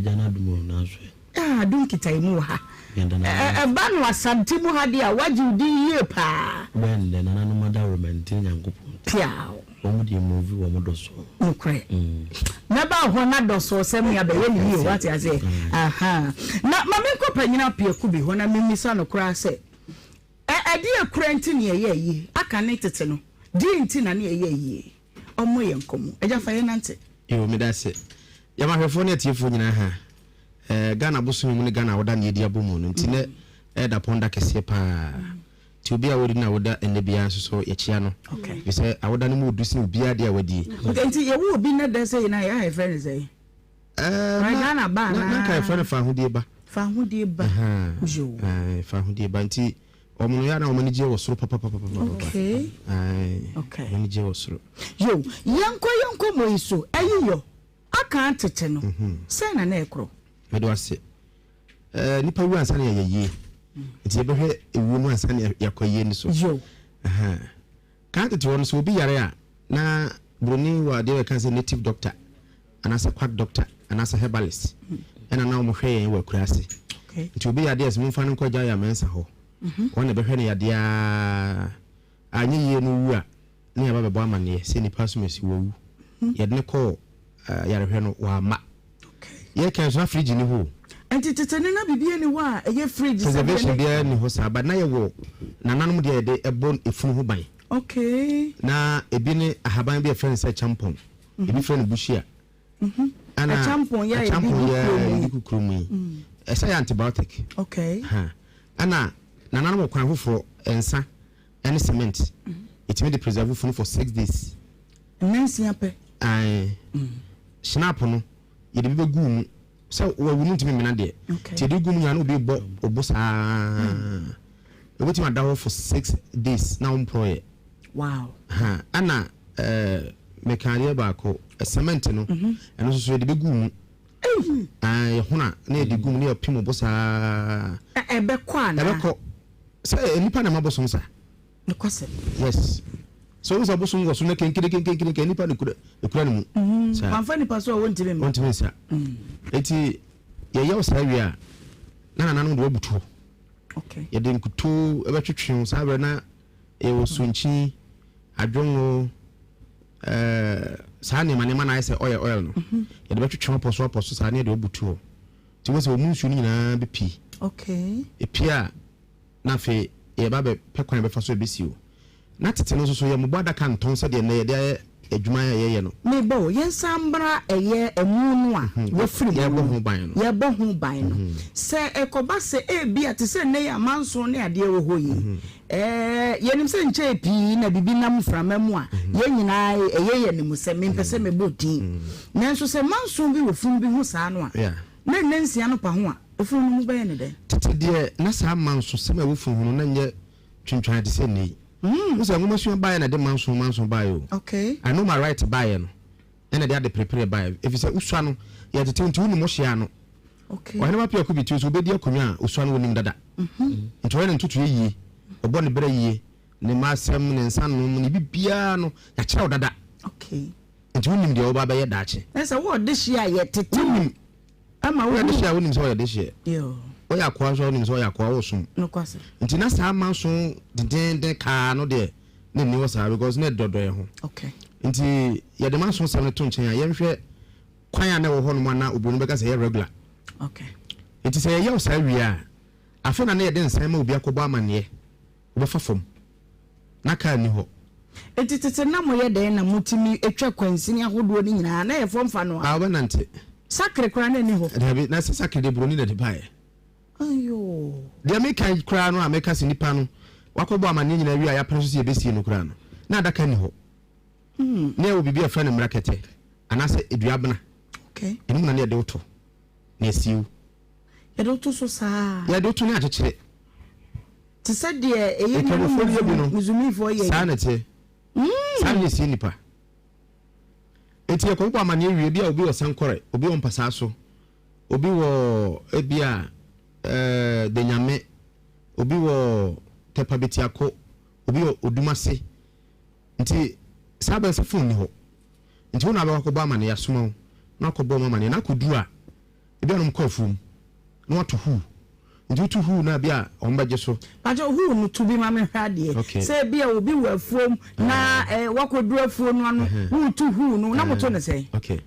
Ah, adom kita yi mu wɔ ha. Ɛba no Asante mu ha deɛ a, wagye wo din yie paa. Bɛn dɛ nananom adaworoma nti ne Nyankopɔn nti. Piaw. Wɔn deɛ movie wɔn dɔ soɔ. Nokorɛ. Mɛba hɔ na dɔ soɔ sɛm ne abɛyɛ ne yie wate aseɛ. Aha. Na ma menkɔ Panyin Apiaku bi hɔ na memmisa no koraa sɛ, Ɛ ɛdeɛ kura nti ne yɛyɛ ayie? Aka ne tete no, deɛ nti na ne yɛyɛ ayie? Ɔmmɔ yɛn nkɔmmɔ. Agya fa yɛn nante. Yoo meda ase. Yɛma ahwɛfoɔ ne atiefoɔ nyinaa ha. Eh, Ghana bosome mu ne Ghana awoda ne yɛdi abɔ mu no nti nɛ ɛyɛ dapɔn da kɛseɛ paa. Nti obi a wɔdi no awoda ɛnnɛ biara nso so yɛkyea no. Okay. Ɛfiri sɛ awoda no mu ɔdu sene obiara deɛ a wadie. Okay, nti yɛwo obi nnɛ da sɛ yi na yɛ a yɛfrɛ no sɛn? Eh, na, Ghana ba na, na nka yɛfrɛ no fahodie ba. Fahodie ba. Yoo. Eh, fahodie ba nti wɔn no yɛ na wɔn ani gye wɔ soro papapapapa. Okay. Okay. Wɔn ani gye wɔ soro. Yo, yɛnkɔ yɛn nkɔmmɔ yi so. Ɛyi yɔ, aka atete no, mhm. sɛn na na ɛkorɔ? Mede wase. Eh, nipa wu ansa na yɛyɛ yie. Nti yɛbɛhwɛ ewuo mu ansa na yɛakɔ yie no so. Yo. Kan tete hɔ no, sɛ obi yare a, na buroni wɔ adeɛ bɛka sɛ native doctor anaasɛ quack doctor anaasɛ herbalist ɛna na wɔhwɛ yɛn wɔ akuraase. Nti obi yadeɛ sɛ momfa no nkɔ Agya Mensah hɔ. Mhm. Wɔn na ɛbɛhwɛ no yadeɛ a anyɛ yie no wu a ne yɛaba bɛbɔ amanneɛ sɛ nipa asomasi wawu. Mhm. Yɛde no kɔɔ eh, yarehwɛ no wamma. Yɛka nso na fridge ni hɔ o. Nti tete no na biribi ni hɔ a ɛyɛ fridge sɛ Preservation biara ni hɔ saa but na yɛwɔ nananom deɛ yɛde ɛbɔ efunu ho ban. Okay. Na ebi ne ahaban bi a yɛfrɛ no sɛ kyampɔn. Mhm. Ebi frɛ no bushia. Mhm. Ɛna Akyampɔn yɛ a yɛde akyampɔn di yɛ kuro mu yɛde yi. gu kuro mu yi. Ɛsɛ yɛ antibiotic. Okay. Ha. Ɛna nananom wɔ kwan foforɔ nsa ɛne cement. Yɛtumi de preserve funu for 6 days. Nnansia pɛ. Ae. Schnapp no, yɛde bi bɛgu wo mu. Sɛ wawu no ntumi mmena deɛ. Nti yɛde gu mu nyinaa na obi bɔ obo saa. Wobɛtumi ada hɔ for 6 days na womporɔeɛ. Wow. Ha, ɛna ɛɛ meka adeɛ baako, cement no, ɛno nso so yɛde bɛgu wo mu. Ae, yɛhono a na yɛde gu mu na yɛpem obo saa. Ɛbɛkɔ anaa? Ɛbɛkɔ. Sɛ nnipa na ɛma bosom saa. Nokwasɛm. Yes. Sɛ wohu sɛ bosom wɔ so na kenkerekenkenkenken nipa na ekura ekura ne mu. Mm-hmm. Saa. Wamfa nipa so a wɔntumi mma. Wɔntumi nsa. Mm. Eti yɛyɛ wo saa wie a na nananom de wabutu hɔ. Okay. Yɛde nkutoo ɛbɛtwetwe wo saa berɛ na yɛwɔ sonkyi, adwongo, ɛɛ saa nneɛma nneɛma na ayɛ sɛ oil oil no. Mm-hmm. Yɛde bɛtwetwe wo apɔso apɔso saa na yɛde wabutu hɔ. Nti wo sɛ wɔn nsuo no nyinaa bɛpie. Okay. Epie a na afei yɛba bɛpɛ kwan a yɛbɛfa so ɛbɛsi o. Na tete no nso so yɛmmobɔ adaka ntɔn sɛdeɛ nnɛ yɛde ayɛ adwuma a yɛyɛ no. Me ba o, yɛnsan mmra ɛyɛ ɛmu no a wafiri mu Yɛrebɔ no, ho ban no. yɛrebɔ ho ban no. Sɛ ɛkɔba sɛ ebia te sɛ nnɛ yi amanson ne adeɛ wɔ hɔ yi, ɛɛ, yɛnim sɛ nkyɛɛ pii na biribi nam mframa mu a, yɛn nyinaa ɛyɛ yɛn anim sɛ, mempɛ sɛ mebɔ din. Nanso sɛ manson bi wɔ funu bi ho saa no a, na nna nsia no pa ho a, efunu no mu bɛyɛ no dɛn? Tete deɛ, na saa mansosɛm a ɛwɔ funu ho no, na ɛnyɛ twintwan te sɛ nnɛ yi. Wohu sɛ nwomasua baeɛ na ɛde manso manso baeɛ o. Okay. I know my right baeɛ no, ɛna ɛde ade perepere baeɛ. Ɛfiri sɛ wosua no, yɛtete nti wonim wo hyeɛ ano. Okay. Ɔhene ba Piaku bi ti nso obɛdi akonnwa a osua no wɔnim dada. Nti ɔyɛ ne ntotoeɛ yie, ɔbɔ ne berɛ yie, ne mma asɛm, ne nsa nom, ne biribiara no, yɛakyerɛ wo dada. Okay. Nti wonim deɛ woba bɛyɛ daakye. Ɛsɛ wo ɔdehyeɛ a yɛtete wo. Wonim. Ama Woyɛ wohu. dehyeɛ a wonim sɛ woyɛ dehyeɛ. Yoo. Woyɛ akoa nso a wonim sɛ woyɛ akoa wosom. Nokwasɛm. Nti na saa manso dendeenden kaa no deɛ na nni hɔ saa because na ɛdɔdɔ yɛn ho. Okay. Nti yɛde manso sɛm no to nkyɛn a yɛnhwɛ kwan a na ɛwɔ hɔ nom a na oburoni bɛka sɛ ɛyɛ regular. Okay. Nti sɛ yɛyɛ wo saa wie a afei na na yɛde nsan ma obi akɔbɔ amanneɛ. Wobɛfa fam. Na kaa nni hɔ. Enti tete na moyɛ dɛn na motumi twa kwansini ahodoɔ no nyinaa? Na ɛyɛ fam fa no a. Ah, wobɛnante. Sakre koraa na ɛnni hɔ. Dabi, na sɛ sakre deɛ buroni na ɛde baeɛ. Ayoo. Deɛ meka yi koraa no a meka sɛ nipa no wakɔbɔ amanneɛ nyinaa wie a yɛapene so sɛ yɛbɛsie no koraa no, na adaka nni hɔ. Na yɛwɔ biribi a yɛfrɛ no mmerakɛtɛ anaasɛ duabena. Okay. Ɛno mu na na yɛde wo to na yɛasie wo. Yɛde wo to so saa. Yɛde wo to ne akyekyere. Te sɛ deɛ ɛyɛ Nkramofoɔ no yɛ bi no, Muslimifoɔ yɛ. Saa na ɛteɛ. Saa na yɛsie nnipa. Enti yɛkɔbobɔ amanneɛ wie, ebi a obi wɔ Sankɔrɛ, obi wɔ Mpasaa so, obi wɔ ebi a ɛɛ Denyame, obi wɔ Tɛpa Betiako, obi wɔ Odumase. Nti saa bɛn sɛ fon ni hɔ. Nti wo na abɛkɔ akɔbɔ amanneɛ, yɛasoma wo na wakɔbɔ wɔn amanneɛ. Na akɔduru a, Ebi a na wɔkɔ afuom na wɔato huu. Nti woto huu no a bi a wɔbɛgye so. Pakyɛ huu no to bi ma me nhwɛ adeɛ. Okay. Sɛ ebi a obi wɔ afuom na eh, wakɔduru afuo no ano, woreto huu no, na moto no sɛn? Okay.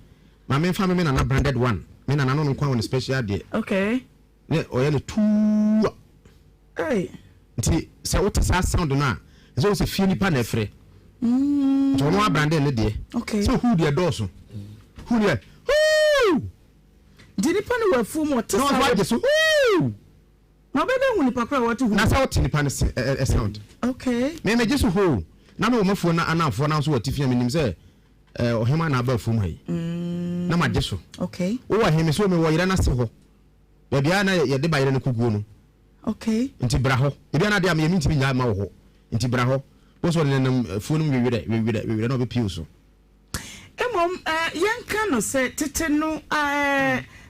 Ma memfa me me nana branded one. Me nana no no nko ara wɔ ne special deɛ. Okay. Ne ɔyɛ no tuua. Hey. Nti sɛ wote saa sound no a, ɛsɛ wo sɛ fie nipa na ɛfrɛ. Nti ɔno abranded ne deɛ. Okay. Sɛ huu deɛ dɔɔso. Huu deɛ huu. Nti nipa no wɔ afuom ɔte Na saa. ɔso agye so huu. Na ɔbɛ dɛ hu nipa koro a wɔte huu. Na sɛ wote nipa no se ɛ ɛ sound. Okay. Me megye so hoo. Na me wɔ m'afuo no anaafoɔ na nso wɔ atifi a menim sɛ ɛ ɔhema na aba afuom ha yi. Na magye so. Okay. Wowɔ he? Me so mewɔ yerɛ no ase hɔ. Baabi a na yɛde ba yerɛ no kɔguo no. Okay. Nti bra hɔ. Ebi a na adeɛ a meyɛ mentumi nnyae mma wɔ hɔ. Nti bra hɔ. Wo nso ɔde nenam afuo no mu wewerɛ wewerɛ wewerɛ na ɔbɛpie wo so. Mmom yɛnka no sɛ tete no,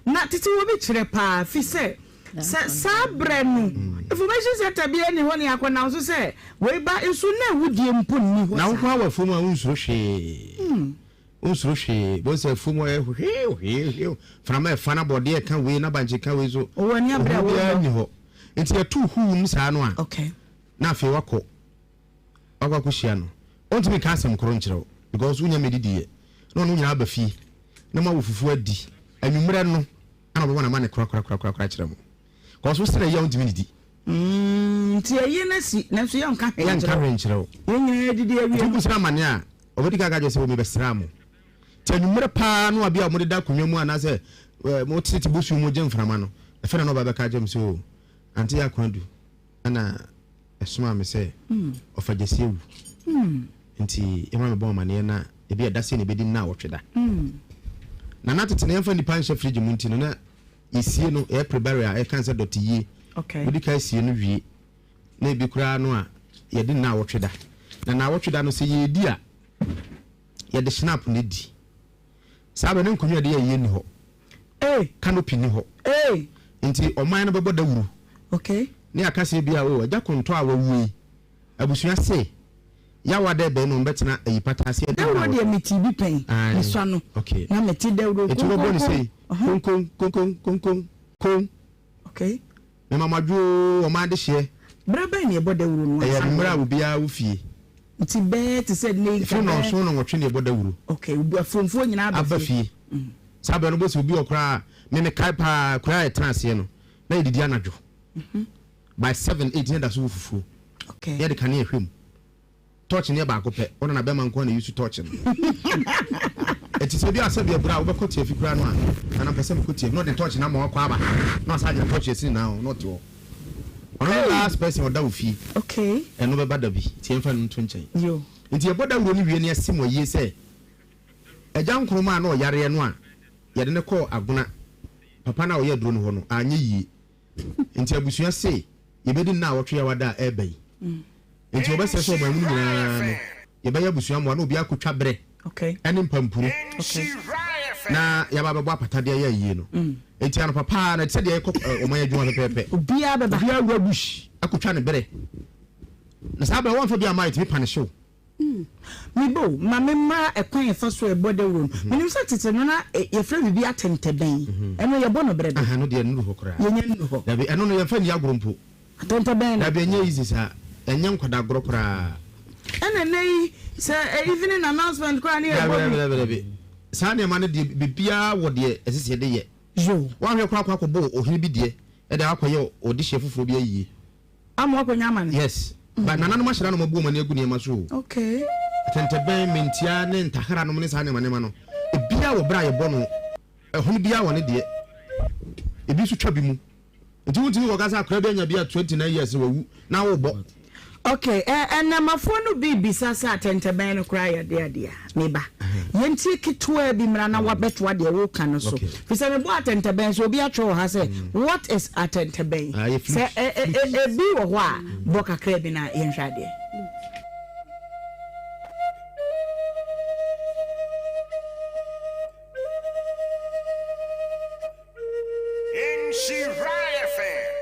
na tete wɔ bi kyerɛ paa, fi sɛ, sɛ saa berɛ no, information center biara nni hɔ ne akɔnam so sɛ wei ba nso na awudie mpo nni hɔ Na wo saa. nko ara wɔ afuom a wonsuro hwee. Wonsuro hwee. Bohu sɛ afuom hɔ yɛ hwee hwee hwee. Mframa ɛfa na bɔdeɛ ɛka wei na bankye ka wei so. Ɔwɔ ani abere a Ohuu biara wɔdɔ. nni hɔ. Nti yɛto huu no saa no a, Okay. na afei wakɔ. Wakɔ akɔhyia no. Ɔntumi nka asɛm koro nkyerɛ wo because wonya mmɛdidiiɛ. Na ɔne wo nyinaa aba fie na moawɔ fufuo adi. Anwummerɛ no ana ɔbɛbɔ n'amanne korakorakorakora akyerɛ mo. Because wo srɛ yi a wontumi nnidi. Mm, nti ayi no asi nanso yɛnka hwee Yɛnka nkyerɛ wo. hwee nkyerɛ wo. Yɛn nyinaa adidi awie Nti no. wobisa no amanneɛ a, ɔbɛdi kan aka akyerɛ wo sɛ, o mebɛsraa mo. Nti anwummerɛ paa no a bi a wɔdeda akonnwa mu anaasɛ eh, motete bosuo mu gye mframa no, ɛfɛ na na ɔba bɛka akyerɛ mo sɛ, o, Ante Akoadu ɛna ɛsomaa me sɛ ɔfa gyasi awu nti ɛma mebɔ amaneɛ na ebi ɛda sei na ɛbɛdi nna awɔtwe da. Na na tete no yɛmfa nnipa nhyɛ fridge mu nti no na yɛsie no ɛyɛ pre-burial a ɛka sɛ dɔte yie. Wodi ka sie no wie na ebi koraa no a yɛde nna awɔtwe da. Na nna awɔtwe da no sɛ yɛredi a yɛde schnapp na ɛdi. Saa bɛ ne nkonnwa yɛde yɛ yie nni hɔ. Canopy nni hɔ. Nti ɔman no bɛbɔ dawuro. Okay. Ne aka sɛ bi a o agya kontɔ a wawu yi abusua se. Yawa dɛ bɛn na wɔbɛtena ayi pata ase adi Dawuro nnawɔtwe? deɛ metee bi pɛn, Ae, mesua no, okay. na mete dawuro Enti wobɛbɔ no konkonko, sei, ɔhɔ. konkon, konkon, konkon, kon. Okay. Mema mo adwo oo, ɔman adehyeɛ. Berɛ bɛn na yɛbɔ dawuro no Ɛyɛ ansa na mmerɛ a wɔabɔ? obiara wɔ fie. Nti bɛyɛ te sɛ nnɛ yi nka Ɛfiri bɛyɛ. nnɔnson nnɔnwɔtwe na yɛbɔ dawuro. Okay, afuomfoɔ nyinaa aba Aba fie. fie. Saa berɛ no wobɛhu sɛ obi wɔ koraa a, me mekae paa, kuro a yɛtena aseɛ no, na yɛdidi anadwo. By 7, 8 na yɛda so wɔ fufuo. Okay. Na yɛde kanea hwɛ mu. Torch no yɛ baako pɛ, wo nana bɛrima nko ara na use torch no. Ɛti sɛ bi a sɛbi abura a wobɛkɔ tiafi koraa no a, nana mpɛ sɛ mekɔ tiafi, na ɔde torch no ama wakɔ aba, na wasan agyina torch asi ne nan ho, na ɔte hɔ. Ɔno ne last person ɔda wo fie. Okay. Ɛno bɛba da bi, nti yɛmfa no nto nkyɛn. Yo. Nti yɛbɔ dawuro no wie no yɛse mo ayie sɛ, Agya Nkrumah a na ɔyareɛ no a yɛde no kɔɔ Agona, papa no a ɔyɛ aduro no hɔ no, anyɛ yie. Nti abusua se yɛbɛdi nnaawɔtwe Yawada a ɛreba yi. Nti wɔbɛsrɛ sɛ ɔman mu no nyinaa no yɛbɛyɛ abusua mmoa na obiara akɔtwa berɛ ne mpampuro na yɛaba abɛbɔ apata de ayɛ ayie no. Nti anɔpa paa no ɛte sɛ deɛ yɛkɔ ɔman adwuma pɛpɛɛpɛ. Obiara bɛba. Obiara wura bush akɔtwa ne berɛ. Na saa berɛ wɔmfa bi amma a yɛtumi panishe wo. Me bo, ma memmra ɛkwan a ɛfa so a ɛbɔ dawuro no. Menim sɛ tete no na yɛfrɛ biribi atɛntɛbɛn. Ɛno yɛbɔ no berɛ bɛn? Ɛno deɛ nnuru hɔ koraa. Yɛnya nnuru hɔ. Dabi, ɛno no yɛmfa nni agorɔ mpo. Atɛntɛbɛn no. Dabi, ɛnyɛ easy saa. Ɛnyɛ nkwadaa agorɔ koraa. Ɛna nnɛ yi, sɛ evening announcement koraa ne yɛbɔ bi. Dabi, dabi, dabi. Saa nneɛma no deɛ, biribiara wɔ deɛ ɛsɛ sɛ yɛde yɛ. Yoo. Woanhwɛ koraa akɔ akɔbɔ ohene bi deɛ, ɛde akɔyɛ ɔdehyeɛ foforɔ bi ayie. Ama wakɔnya amane. Yes but nananom ahyɛ da na wɔabu wɔn ani agu nneɛma so o. Okay. Atɛntɛbɛn, mentia ne ntahera nom ne saa nneɛma nneɛma no, ebiara wɔ berɛ a yɛbɔ no, ɛhono biara wɔ ne deɛ. Ebi nso twa bi mu. Nti wontumi nkɔka sɛ akwadaa bi anya bi a 29 years wawu na wobɔ. Okay, ɛ ɛnɛmafoɔ no bi bisa sɛ atɛntɛbɛn no koraa yɛ adeɛ adeɛ a, me ba. Yɛntie ketewaa bi mmra na wabɛtoa deɛ woka no so. Firi sɛ mebɔ atɛntɛbɛn so, obi atwerɛ wɔ ha sɛ, What is atɛntɛbɛn? Sɛ ebi wɔ hɔ a, bɔ kakra bi na yɛnhwɛ adeɛ. Nhyira FM.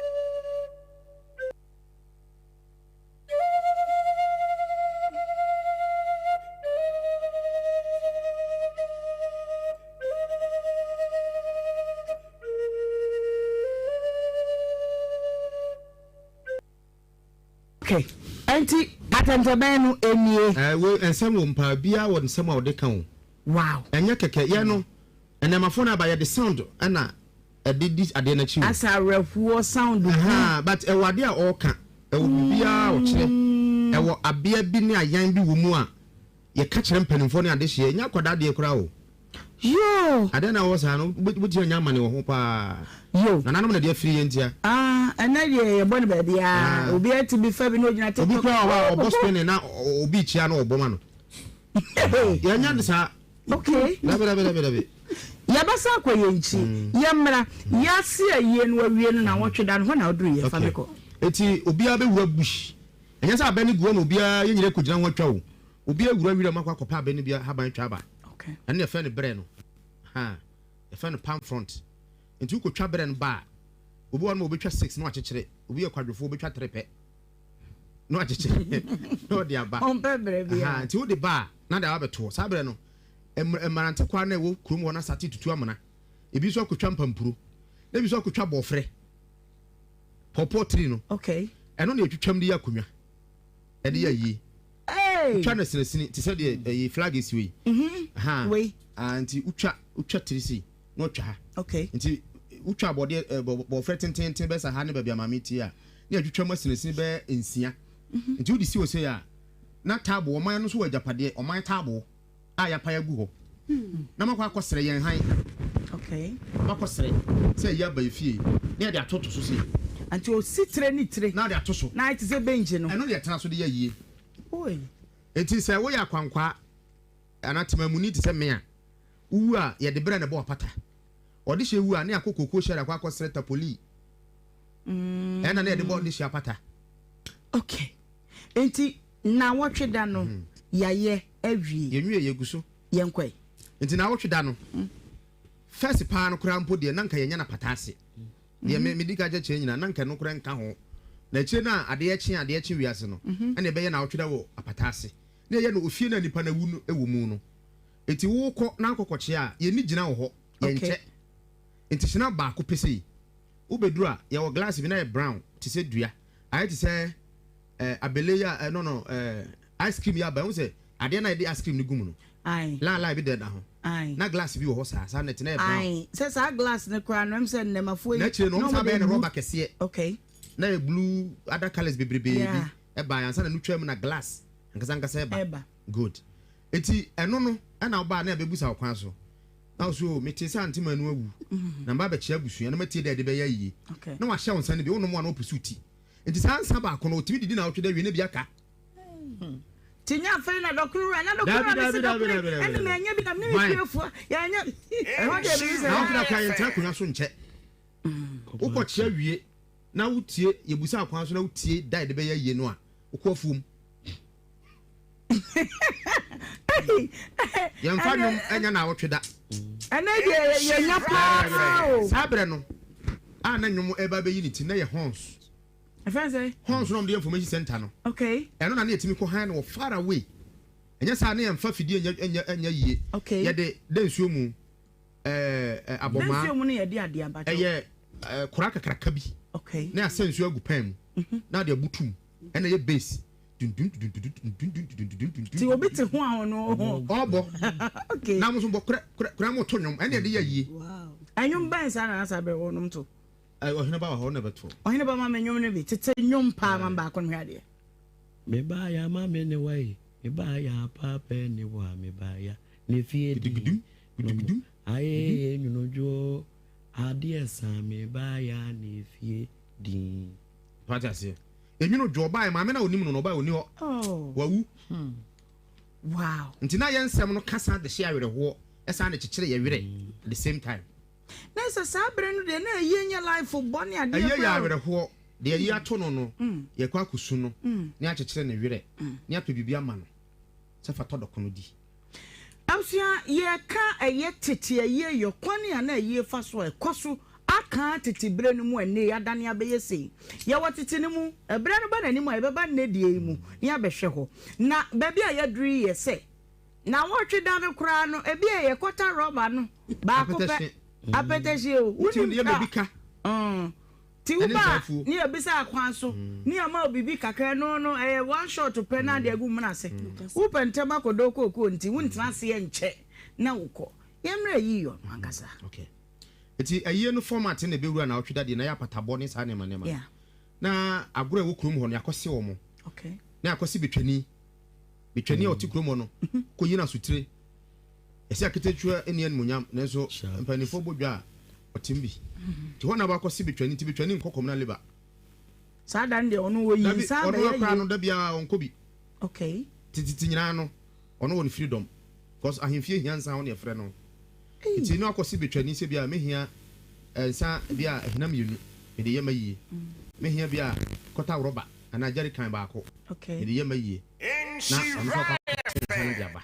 Okay, ɛnti atɛntɛbɛn no nie. Ɛɛ wei nsɛm wɔ mu paa, biara wɔ nsɛm a ɔde ka o. Wow. Ɛnyɛ kɛkɛ, yɛn no nnɛɛmafoɔ no aba yɛde sound ɛna ɛde di adeɛ no akyi o. Asɛ awerɛhoɔ sound bi. Ahaa but ɛwɔ adeɛ a ɔɔka, ɛwɔ biribiara a ɔkyerɛ, ɛwɔ abea bi ne ayan bi wɔ mu a yɛka kyerɛ mpanimfoɔ ne adehyeɛ, ɛnyɛ akwadaa deɛ koraa o. Yoo. Adeɛ na ɛwɔ saa no, wobɛtumi anya amane wɔ ho paa. Yoo. Nananom na ɛde afiri yɛn ntia. Ah, ɛnɛ deɛ yɛbɔ no baabiara. Obiara tumi fa bi na ogyina TikTok. Obi koraa wɔ hɔ a ɔbɔ spinning na obi rekyia na ɔbɔ ma no. Yɛnyɛ no saa. Okay. Dabi dabi dabi dabi. Yɛbɛsan akɔ yɛn nkyi. Mm. Yɛmmra. Yɛase ayie no awie no na wɔtwe da no hɔ na woduru yɛ fa me kɔ. Eti obiara bɛwura bush. Ɛnyɛ sɛ abɛ no gu hɔ na obiara yɛn nyinaa kɔgyina ho atwa o. Obiara wura wira mu akɔ akɔpɛ abɛ no bi ahaban twa aba. Okay. Ɛno na yɛfrɛ no berɛ no. Ha. Yɛfrɛ no palm front. Nti wokɔtwa berɛ no ba a, obi wɔ hɔ no ma obɛtwa 6 na wakyekyere. Obi yɛ kwadwofoɔ obɛtwa 3 pɛ. na wakyekyere na ɔde aba. Ɔmpɛ berɛ biara. Nti wode ba a na de aba bɛto hɔ. Saa berɛ no mmerante kwaa na ɛwɔ kurom hɔ na asate tutu amena. Ebi nso akɔtwa mpampuro. Na ebi nso akɔtwa bɔɔfrɛ. Pɔpɔ tiri no. Okay. Ɛno na yɛtwitwam de yɛ akonnwa. Ɛde yɛ ayie. Wotwa no asinasini te sɛ deɛ ɛyɛ flag esi wei. Mhm. Wei. Ah, nti wotwa wotwa tiri sei na watwa ha. Okay. Nti wotwa abɔdeɛ eh, bɔɔfrɛ tententen bɛsa ha ne baabi a maame tie a na yɛtwitwa mu asinasini bɛyɛ nsia. Mhm. Nti wode si hɔ sei a na taabo ɔman no nso wɔ agyapadeɛ ɔman taabo a yɛapae agu hɔ. Hmm. Na makɔ akɔsrɛ yɛn han. Okay. Makɔsrɛ sɛ ɛyi aba efie na yɛde atoto so sei. Nti osi tire ne tire. Na ade ato so. Na ayɛ te sɛ bench no. Ɛno na yɛtena so de yɛ ayie. Oi. Nti sɛ woyɛ akwankwaa anaa temamuni te sɛ me a, Wowu a, yɛde berɛ na ɛbɔ apata. Ɔdehyeɛ wu a, ne akɔ kooko hyɛre akɔ akɔsrɛ tapoli. Ɛna na yɛde bɔ ɔdehyeɛ apata. Okay. Nti naawɔtwe da no hmm. yɛayɛ awie. Yɛnwie, yɛgu so. Yɛnkɔe. Nti naawɔtwe da no, hmm. first paa no koraa mpo deɛ na nka yɛnya no apata ase. Deɛ hmm. medi ka kyerɛkyerɛ nyinaa na nka no koraa nka ho. Na akyire no a adeɛ kye adeɛ kye wiase no, ɛna ɛbɛyɛ naawɔtwe da wɔ apata ase. Na yɛyɛ no ofie no a nipa no awu no wɔ mu no. Enti wokɔ na akɔkɔkyea a, yɛnni gyina wɔ hɔ, yɛnkyɛ. Enti hyena baako pɛ sei. Wobɛduru a, yɛwɔ glass bi na ɛyɛ brown te sɛ dua. Ayɛ te sɛ eh, abele yi a, eh, no, no, eh, ice cream yi aba. Wohu sɛ adeɛ no a yɛde ice cream no gu mu no, line line bi da da ho. Na glass bi wɔ hɔ saa, saa na ɛte na ɛyɛ brown. Sɛ saa glass no koraa no, ɛm sɛ nnɛmafoɔ yi. Na akyire no, wɔn san bɛyɛ no rɔba kɛseɛ. Okay. Na ɛyɛ blue, other colours bebrebee bi ɛbaeɛ ansa na ɛno twam na glass ankasa ankasa ɛba. Good. Enti ɛno no ɛna wobaa na ɛbɛbusa wo kwan so. Na wo so o, metee sɛ Aunty Manu awu, na meba abɛkyea abusua na matie dɛ ɛde bɛyɛ ayie. Na wahyɛ wo nsa no bi, wonom a na ɔpusu wo ti. Enti saa nsa baako no, ɔtumi didi naawɔtwe da wie na bi aka. Nti nyɛ afei na dɔkono wura, na dɔkono wura mese dɔkono yi, ɛne manyɛ bi na mene me fiefoɔ yɛanyɛ, ɛhɔ deɛ meyi sɛ. Naawɔtwe da koraa yɛntena akonnwa so nkyɛ. Wokɔkyea wie na wotie, yɛbusa wo kwan so na wotie da ɛde bɛyɛ ayie no a, wokɔ afuom. Yɛmfa nnwom nyɛ naawɔtwe da. Ɛnɛ deɛ yɛnya paa o. Saa berɛ no a na nnwom ɛba bɛyi ne ti na yɛ horns. Ɛfɛn sɛ? Horns na wɔde yɛ information center no. Okay. Ɛno na ne yɛtumi kɔ han no wɔ far away. Ɛnyɛ saa ne yɛmfa fidie nyɛ nyɛ nyɛ yie. Okay. Yɛde dɛ nsuo mu ɛɛ abɔmaa. Dɛ nsuo mu no yɛde adeɛ abakyɛw. Ɛyɛ ɛɛ kora kakraka bi. Okay. Na yɛasɛ nsuo agu pan mu. Na de abutu mu. Ɛna ɛyɛ bass. Ti obi te ho a ɔno ho. Ɔbɔ. Okay. Na mo nso bɔ korɛ korɛ korɛ mo to nnwom ɛna ɛde yɛ yie. Ɛnwom bɛn saa na nasa bere wɔnom to? Ɔhene ba wɔ hɔ ɔno na ɛbɛto. Ɔhene ba ma me nnwom no bi tete nnwom paa ma baako nhwɛ adeɛ. Me ba ya ma me ne wa yi me ba ya paapa ne wa me ba ya ne fie di no mu ayeye nwunodwo adeɛ sa me ba ya ne fie di. Wate aseɛ? Enwunu dwo ɔbaeɛ, maame no a ɔnim no no ɔbaeɛ ɔnni hɔ. Oh. Wawu. Hmm. Wow. Nti na yɛn nsɛm no ka san de hyɛ awerɛhoɔ, ɛsan de kyekyere yɛ werɛ at the same time. Na sɛ saa berɛ no deɛ na ayie nyɛ life bɔ ne adeɛ Ayie yɛ koraa o. awerɛhoɔ. Deɛ ayie ato no no, yɛkɔ akɔsu no, ne akyekyere ne werɛ, ne apɛ biribi ama no sɛ fa tɔ dɔkono di. Abusua, yɛreka ɛyɛ tete ayie yɔ kwan a na ayie fa so a ɛkɔ so akaa tete berɛ no mu a ɛnnɛ yi adane abɛyɛ sei. Yɛwɔ tete no mu, ɛberɛ no ba n'anim a yɛbɛba nnɛ deɛ yi mu na yɛabɛhwɛ hɔ. Na baabi a yɛaduru yi yɛ sɛ nnawɔtwe da no koraa no ebi a yɛkɔta rɔba no baako pɛ, apɛtɛhye o, wonim ka. Nti wo ba a ne yɛbisa akwan so ne yɛma wo biribi kakra ɛno no ɛyɛ one shot pɛ na ade agu mena ase. Wopɛ ntɛm akɔdɔ kookoo nti wontena aseɛ nkyɛ na wokɔ. Yɛmmrɛ ayi yɔ no ankasa. Okay. Nti ayie no format na ɛbɛwura naawɔtwe dadeɛ na ɛyɛ apatabɔ ne saa nneɛma nneɛma. Yeah. Na agorɔ a ɛwɔ kurom hɔ no yɛakɔse wɔn. Okay. Na yɛakɔse betwani. Betwani a ɔte kurom hɔ no kɔyi no asotire. Ɛsɛ aketekyua nni animuonyam, nanso mpanimfoɔ bɔ dwa a, ɔtem bi. Nti hɔ na wakɔse betwani, nti betwani nkɔ kɔm na leba. Saa da no deɛ ɔno ɔyi Dabi, nsa ɔno abɛyɛ koraa yie. no, da biara ɔnkɔ bi. Okay. Tititi nyinaa no, ɔno wɔ ne freedom. Because ahemfie hia nsa, hɔ na yɛfrɛ no. Nti na wakɔse betwani sɛ bia mehia nsa bi a ahina mmienu, mede yɛ m'ayie. Mehia bi a kɔta rɔba anaa jerrycan baako, Okay. mede yɛ m'ayie. Na ɔno nso akɔ akɔte nsa no de aba.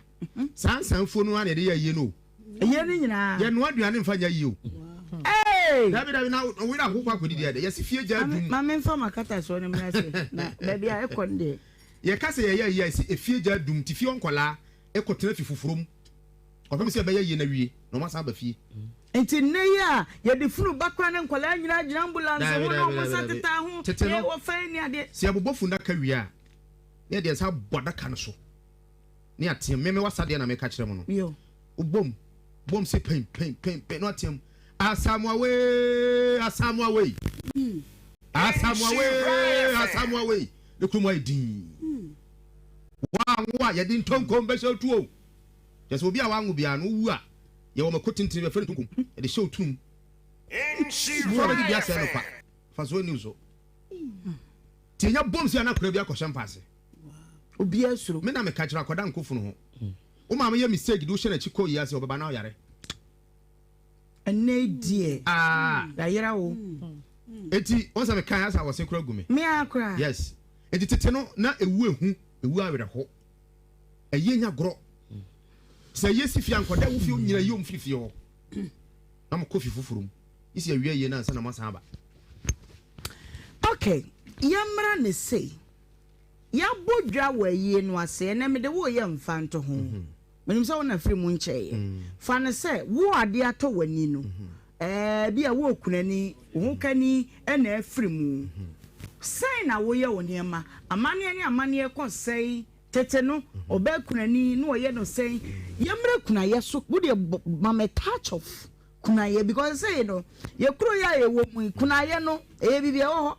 Saa nsanfuo no ara na yɛde yɛ ayie no o. Ayie no nyinaa. Yɛnoa aduane mfa nyɛ ayie o. Hey! Dabi dabi na wo yere akokɔ akɔdidi ɛdɛ. Yɛsi fie gya adum. Ma me nfa m'akatasoɔ no mmra se na baabi a ɛkɔ no deɛ. Yɛka sɛ yɛyɛ ayie a yɛsi efie gya adum nti fie hɔ nkwadaa kɔ tena fi foforɔ mu kɔpem sɛ yɛbɛyɛ ayie no awie na wɔn asan aba fie. Nti nnɛ yi a yɛde funu ba koraa na nkwadaa nyinaa gyina ambulance Dabi ho na dabi wɔn dabi nsa dabi. tetaa ho Tete yɛ no wɔfɛn ne adeɛ. sɛ yɛbobɔ fundaka wie a na yɛde yɛn nsa abɔ adaka no so. ne ateam. Me me w'asadeɛ na meka kyerɛ mo no. Wobom, bom se pɛn pɛn pɛn pɛn na wateam. Asamoah wei, Asamoah wei. Asamoah wei, Asamoah wei. Ne kurom ayɛ din. Wanwo a yɛde ntonkom bɛhyɛ otuo. Kyerɛ sɛ obi a wanwo biara no wowu a yɛwɔ mako tenten bɛfrɛ no ntonkom. Yɛde hyɛ otunum. Wo a bɛde bi asɛe no kwa. Fa so ani so. Ti nya bom si anakora bi akɔhyɛ mpaase. Obiara suro. Me na meka kyerɛ akwadaa nkɔ funu ho. Wo maame yɛ mistake de wo hyɛ n'akyi kɔ yiase ɔbɛba na ɔyare. Ɛnɛ deɛ. Ah. Yayera wo. Eti wɔn sɛ meka asa wɔse kora gu me. Me ara koraa. Yes. Eti tete no na ewu ehu, ewu awerɛho. Ɛyɛ nya gorɔ. Sɛ yɛ si fie ankɔda wo fie nyina yi omfiri fie hɔ. Na mo kɔ fi foforo mu. Isi awia yie na ansa na mo asan aba. Okay, yɛmmra ne sei. Yɛabɔ dwa wɔ ayie no ase, ɛnnɛ mede wo reyɛ mfantoho. Menim sɛ wo na firi mu nkyɛeɛ. Fa no sɛ wo adeɛ atɔ w'ani no, ɛɛ, bi a wo okunani, wo hokani na afiri mu. Sɛn na woyɛ wo nneɛma? Amanneɛ ne amanneɛ kɔ sɛn? Tete no, ɔbaa kunani na ɔyɛ no sɛn? Yɛmmrɛ kunayɛ so. Wo deɛ ma me touch of kunayɛ because sei no, yɛ kuro yi a yɛwɔ mu yi, kunayɛ no, ɛyɛ biribi ɛwɔ hɔ.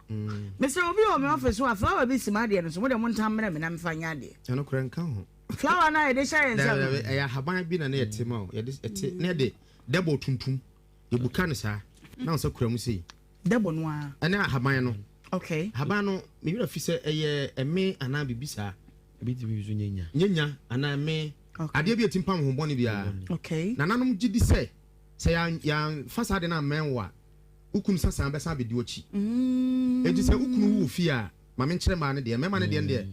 Mesrɛ obi wɔ me office hɔ a, flower bi si m'adeɛ no so, mo deɛ montam mmrɛ me na memfa nyɛ adeɛ. Ɛno koraa nka ho. Flower no a yɛde hyɛ yɛn nsa no. Dabi, ɛyɛ ahaban bi na ne yɛte ma o. Yɛde ɛte na yɛde dɛbɔ tuntum. Yɛbuka no saa. Na wo nsa kura mu sei. Dɛbɔ no ara. Ɛne ahaban no. Okay. Ahaban no, me werɛ fi sɛ ɛyɛ ɛme anaa biribi saa. Ebi tumi nso nyɛ nya. Nyɛ nya anaa ɛme. Okay. Adeɛ bi a ɛtumi pam ho bɔne biara. Okay. Nananom gye di sɛ, sɛ yɛan yɛamfa saa ade no ammɛn wo a, wo kunu sasan bɛsan abɛdi w'akyi. Enti sɛ wo kunu wu wɔ fie a, ma menkyerɛ mmaa no deɛ. Mmarima no deɛ no deɛ,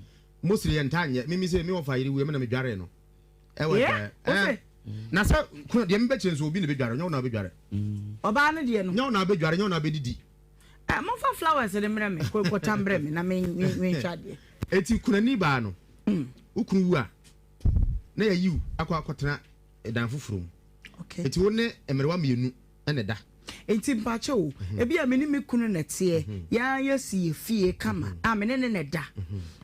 Mostly yɛ ntaa nyɛ. Mimi sɛ mi wɔfa yere wuiɛ me na me dwaree no. Ɛwɔ Yeah, dɛ. ose. Na sɛ kuna deɛ mebɛkyerɛ nso obi na bɛdware nyɛ wo na wobɛdware. Ɔbaa no deɛ no. Nyɛ wo na wobɛdware nyɛ wo na wobɛdidi. Eh, momfa flowers no mmerɛ me, kɔta mmerɛ me na menhwɛ adeɛ. Eti kunani baa no, wo kunu wu a, na yɛyi wo akɔ akɔtena dan foforɔ mu. Okay. Eti wo ne mmerewa mmienu na ɛda. Enti mpakyɛ o, ebi a me ne me kunu na ɛteɛ, yɛn ara yɛasi yɛn fie kama a me ne no na ɛda.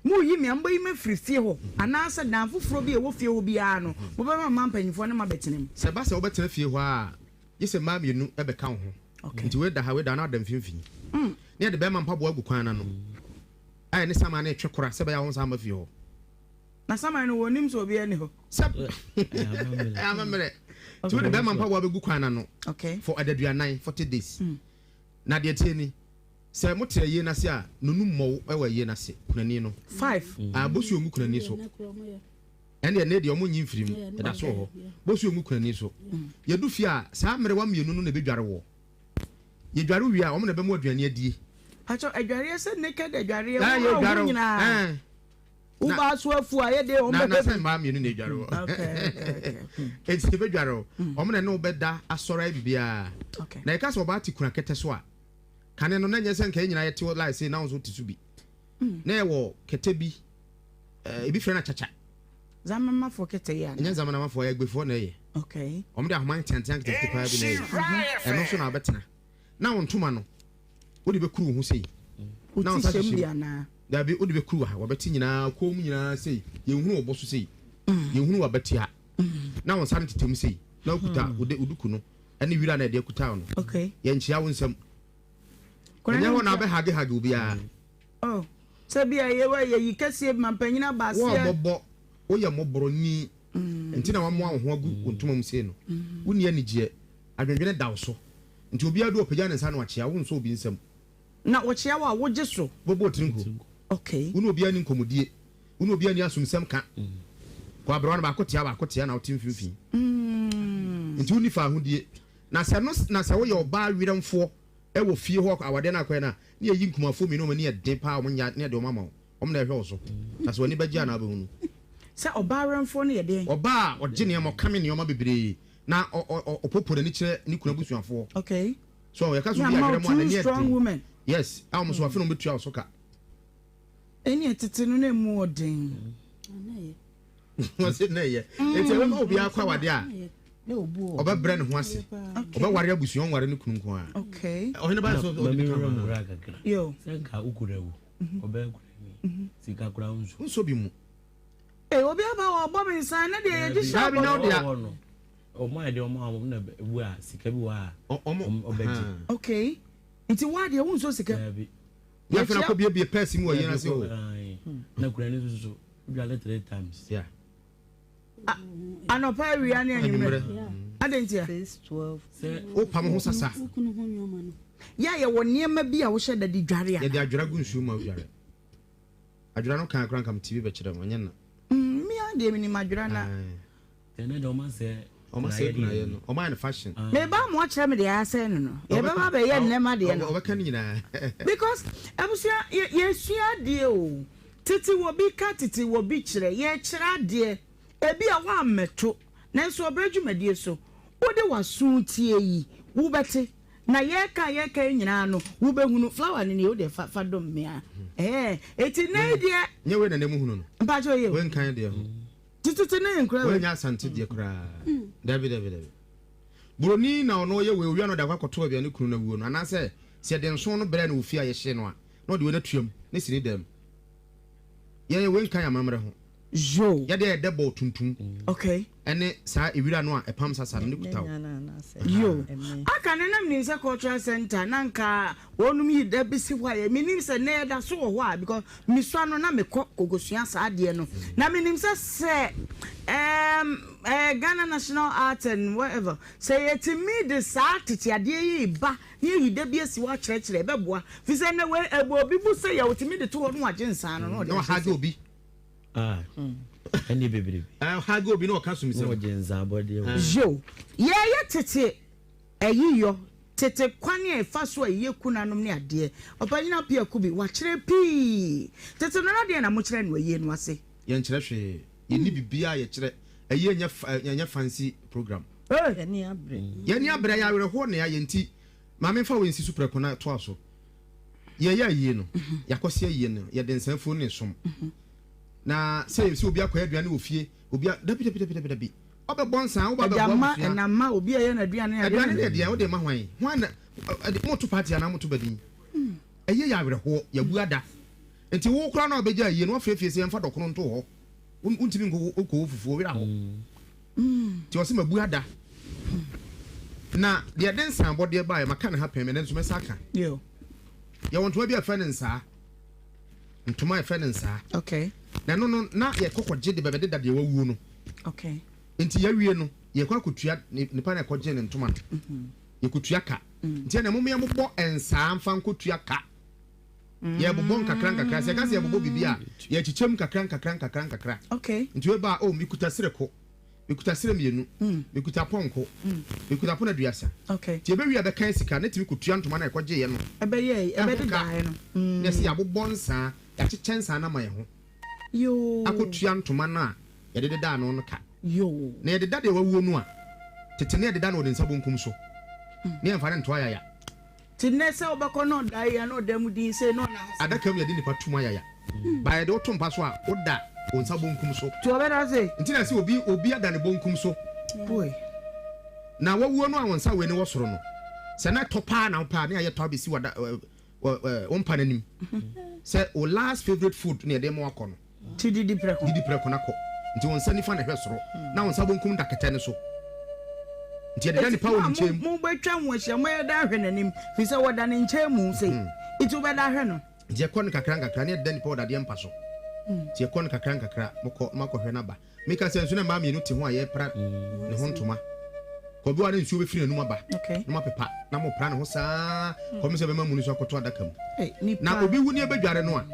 Moreyi me a, mobɛyi me afiri fie hɔ anaasɛ dan foforɔ bi a ɛwɔ fie hɔ biara no, mobɛma mmaa mpanimfoɔ ne mo abɛtena mu? Sɛ ɛba sɛ wobɛtena fie hɔ a, gye sɛ mmaa mmienu bɛka wo ho. Enti wei da ha, wei da ha, na woada mfimfini. Na yɛde barima mpaboa agu kwan no ano a yɛne saman no retwe kora sɛ ɛbɛyɛ a wɔnsan mma fie hɔ. Na saman no wɔnnim sɛ obiara nni hɔ. Sɛ ɛyɛ amammerɛ. Nti wode bɛrima mpaboa bɛgu kwan no ano for adaduanan, 40 days. Na deɛ ɛteɛ ni, sɛ mote ayie no ase a, nonu mmɔ wo wɔ ayie no ase, kunani no. Five. Ah, bosuo ngu kunani so. Ɛndeɛ nnɛ deɛ ɔmo nyi mfiri mu, ɛda so wɔ hɔ. Bosuo ngu kunani so. Yɛdu fie a, saa mmerewa mmienu no na ɛbɛdware woɔ. Yɛdware wo wie a, wɔn na ɛbɛma wo aduane adie. Pakyɛ, adwareɛ sɛ naked adwareɛ, wo a wo ho nyinaa. Wo baa so afu a yɛ de wɔn bɛhwɛ bi. Na sɛ mmaa mmienu na edware wɔ. Eti ebedware o. Wɔn na ne wo bɛda asɔre ayɛ biribiara. Na yɛka sɛ ɔbaa te kuna kɛtɛ so a, kane no na nyɛ sɛ nka yɛn nyinaa yɛte hɔ like sei na wo nso te so bi. Na yɛwɔ kɛtɛ bi, ebi frɛ no akyakya. Zamanamafoɔ kɛtɛ yi anaa? Ɛnyɛ Zamanamafoɔ, ɛyɛ Agbefoɔ na ɛyɛ. Wɔn de ahoma nteantea nketenkete paa bi na ɛyɛ. Ɛno so na wobɛtena. Na wo ntoma no, wode bɛkuru wo ho sei. Na wo nsa hyehyɛ mu. Dabi, wode bɛkuru ha, w'abati nyinaa, kɔn mu nyinaa sei, yɛnhunu wo bo so sei, yɛnhunu w'abati ha, na wo nsa no tetɛ mu sei, na wokuta wo de, wo duku no, ne wira no a yɛde akuta wo no. Yɛnkyea wo nsam. Ɛnyɛ hɔ na wobɛhagehage obiara. Oh, sɛ bi a yɛwɔ yɛyi kɛseɛ bi ma mpanyin aba aseɛ. Woammɔbɔ, woyɛ mmɔborɔni, nti na woamoa wo ho agu wo ntoma mu sei no. Wonni anigyeɛ, adwendwene da wo so, nti obiara du a ɔpagya ne nsa na wakyea wo, wonsɔ obi nsam. Na wɔkyea wo a, wogye so. Wobɛbɔ wo tiri nko. Okay. Wo ne obiara nni nkɔmmɔdie. Wo ne obiara nni asomsɛm ka. Kɔ aberewa no baako tea baako tea na wote mfimfini. Nti wonni faahodie. Na sɛ no na sɛ woyɛ ɔbaa werɛmfoɔ wɔ fie hɔ awadeɛ no akɔyɛ no a, ne yɛyi nkumafoɔ mmienu a wɔn ani yɛ den paa a wɔn nya ne yɛde wɔn ama wo. Wɔn na ɛhwɛ wo so. Na sɛ w'ani bɛgye a na wobɛhunu. Sɛ ɔbaa werɛmfoɔ no yɛ deɛn? Ɔbaa a ɔgye nneɛma, ɔkame nneɛma bebree na ɔ ɔ ɔpopo n'ani kyerɛ ne kunu abusuafoɔ. Okay. So yɛka sɛ obi ahwerɛ mu a n'ani yɛ den. Yes, a wɔn so afei na wɔn bɛtua wo so ka. Ɛne tete no na emu ɔden. Wɔn se na ɛyɛ. Eti ɛbɛma obi akɔ awade a ɔbɛbrɛ ne ho ase. Ɔbɛware abusua ɔnware ne kunu nko ara. Okay. Ɔhene ba so ɔde ka ho. Yo. Sɛ nka wokura wu. Ɔbɛn kura ni. Sika kura nso. Nso bi mu. Ee obi aba wɔ ɔbɔ mi nsan ne deɛ yɛgye hyɛ ɔbɔ. Dabi na ɔde a. Ɔmo ayɛ deɛ ɔmo a ɔmo na ewu a sika bi wɔ a ɔmo ɔbɛgye. Okay nti wo adeɛ wo nsɔ sika. Dabi. Yɛ afei na kɔ biebie pɛɛsi mu wɔ yɛn ase o. Na kura ne soso dwale three times. Yeah. Anɔpa awia ne anwummerɛ. Adɛn ntia? Sɛ o pam ho sasa. Yɛ a yɛwɔ nneɛma bi a wohyɛ da de dware a. Yɛde adwera gu nsuo mu a wodware. Adwera no kan koraa nka me TV bɛkyerɛ mo ɛnyɛ na. Me ara deɛ menim adwera na. Ɛnɛ deɛ ɔma sɛ. Ɔma sɛ kunayɛ no ɔma yɛ no fashion. Me ba mo akyerɛ me deɛ asɛe no no yɛbɛba abɛyɛ nnɛma deɛ no. Ɔbɛka ne nyinaa. Because abusua yɛ yɛsua adeɛ o tete wɔ bi ka tete wɔ bi kyerɛ yɛkyerɛ adeɛ ebi a woammɛto nanso ɔbrɛ dwumadie so wode w'aso tie yi wobɛte. Na yɛreka a yɛreka yi nyinaa no, wobɛhunu. Flower no nie, wo deɛ fa, fa dom me a. Ɛɛ, eti nnɛ yi deɛ. Nyɛ wei na na emu hunu no. Mpakyɛ oye o. Wei nkan deɛ ho. Tititi ne nkura wei. Wei nyɛ Asante deɛ koraa. Dabi, dabi, dabi. Buroni na ɔno ɔyɛ wei, owia na ɔde akɔ akɔto baabi a ne kunu no awuo no. Anaasɛ, sɛ yɛde nson no brɛ no wɔ fie a yɛhye no a, na ɔde wei no atua mu, ne si ne dan mu. Yɛyɛ wei nkan amammerɛ ho. Yoo. Yɛde ayɛ dɛbɔw tuntum. Okay. Ɛne saa ewira no a ɛpam sasa no ne kuta wo. Yoo. Aka no na menim sɛ cultural center na nka wɔnom yi da bi si hɔ a yɛ menim sɛ nnɛ yɛda so wɔ hɔ a because mesua no na mekɔ kɔkɔsua saa adeɛ no na menim sɛ sɛ ɛɛm ɛɛ Ghana National Art and whatever sɛ yɛtumi de saa tete adeɛ yi ba Ne ayi da bi asi hɔ akyerɛkyerɛ, ɛbɛboa. Firi sɛ nnɛ wei, ɛbɔ obi bo sɛ yɛ, ɔtumi de to hɔ na wagye nsaa no na ɔde ahyɛ sɛ. Obi. Ah, ɛne bebrebe. Ɔhage obi na ɔka sumsɛm. Na ɔgye nsaa bɔdeɛ wɔ. Yo, yɛyɛ tete ayiyɔ, tete kwan a ɛfa so a yɛyɛ kunanom ne adeɛ. Ɔpanyin Appiah Kubi, wakyerɛ pii. Tete no na deɛn na mokyerɛ no ayie no ase? Yɛnkyerɛ hwee. Yɛnni biribiara a yɛkyerɛ. Ayie nyɛ fancy program. Yɛn ani abrɛ. Yɛn ani abrɛ, ɛyɛ awerɛhoɔ na yɛayɛ nti ma memfa wei nsi so prɛko na toa so. Yɛyɛ ayie no, yɛakɔse ayie no, yɛde nsa afuo ne som. Na sɛ yɛsɛ obi akɔyɛ aduane wɔ fie, obi a, dabi dabi dabi dabi dabi. Ɔbɛbɔ nsa, woba bɛboa Ɛde ama, abusua. ɛnam ma obi a ɛyɛ n'aduane a. Aduane ne ɛdeɛn, wode ma hwan? Hwan na, ɛde, moto party anaa moto badin? Ayie yɛ awerɛhoɔ, yɛabu ada. Nti wo koraa no a wobɛgya ayie no, woafrɛ fie sɛ yɛmfa dɔkono nto hɔ. Wontumi nkɔ fufuo, werɛ aho. Nti ɔse mabu ada. Na deɛ ɛde nsaabɔdeɛ baeɛ, maka ne ha pɛn, ɛnɛ nso mɛsa aka. Yɛwɔ ntoma bi a yɛfrɛ no nsaa. Ntoma a yɛfrɛ no nsaa. Okay. Na ɛno no, na yɛkɔ kɔgye de bɛbɛdeda deɛ wawuo no. Okay. Nti yɛawie no, yɛkɔ akɔtua nipa na ɛkɔgye ne ntoma no. Mm-hmm. Yɛkɔtua ka. Mm. Nti ɛnna mom yɛmobɔ nsaa mfa nkɔtua ka. Yɛbobɔ nkakra nkakra. Sɛ yɛka sɛ yɛbobɔ biribi a, yɛkyekyɛm nkakra nkakra nkakra nkakra. Okay. Nti wei ba a, oh, mekuta serɛ ko. Mekuta serɛ mmienu. Mekuta pɔnkɔ. Mekuta pono aduasa. Okay. Nti yɛbɛwie a bɛkan sika na tumi kɔtua ntoma no a ɛkɔgyeeɛ no. Ɛbɛyɛ, Ɛho ka. ɛbɛdedaeɛ no. Na ɛsɛ yɛabobɔ nsaa, yɛakyekyɛ nsaa no ama yɛn ho. Yoo. Akɔtua ntoma no a yɛde dedaa no no ka. Yoo. Na yɛdeda deɛ wawuo no a, tete no yɛdeda no wɔ ne nsa bonkum so. Na yɛmfa no nto ayaya. Te nnɛ sɛ wobɛkɔ na ɔda yi a na ɔda mu din sei na ɔna ha sei. Adaka mu yɛde nipa tum ayaya. Ba yɛde wo to mpa so a woda wo nsa bonkum so. Nti ɔbɛda se. Nti na sɛ obi obi ada ne bonkum so. Boy. Na wawuo no a wo nsa wei ne wɔ soro no sɛ na ɛtɔ paa na wopɛ a ne ayɛ tɔ abɛsi wada wo mpa no anim sɛ wo last favourite food na yɛde ma wakɔ no. Ti didi prɛko. Didi prɛko na kɔ. Nti wo nsa nifa na ɛhwɛ soro, na wo nsa bonkum da kɛtɛ no so. Nti ɛdeda nipa wɔ ne nkyɛn mu. Mo bɛtwa ho ahyia, mo yɛ da ahwɛ n'anim, fi sɛ wɔda ne nkyɛn mu sei. Nti wobɛda ahwɛ no. Nti ɛkɔ no kakra nkakra, ne ɛdeda nipa wɔ dadeɛ mpa so. Nti ɛkɔ no kakra nkakra, mokɔ na moakɔhwɛ no aba. Meka sɛ nso na mmaa mmienu te ho a yɛrepra ne ho ntoma. Kɔ bi wɔ hɔ a na nsuo bɛfiri n'anum aba na moapepa na mopra ne ho saa kɔpem sɛ ɛbɛma muni so akɔto adaka mu. Na obi wu ne ɛbɛdware no a,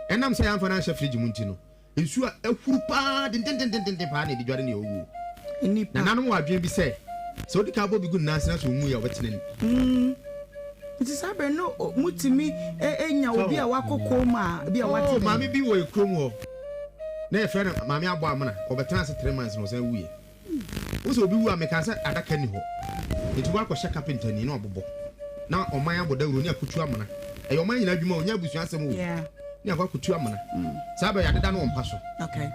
ɛnam sɛ yɛamfa no anhyɛ fridge mu nti no, nsuo a ahuru paa dendendendenden paa na yɛde dware nea ɔwuo. Nananom wɔ adwene bi sɛ, sɛ wodi kan bɔ bi gu ne nan ase na sɛ ɔnwui a, ɔbɛtena ni. Nti saa bere no mutumi nya obi a wakɔ koma a bi a wate. Oh, maame bi wɔ kurom hɔ. Na yɛfrɛ no Maame Abɔ Amena. Ɔbɛtena ase 3 months na ɔsan wuiɛ. Wo sɛ obi wu a meka sɛ adaka ni hɔ. Nti woakɔhyɛ kapentani na ɔbobɔ. Na ɔman abɔ dawuro ne akotu amena. Ɛyɛ ɔman nyinaa adwuma o, nyɛ abusua asɛm o. Ne akɔ akɔtu amena. Saa bɛ yɛadeda no wɔ mpa so. Okay.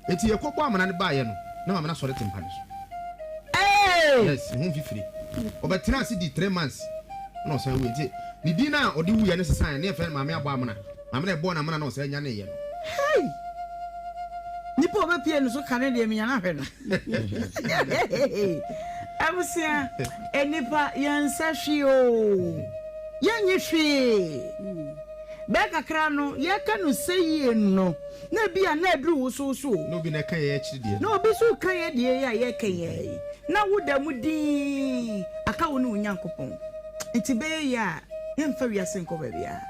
Enti yɛkɔbɔ amena no baeɛ no, na maame no asɔre te mpa no so. Yes, ne ho mfifire. Ɔbɛtena ase di 3 months na ɔsan wuiɛ. Nti ne din a ɔde wuiɛ no sesaeɛ, ne yɛfrɛ no Maame Abɔ Amena. Maame no a ɛbɔɔ no amena na ɔsan nyaneeɛ no. Hey! Nipa a ɔbɛpie no so ka ne deɛ menya no ahwɛ no. Abusua, nnipa yɛnsɛ hwee oo. Yɛnnye hwee. Bɛɛ kakra no, yɛka no sɛ yie no, na ebi a na aduru wo so so o. Na obi na ɛka yɛn akyiri deɛ. Na obi nso reka yɛn deɛ yi a yɛreka yɛn yi, na woda mu dinn, aka wo ne wo Nyankopɔn. Nti bɛyɛ yie a, yɛmfa wiase nkɔ baabiara.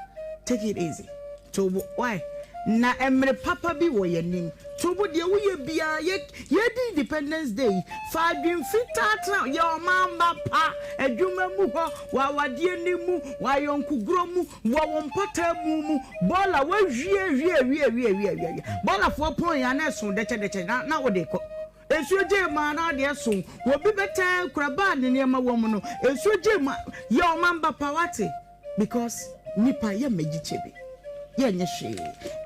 Take it easy. To bo, why? Na mmere papa bi wɔ yɛn anim. To bo, deɛ woyɛ biara, yɛ, yɛredi Independence Day yi, fa adwene fitaa tena, yɛ ɔman ba pa, adwuma mu hɔ, wɔ awadeɛ no mu, wɔ ayɔnkogorɔ mu, wɔ wo mpɔtamu mu, bɔɔla wawie wie wie wie wie wie, bɔɔlafoɔ pɔn yɛ a na ɛso dɛkyɛdɛkyɛ na, na wode kɔ. Nsuo gyee mu a na adeɛ so. Obi bɛtaa kura bag ne nneɛma wɔ mu no, nsuo gyee mu a, yɛ ɔman ba pa wate. Because nipa yɛ mmɛgye kyɛ bi, yɛnyɛ hwee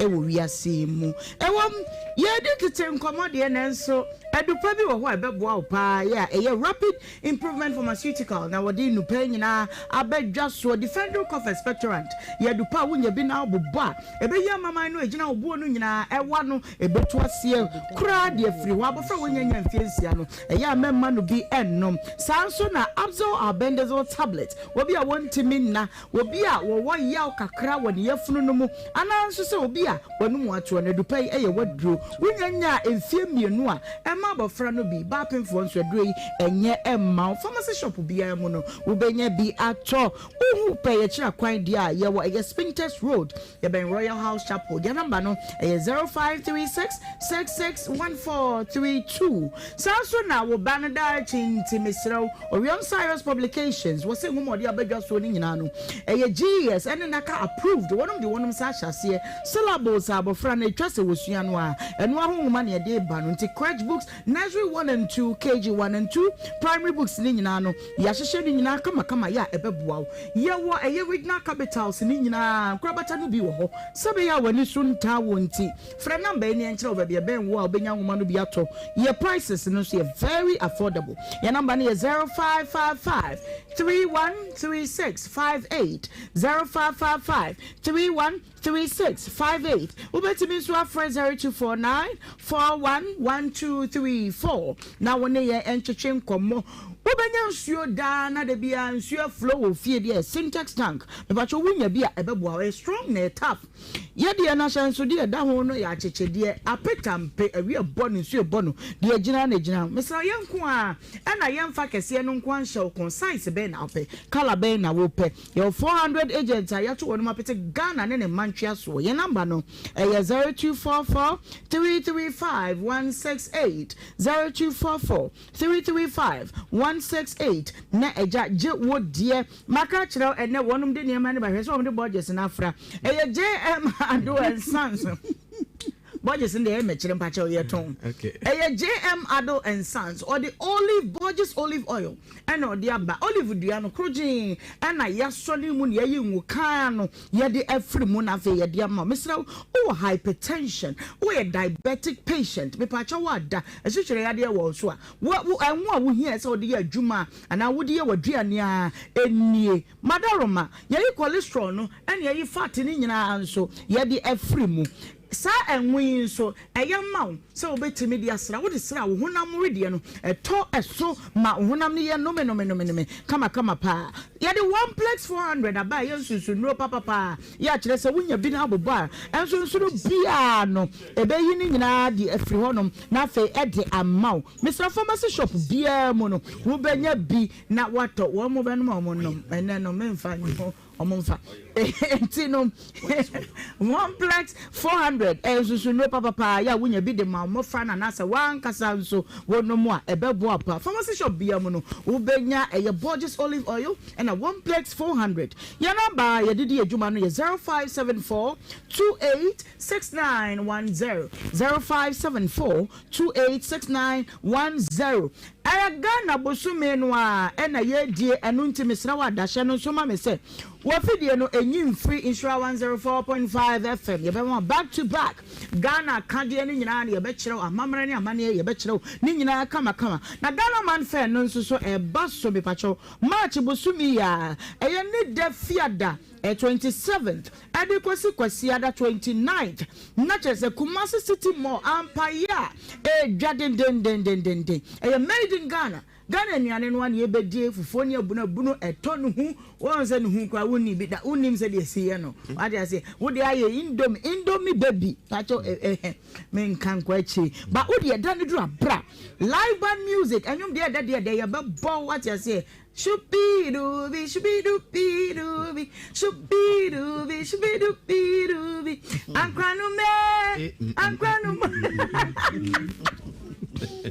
wɔ wiase yi mu. Ɛwom, yɛredi tete nkɔmmɔ deɛ nanso adupa bi wɔ hɔ a ɛbɛboa wo paa yɛ a ɛyɛ Rapid Improvement Pharmaceutical na wɔde nnupaa nyinaa aba dwa soɔ. Defendryl Cough Expectorant yɛ adupa a wonya bi na wobobɔ a, ɛbɛyi amaman no a ɛgyina wo boɔ no nyinaa ɛwa no, ɛbɛtu aseɛ koraa de afiri hɔ. Abɔfra a wɔnnya nnya mfeɛ nsia no, ɛyɛ a mɛmma no bi nnom. Saa nso na Abzol Albendazole Tablet, obi a wɔntumi nna, obi a wɔwɔ yaw kakra wɔ ne yafunu no mu, anaa nso sɛ obi a w'anom atoɔ no, adupa yi yɛ w'aduro. Wonya nyaa mfeɛ mmienu a, ɛma abɔfra no bi. Baa apemfoɔ nso, aduro yi ɛnyɛ mma wo. Pharmacy shop biara mu no, wobɛnya bi atɔ. Wohu pɛ yɛkyerɛ akwan deɛ a yɛwɔ, ɛyɛ Spintex Road, Yɛbɛn Royal House Chapel. Yɛn nɔmba no yɛ 0536 66 1432. Saa nso na wo ba no daakye nti, mesrɛ wo, Orion Cyrus Publications, wɔse nwoma a ɔde aba dwa soɔ no nyinaa no, ɛyɛ GES ne NACA approved. Wɔnom de wɔnom nsa ahyɛ aseɛ. Syllables a abɔfra no ɛtwa sɛ wɔsua no ara, ɛno ara ho nwoma na yɛde reba no. Nti crèche books, Nursery 1 and 2, KG 1 and 2, Primary books no nyinaa no, Yɛahyehyɛ ne nyinaa kamakama yɛ a ɛbɛboa wo. Yɛwɔ ɛyɛ regional capitals no nyinaa nkorabata no bi wɔ hɔ. Sɛ ɛbɛyɛ a w'ani so ntaa wo nti, frɛ number yi na yɛnkyerɛ wo baabi a ɛbɛn wo a wobɛnya nwoma no bi atɔ. Yɛ prices no nso yɛ very affordable. Yɛn number no yɛ 0555 313658, 0555 31. 3658. Wobɛtumi nso afrɛ 0249 411234 na wo ne yɛn ntwetwe nkɔmmɔ. Wobɛnya nsuo daa na da biara nsuo aflow wɔ fie deɛ Sintex tank. Mepakyɛ wonya bi a ɛbɛboa wo. Ɛyɛ strong na ɛyɛ tough. Yɛ deɛ no ahyɛnsodeɛ ɛda ho no yɛ akyekyedeɛ. Apetampe, awia bɔ no, nsuo bɔ no, deɛ ɛgyina na ɛgyina. Mesrɛ wo yɛn nko ara ɛna yɛmfa kɛseɛ no nko ara nhyɛ wo kɔn. Size bɛn na wopɛ? Colour bɛn na wopɛ? Yɛwɔ 400 agents a yɛato wɔnom apete Ghana ne ne mma ntweasoɔ. Yɛn number no ɛyɛ 0244 335 168, 0244 335 168 na agya gye wo deɛ. Maka akyerɛ wo ɛnnɛ wɔnom de nneɛma no ba hwɛ sɛ wɔn de budgets no afra. Ɛyɛ JM Addo and Sons. Borges no deɛ ɛyɛ mɛkyerɛ mpakyɛw yɛ tɔn. Ɛyɛ JM Addo and Sons ɔde olive Borges olive oil ɛna ɔde aba olive dua no korogyee ɛna yasɔ ne mu na yɛyi ngo kaa no yɛde afiri mu na afei yɛde ama mesrɛ wo wowɔ hypertension woyɛ diabetic patient mepakyɛw wo ada asikyire yadeɛ wɔ so a wo ɛngo a wohia sɛ wode yɛ adwuma anaa wode yɛ w'aduane a ɛnie Madaroma, yɛyi cholesterol no ɛna yɛyi fat no nyinaa nso yɛde afiri mu. Saa ngo yi nso, ɛyɛ ma wo sɛ wobɛtumi de asra. Wode sra a, wo honam wedeɛ no, ɛtɔ so ma wo honam no yɛ nomenomenomene kamakama paa. Yɛde Oneplex 400 aba a ɛyɛ nsunsonnuro papapaa yɛ a kyerɛ sɛ wonya bi na wobobɔ a, nsonsono biara no, ɛbɛyi ne nyinaa de afiri hɔnom na afei ɛde ama wo. Mesrɛ pharmacy shop biara mu no, wobɛnya bi na watɔ. Wɔn bɛnom a wɔnnom. Ɛnnɛ no, memfa nho. Ɔmo nfa nti no oneplex 400 ɛyɛ nsusunnuro papapaa yɛ a wonya bi de ma mmɔfra no anaasɛ w'ankasa nso wonom a ɛbɛboa paa. Pharmacy shop biara mu no wobɛnya ɛyɛ Borges olive oil ɛna oneplex 400. Yɛn nɔmba a yɛde di adwuma no yɛ 0574 28 6910, 0574 286910. Ɛyɛ Ghana bosome no ara ɛna yɛredie ɛno nti mesrɛ wo adahyɛ no nso ma me sɛ w'afidie no ɛnyi mfiri Nhyira 104.5 FM yɛbɛma wo back to back Ghana akadeɛ no nyinaa na yɛbɛkyerɛ wo amammerɛ ne amanneɛ yɛbɛkyerɛ wo ne nyinaa kamakama na Ghana Man Fair no nso so ɛba so mepakyɛw March bosome yi ara ɛyɛ ne da fiada 27th Ɛde kɔsi Kwasiada 29th, na kyerɛ sɛ Kumasi City Mall ampa yɛ a ɛredwa dendendendenden. Ɛyɛ made in Ghana. Ghana nnuane no ara na yɛbɛdie, fufuo ne abunu abunu, ɛtɔ ne hu, wɔn sɛ ne hu koraa wonni bi da, wonnim sɛdeɛ ɛsi yɛ no. Wate aseɛ? Wode ayɛ indomie, indomie baby, pakyɛw eh eh menka nkɔ akyire. Ba wode ɛda no duru a bra. Live band music, ɛnwom deɛ ɛdɛ deɛ ɛdɛ yɛbɛbɔ, wate aseɛ? Shubidubi, shubidubidubi, shubidubi, shubidubidubi, ankranume, ankranume.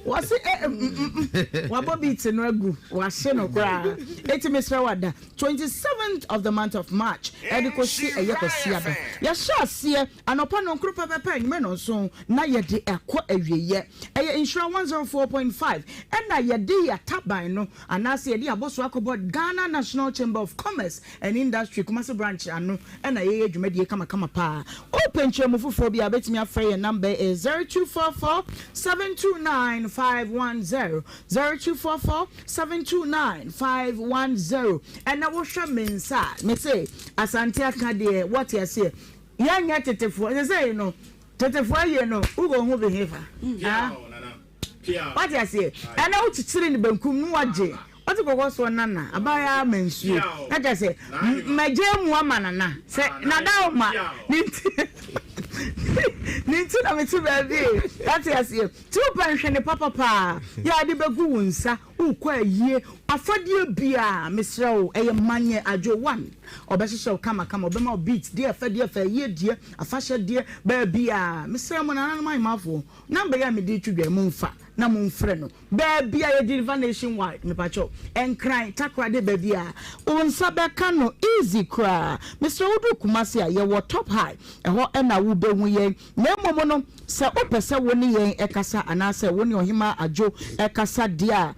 Wɔse eh, mm, mm, mm. Wabɔ beat no agu, wahye no koraa. Eti mesrɛ wo ada, 27th of the month of March, ɛde kɔsi ɛyɛ Kwasiada. Yɛhyɛ aseɛ anɔpa nɔnkoro pɛpɛpɛ, anwummerɛ nɔnson, na yɛde akɔ awieɛ. Ɛyɛ Nhyira 104.5 ɛna yɛde yɛn ataban no anaasɛ yɛde yɛn abɔsoɔ akɔbɔ Ghana National Chamber of Commerce and Industry Kumasi Branch ano na yɛyɛ dwumadie kamakama paa. Wopɛ nkyerɛmu foforɔ bi a wobɛtumi afrɛ yɛn number yi ɛyɛ 0244 729 510, 0244 729 510. Ɛnɛ wohwɛ me nsa a, mese Asante aka deɛ woate aseɛ. Yɛnyɛ tetefoɔ, sesei no tetefoɔ ayie no wokɔhu bi hefa? Ah? Wate aseɛ? Ɛnɛ wokyekyere ne benkum no wagye. Ɔte kɔkɔ soɔ nana abaayaa ma nsuo. Na kyerɛ sɛ magye mu ama nana sɛ nada wo ma ne nti ne nti na mete baabi. Wate aseɛ? Ti wopɛ nhwene papa paa yɛ ade bɛgu wo nsa wokɔ ayie afadeɛ biara mesrɛ wo ɛyɛ manyɛ adwo one ɔbɛhyehyɛ wo kama kama ɔbɛma wo beat deɛ ɛfɛ deɛ ɛfɛ ayie deɛ afahyɛ deɛ baabiara mesrɛ mo nananom ahemafoɔ Number yi a mede retwo dwa yi momfa na momfrɛ no baabi a yɛ deliver nation wide mepakyɛw Nkran, Takoradi baabi a wo nsa bɛka no easy koraa mesrɛ wo duru Kumasi a yɛwɔ top high ɛhɔ na wo bɛhu yɛn na mmom no sɛ wopɛ sɛ wo ne yɛn kasa anaasɛ wo ne Ɔhemaa Adwo kasa deɛ a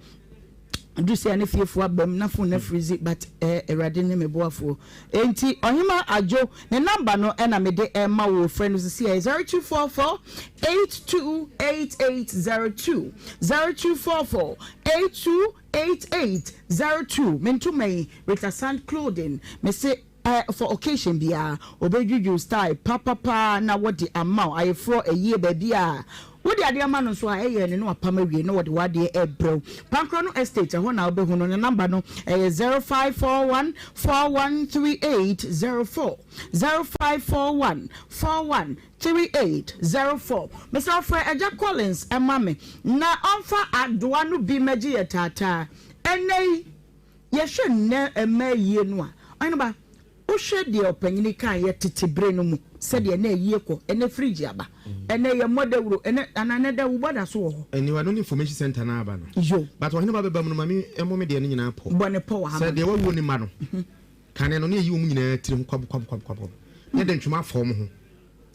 Du sɛ ne fiefoɔ abam na phone no afirizi but eh Awurade ne me boafoɔ. Enti Ɔhemaa Adwo ne number no na mede rema wo frɛ no sisi ɛyɛ 0244 828802 0244 828802 me ntoma yi Rita Sand Clothing mese Eh for occasion biaa ɔbɛdwudwu style papapaa na wɔde ama wo ayeforɔ ayie baabi a wode adeɛ ama no nso a ɛyɛ ne na wapam awie na wɔde w'adeɛ ɛbrɛ wo Pankorɔ no estate ɛhɔ na wobɛhu no ne number no ɛyɛ 0541 413804 0541 413804 Mesrɛ wo frɛ Agya Collins ma me na ɔmfa adoa no bi mmɛgye yɛ taataa ɛnnɛ yi. Yɛhwɛ nnɛ mma ayie no a, ɔheneba, wohwɛ deɛ ɔpanyini kaeɛ tete berɛ no mu, sɛdeɛ na ayie kɔ, ɛnnɛ fridge aba, ɛnnɛ yɛmmɔ dawuro, ɛnnɛ, anaa ɛnnɛ dawubɔ da so wɔ hɔ? Aniwa no ne information center no aba no. Yo. But ɔheneba bɛba mu no, ma me mmɔ me deɛ no nyinaa pɔ. Bɔ ne pɔ wɔ ha Sɛ ma me. deɛ wawuo no mma no, kane no, na yɛyi wɔn nyinaa tiri ho kwab kwab kwab kwab, na yɛde ntwoma afɔ wɔn ho.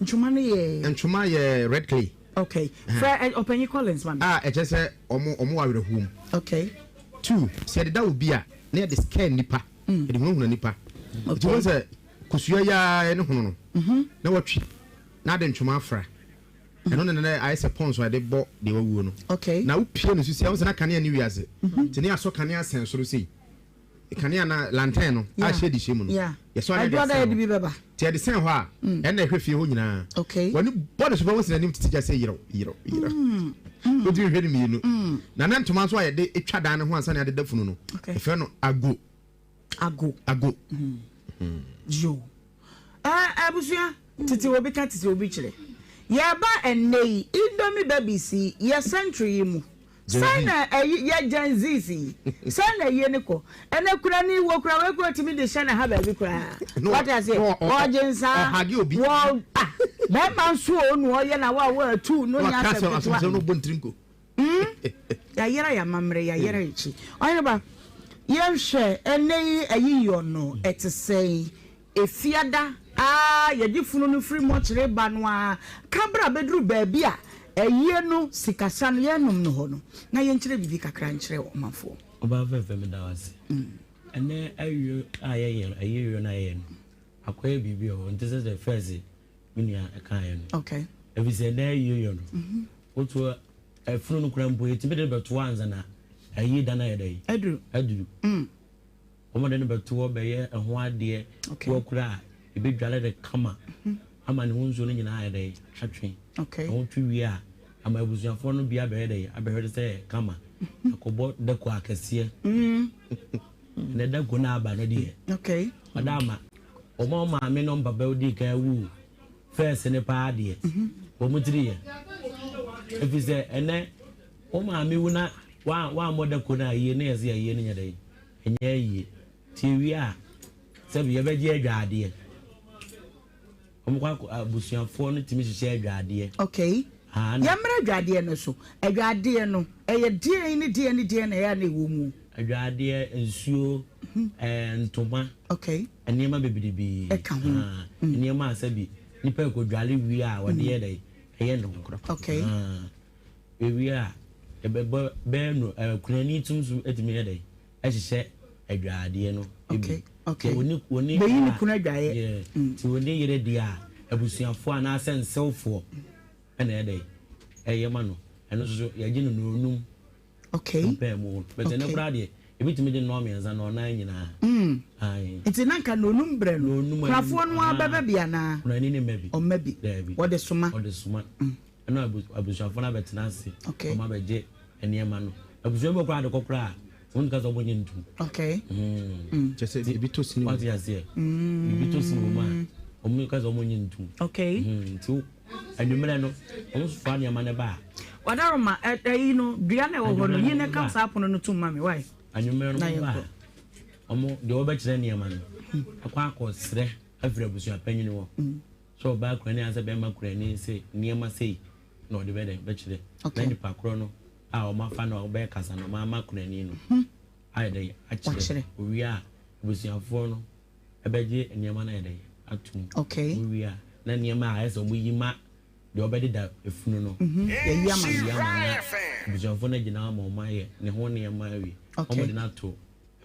Ntwoma no yɛ. Ntwoma yɛ red clay. Okay. Frɛ ɔpanyin Collins ma me. A ɛkyerɛ sɛ ɔmo ɔmo wɔ awerɛhoɔ mu. Okay. Two, sɛ yɛde da obi a, na yɛde scare nnipa, yɛde hunahuna nnipa. Nti wohu sɛ kosua yi ara ne hono no, na watwi, na ade ntwoma afra. Ɛno na na ayɛ sɛ pɔns a yɛde bɔ deɛ wawuo no. Okay. Na wopie no so sei a, wohu sɛ na kanea nni wiase. Nti na yɛasɔ kanea sɛn soro sei. Kanea na lantern no a shade hyɛ mu no, yɛsɔ a na yɛde asɛn hɔ. Nti yɛde sɛn hɔ a, ɛnna ɛhwɛ fie hɔ nyinaa. W'ani bɔ ne so pɛ, wosi n'anim tete gya sɛ yerɛw, yerɛw, yerɛw. Wotumi hwɛ no mmienu. Na na ntoma nso a yɛde twa dan no ho ansa na yɛde da funu no, yɛfrɛ no ago. Ago. Ago. Yo. Abusua, tete obi ka tete obi kyerɛ. Yɛba ɛnnɛ yi, Indomie babies yi, yɛ century yi mu. Sɛn na ɛyi yɛ Gen Zs yi? Sɛn na ɛyie no kɔ? Ɛnɛ kura ni wɔ kura wei kura otumi de hyɛ ne ha baabi koraa. Wate aseɛ? Ɔgye nsaa. Wɔ ah bɛrima nso o na ɔyɛ na wa wa atu no nyɛ asɛm ketewa. Hmm yayera yɛ amammerɛ yayera akyi. Ɔhene ba yɛnhwɛ ɛnɛ yi ɛyi yɔ no ɛte sɛn? Efiada a yɛde funu no firi mɔkyere ba no ara ka berɛ a bɛduru baabi a ayie no sikasa no yɛrenom no hɔ no, na yɛnkyerɛ biribi kakra nkyerɛ ɔmanfoɔ. Ɔbaa fɛfɛ meda wo ase. Ɛnɛ ayie a yɛyɛ no, ayie no a yɛyɛ no, akɔyɛ biribi wɔ hɔ, nte sɛ sɛ first me nua ɛkaeɛ no. Okay. Ɛfiri sɛ ɛnɛ ayie yɔ no, woto ɛfunu no koraa mpo yɛtumi de bɛto ansa na ayie da no ayɛ dɛn? Aduru. Aduru. Wɔde no bɛto hɔ bɛyɛ ɛho adeɛ wɔ kora a ɛbɛdware no kama ama ne ho nsuo no nyinaa ayɛ dɛ atwe. Na wotwe wie a, ama abusuafoɔ no bi abɛyɛ dɛ abɛhwɛ no sɛ kama. Akɔbɔ dako akɛseɛ. Ɛnɛ dako no aba no deɛ, ɔda ama wɔn a wɔn maame ne wɔn papa dii kan wu fɛɛse no paa deɛ, wɔn tiri yɛ. Ɛfiri sɛ ɛnɛ wo maame wu na wammɔ dako no a yie na yɛsɛ ayie no nyɛ dɛ. Ɛnyɛ ayie. Nti yɛwie a, sɛbi yɛbɛgye adwaadeɛ. Wɔn kɔ akɔ abusuafoɔ no tumi hyehyɛ adwaadeɛ. Okay. Yɛmmra adwadeɛ no so. Adwadeɛ no, ɛyɛ deɛn ne deɛn ne deɛn na ɛyɛ a na ɛwɔ mu? Adwadeɛ, nsuo, ɛɛ ntoma. Okay. Nneɛma bebrebe. Ɛka ho. Nneɛma a sɛbi nipa ɛkɔdwale wie a wɔde yɛ dɛ ɛyɛ ne ho. Okay. Ewie a ɛbɛbɔ bɛyɛ no ɛɛ kunani tum so ɛtumi yɛ dɛ ɛhyehyɛ adwadeɛ no bi. Okay. Wɔne wɔne bɛyi ne kunu adwaeɛ. Yeah. Ti wɔne yere deɛ a abusuafoɔ anaasɛ nsewfoɔ. Ɛna ɛyɛ dɛn? Ɛyɛ ma no. Ɛno nso so, yɛgye no nnɔɔnum. Okay. Mpɛɛ mu. But ɛnɛ koraa deɛ, ebi tumi gye nnɔɔ mmiɛnsa, nnɔɔnan nyinaa. Mm. Ae. Nti na nka nnɔɔnum berɛ no, Nnɔɔnum kurafoɔ no ara bɛba bi anaa? Kurani no mma bi. Ɔmma bi. Daabi. Wɔde soma. Wɔde soma. Mm. Ɛna abu, abusuafoɔ no abɛtena ase. Okay. Wɔn abɛgye nneɛma no. Abusua bi wɔ koraa de kɔ koraa a, wɔn ka sɛ wɔn nyɛ ntum. Okay. Mm. Kyɛ sɛ ebi tɔ sini. Wate aseɛ. Mm. Ebi tɔ sini wɔ mu a, wɔn ka sɛ wɔn nyɛ ntum. Okay. Mm. Nti Anwummerɛ no, wɔn soa nneɛma no ba a. Wadaroma, ɛyi no, dua na ɛwɔ hɔ no, yi na ka saa pono no tom ma me, why? Anwummerɛ no, wɔn ba a, wɔn deɛ wɔbɛkyerɛ nneɛma no, akɔ akɔsrɛ afiri abusua panyin hɔ. Sɛ ɔbaa kurani anaasɛ bɛrima kurani sɛ nneɛma sei na ɔde bɛdɛ bɛkyerɛ. Na nipa korɔ no a wɔn afa no a wɔbɛyɛ kasa no, wɔn ama kurani no ayɛ dɛ akyerɛ. Owie a, abusuafoɔ no. Ɛbɛgye nneɛma no ayɛ dɛn atom. Okay. Wowie a, na nneɛma a ayɛ sɛ wɔyi ma deɛ ɔbɛdeda efunu no. Mhm. Yɛyi ama no. Yɛyi ama no na abusuafoɔ no agyina hɔ ama wɔn ayɛ ne ho nneɛma awie. Okay. Wɔde no ato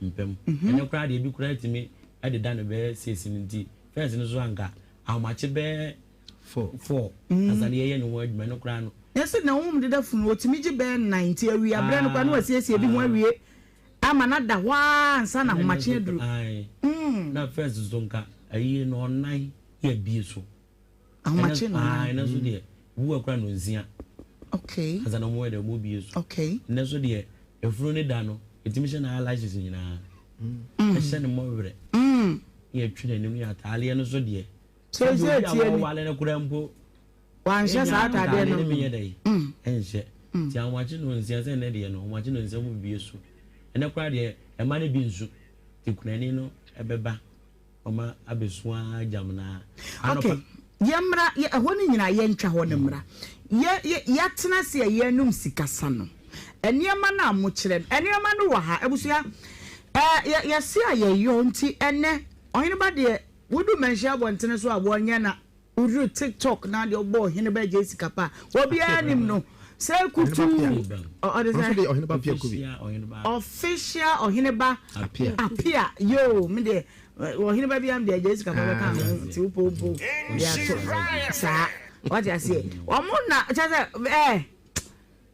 mpa mu. Mhm. Ɛnɛ koraa deɛ ebi koraa tumi deda no bɛyɛ six no nti fɛs no so anka ahomakye bɛyɛ four ansa na yɛyɛ ne ho adwuma ɛno koraa no. Yɛsɛ na wɔn deda funu wɔtumi gye bɛyɛ nnan nti awia berɛ no koraa na wɔasiesie bi ho awie. Ama no ada hɔ ara ansa na ahomakye aduru. Ae. Na first nso nka ayie no ɔnan yɛ bie so. Ahomakye no ɔnan. Ae, ɛnɛ nso deɛ ebi wɔ kora no nsia. Okay. Ansa na wɔn yɛ dɛ wɔn bie so. Okay. Ɛnɛ nso deɛ efunu ne da no etimi hyɛ na eyelashes nyinaa. Ɛhyɛ ne mɔwerɛ. Yɛ twi n'anim yɛ ataadeɛ no so deɛ. Sɛ Sɛ sɛ obi a tie ni. wɔwale no koraa mpo. Wanhyɛ saa ataadeɛ no. Ataadeɛ no menyɛ dɛ ɛnhyɛ. Nti ahomakye no nsia sɛ ɛnɛ deɛ no ahomakye no nsia mu bie so. Ɛnɛ koraa deɛ ɛma no bi nsu. Nti kunani no ɛbɛba ɔma abɛsu ara gyam no ara. Okay, yɛmmra yɛ ɛhɔ no nyinaa yɛntwa hɔ no mmra. Yɛ yɛ yɛatena ase a yɛrenom sikasa no. Nneɛma no a mokyerɛ no, nneɛma no wɔ ha. Abusua, ɛɛ yɛ yɛse a yɛyɔ nti ɛnɛ ɔheneba deɛ wodu manhyia abɔntene so a wɔnyɛ na Woduru tiktok na deɛ ɔbɔ ɔhene ba gye sika pa obiara nim no sɛ kutu ɔde sɛ official ɔhene ba apia yoo me deɛ ɔhene ba biara deɛ gye sika pa bɛka ho nti wopɔ wopɔ de ato saa wate aseɛ wɔn na kyɛ sɛ ɛɛ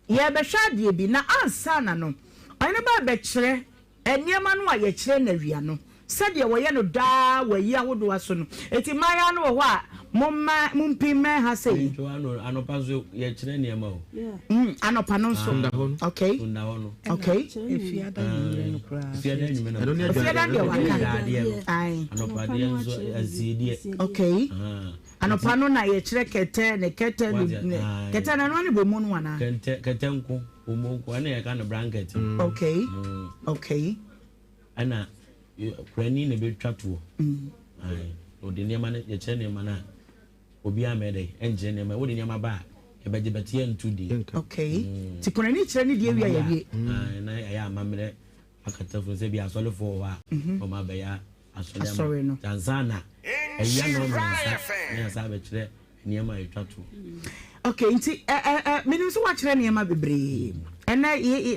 Yɛrebɛhwɛ adeɛ bi, na ansa na no, ɔhene ba rebɛkyerɛ nneɛma no a yɛkyerɛ no awia no, sɛdeɛ wɔyɛ no daa wɔ ayi ahodoɔ aso no. Enti mmaayaa no wɔ hɔ a, momma, mompin mmɛn ha sei. Nti ano, anɔpa nso yɛkyerɛ nneɛma o. Mm, anɔpa no nso. Okay. Nda hɔ no. Okay. Efiada nwummerɛ no koraa. Efiada nwummerɛ no. Ɛno ne Efiada deɛ waka. Adeɛ no. Aye. Anɔpa deɛ nso asiedeɛ. Okay. Ah. Anɔpa no na yɛkyerɛ kɛtɛ ne kɛtɛ ne ne kɛtɛ no ɛno ne bomu no anaa? Kɛntɛ kɛtɛ nko bomu nko ɛna yɛka no blanket. Mm. Okay. Mm. Okay. Ɛna kurani na ebetwa toɔ. Mm. Ayi ɔde nneɛma no yɛkyerɛ nneɛma no a obiara mɛ dɛ ɛnkyerɛ nneɛma wode nneɛma ba a yɛbɛgye bɛte yɛnto din. Okay. Mm. Ti kurani kyerɛ ne deɛ wia yɛwie. Mm. Na ɛyɛ amammerɛ akatafo sɛ bi asɔrefoɔ wɔ hɔ a wɔn abɛyɛ asɔre no. Ansa na awia nnɔnmiɛnsa na yɛasan abɛkyerɛ nneɛma a ɛtwa toɔ. Okay, nti ɛ ɛ ɛ menim sɛ woakyerɛ nneɛma bebree. Ɛnɛ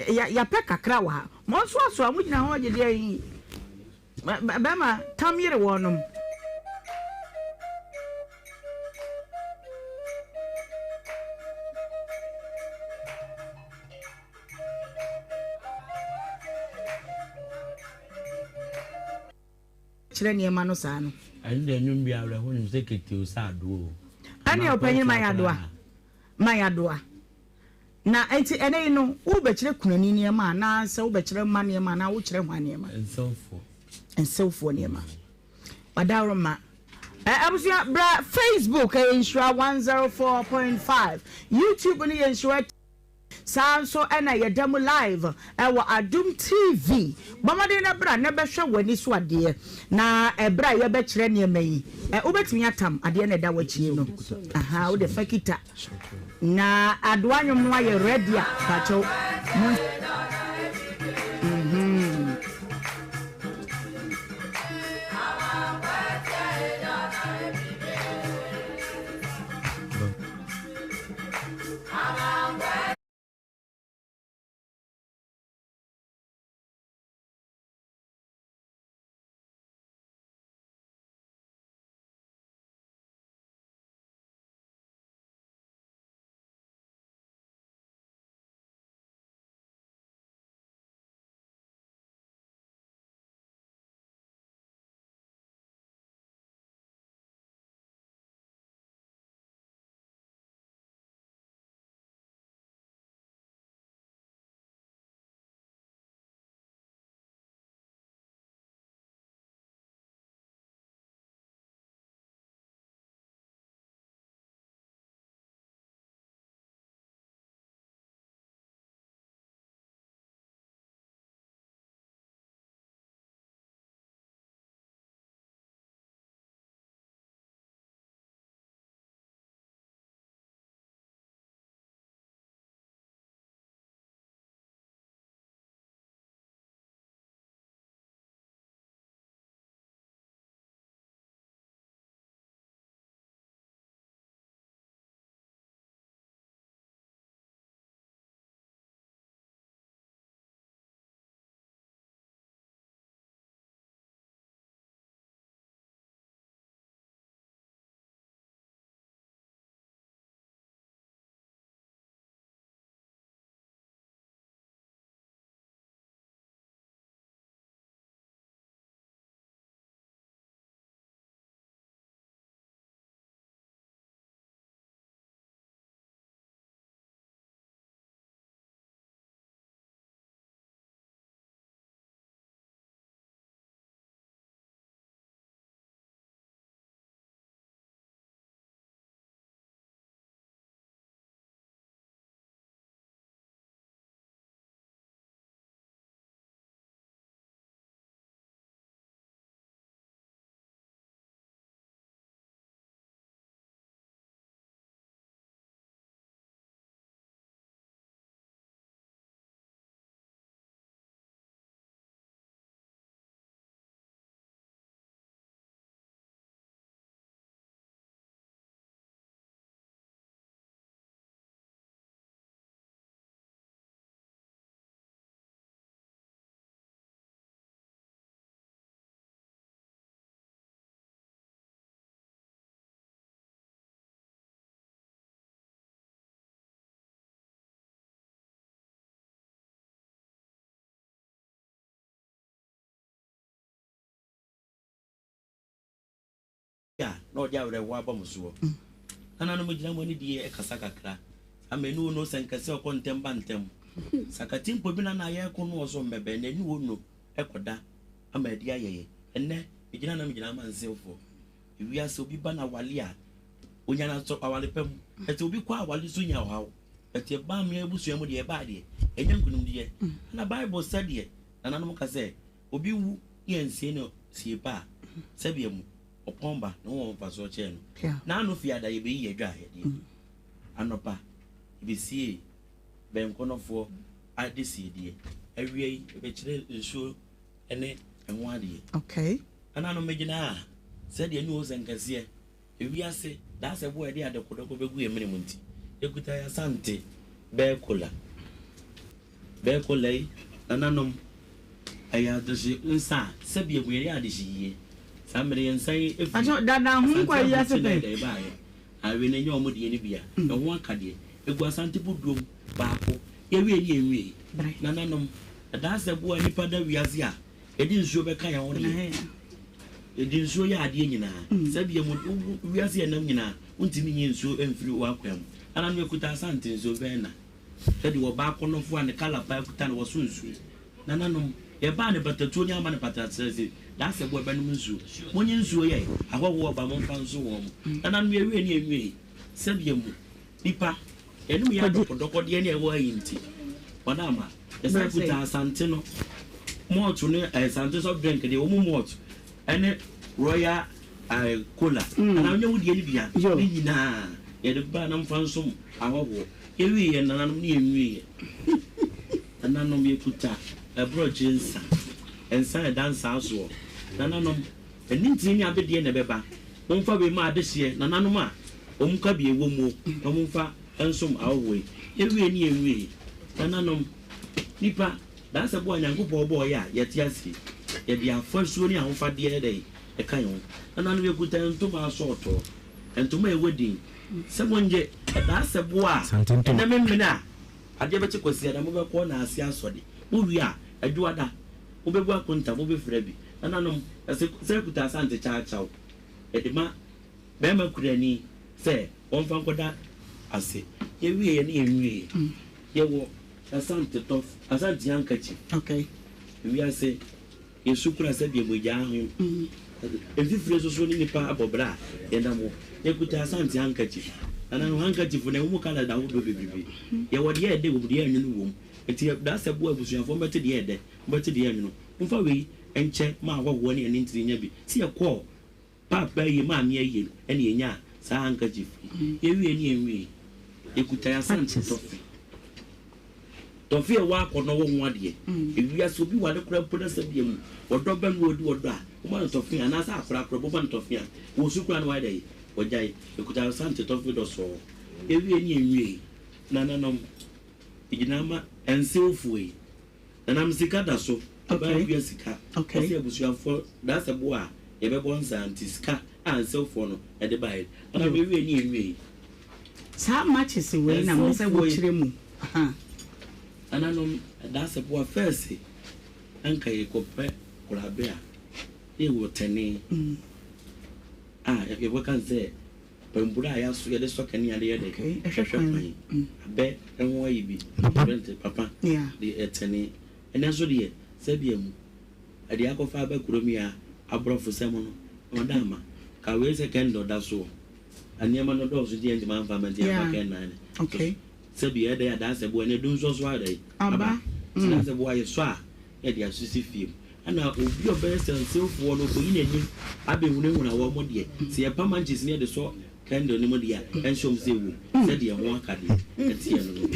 yɛapɛ kakra wɔ ha. Monsoasoa, mogyina hɔ gye deɛ yi. Bɛrima, tam yere wɔnom. Kyerɛ nneɛma no saa no. Ɛno deɛ nnwom bi awerɛho nnwom sɛ keteo sɛ adoa o. Ɛne ɔpanyin ma yadoa ma yadoa na nti ɛnɛ yi no wobɛkyerɛ kunani nneɛma anaa sɛ wobɛkyerɛ mma nneɛma anaa wokyerɛ hwan nneɛma. Nsewfoɔ. Nsewfoɔ nneɛma. Ɔdaworo Abusua bra Facebook ɛyɛ Nhyira 104.5 YouTube no yɛ Nhyira. Saa nso na yɛda mu live wɔ Adom TV. Bɔ mmɔden na bra na bɛhwɛ w'ani so adeɛ. Na ɛberɛ a yɛbɛkyerɛ nneɛma yi, wobɛtumi atam adeɛ na ɛda w'akyi no. Aha, wode fa kita. Na adoa nnwom no ayɛ ready a, pakyɛw. Mo. Mhm. a na ɔde awerɛhoɔ aba mo soɔ. Nananom gyina mo anidie kasa kakra. Saa mɛ ne ono sɛ nkɛsɛ ɔkɔ ntɛm ba ntɛm. Sakati mpo bi na na yɛko no ɔso mmɛbɛn na ɛne ono ɛkɔda ama adi ayɛyɛ. Ɛnnɛ megyina na megyina ama nsefoɔ. Ewiase obi ba na awale a onya na sɔ awale pa mu. Ɛte obi kɔ awale so nya ɔhaw. Ɛte ɛba mmea abusua mu deɛ ɛbaa deɛ ɛnyɛ nkunimdiɛ. Ɛna Bible sɛ deɛ nananom ka sɛ obi wu ne yɛnsie no sie pa a sɛbea mu ɔpɔn ba ne ho wɔ mfasoɔ kyɛn no. N'ano fi ada yɛbɛyi yɛdwa ayɛdeɛ. Anɔpa yɛbɛsie bɛnkɔnɔfoɔ adesiedeɛ. Awia yi yɛbɛkyerɛ nsuo ne ɛho adeɛ. Okay. Nananom megyina ha sɛdeɛ ne ɔsɛ nkɛseɛ. Ewiase, dasɛ bo a yɛde adekodɔkɔ bɛgu yɛn mene mu nti, yɛkuta yɛn Asante bɛɛ kola. Bɛɛ kola yi, nananom, ɛyɛ adehye nsa a sɛbi ehu yɛyɛ adehye yie. Saa mmere yɛn nsa yi efiri Asante aburukyire na ɛda ɛbaeɛ. Awe no ɛnyɛ wɔn deɛ no bi a, ɛho aka deɛ. Egu Asante boduom baako. Yɛwie ne yɛnwiei. Nananom, dasɛ bo a nnipa da wiase a Yɛde nsuo bɛka yɛn ho deɛ. Yɛde nsuo yɛ adeɛ nyinaa. Sɛ bia mu wiase yɛ nam nyinaa, wontumi nyi nsuo mfiri w'akwan mu. Nananom yɛkuta Asante nsuo bɛn na sɛdeɛ ɔbaa kɔnɔfoɔ a ne kala paa kuta no wɔso nsuo. Nananom, yɛbaa ne batatuo ne ama ne patasɛse, daasɛ boɔ ɛbɛnom nsuo. Monyi nsuo yɛ, ahɔhoɔ ba momfa nso wɔn. Nananom yɛwie ne yɛnwiei, sɛbea mu nipa. Yɛnom yɛ adɔkɔdɔkɔdeɛ ne ɛwɔ ayi nti. Madam a, yɛsan kuta Asante no malt ne Asante soft drink deɛ wɔn malt ɛne Royal cola. Anaa wonyɛ wo deɛ no bi a, ne nyinaa yɛde ba na mfa nsom ahɔhoɔ. Yɛwie yɛ nananom ne yɛnwie yɛ. Nananom yɛkuta aborɔkyire nsa, nsa a ɛda nsa soɔ. Nananom, ɛne ntini ne abedeɛ na ɛbɛba. Momfa wei mma adehyeɛ, nananom a wɔn ka bi wɔ muo, na momfa nsom ahɔhoɔ yi. Yɛwie ne yɛnwie. Nananom, nnipa, daasɛbo a Nyankopɔn bɔɔ yɛ a yɛte ase yi, yɛde afasuo ne ahofadeɛ yɛ dɛn? Ɛka yɛn ho. Nananom, yɛkuta ntoma asɔɔtɔɔ, ntoma a ɛwɔ din, sɛ monnye daasɛbo a ɛnɛ memene a adeɛ bɛkye Kwasiada, mobɛkɔ Naase asɔre, mowie a, Adwoada, mobɛbu akonta, mobɛfira bi. Nananom, ɛsɛ sɛ kuta asante kyaakyaw de ma barima kurani sɛ wɔmfa nkɔda ase. Yɛwieɛ ne yɛnwieɛ. Yɛwɔ asante tɔf, asante handkerchief. Okay. Wiase, yɛsu kura sɛdeɛ mogyaa ho. Mfifire nso so ne nipa abɔ bra a yɛnam hɔ. Yɛkuta asante handkerchief. Nananom, handkerchief no, ɛwɔ mu colours ahodoɔ bebrebe. Yɛwɔ deɛ ɛdɛ wɔ mu, deɛ ɛnwono wɔ mu. Nti dasɛ boa abusuafoɔ mbɛte deɛ ɛdɛ, mbɛte deɛ ɛnwono. Momfa wei nkyɛ ma ahɔhoɔ ne anintini nya bi. Sɛ yɛkɔɔ Paapa ayie, Maame ayie no, ɛna yɛnyaa saa handkerchief yi. Yɛwiee ne yɛnwiee, yɛkuta yɛn Asante tɔfe. Tɔfe a ɛwɔ akɔnnɔ wɔ ho adeɛ. Ewiase obi ware koraa mpo na sɛ bia mu ɔdɔ ba mu ɔdi ɔdɔ a, woma no tɔfe a, anaasɛ akora koraa mpo woma no tɔfe a, wɔsu koraa na wayɛ dɛn? Wagyae. Yɛkuta Asante tɔfe dɔsɔɔ. Yɛwiee ne yɛnwiee, nananom, yɛgyina ma ɛnsewfoɔ yi. Nanam sika da so ɔbaa kua sika ɔse abusuafoɔ dasɛ bo a yɛbɛbɔ nsaa nti sika a nsewfoɔ no de baeɛ no nanam yɛwie ne yɛnwiei. Saa matches wei na mepɛ sɛ wokyerɛ mu ha. Nananom dasɛ bo a fɛɛse anka yɛkɔpɛ korabɛ a na yɛwɔ tɛne a yɛbɛka no sɛ Pampuro a yɛaso yɛde sɔ kanea de yɛ dɛ hwehwɛ kwan. Abɛ ho ayi bi. Papa. Papa. De ɛtɛne. Ɛnɛ nso deɛ sɛbea mu ɛde akɔfa aba kurom yi a aborɔfosɛm no na ɔda ama. Ka wei sɛ kɛndɔ da soɔ. Nneɛma no dɔɔso nti yɛntumi amfa amma nti yɛamfa kɛnnan no. Sɛbi ɛyɛ dɛ a daasɛ boa ɛnɛ du nso so ayɛ dɛ aba. Nti daasɛ boa yɛsɔ a na yɛde asisi fie mu. Ɛna obi a ɔbɛyɛ sɛnsewfoɔ no ɔkɔyi n'anim abɛhunahuna wɔn deɛ, sɛ yɛpa mankyes na yɛde sɔ candle no mu deɛ a, ɛnhyɛ wɔn sɛ ɛwom, sɛdeɛ ɛho aka deɛ ɛteɛ no no.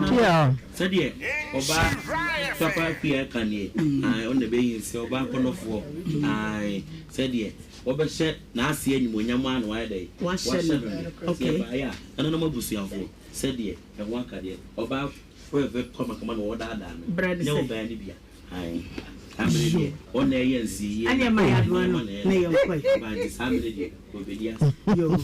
Piaa. Sɛdeɛ ɔbaa papa akua ka neɛ, ae, ɔno na ɛbɛyi nsɛ, ɔbaa kɔnɔfoɔ, ae, sɛdeɛ wɔbɛhyɛ n'ase animuonyam ara na wayɛ dɛn? Wahyɛ no. no deɛ. Sɛ yɛbaeɛ a, nananom abusuafoɔ, sɛdeɛ ɛho aka deɛ, ɔbaa fɛfɛ kamakama na wɔdaadaa no, Brɛ no nyɛ sɛ. ɔbaa no bia. Ae, saa mmerɛ deɛ, wɔn na ɛyɛ nsiyie Ɛneɛ ma yɛ adoa no na yɛnkɔ ɛ. Aba nti saa mmerɛ deɛ, wɔbɛdi ase. Yoo.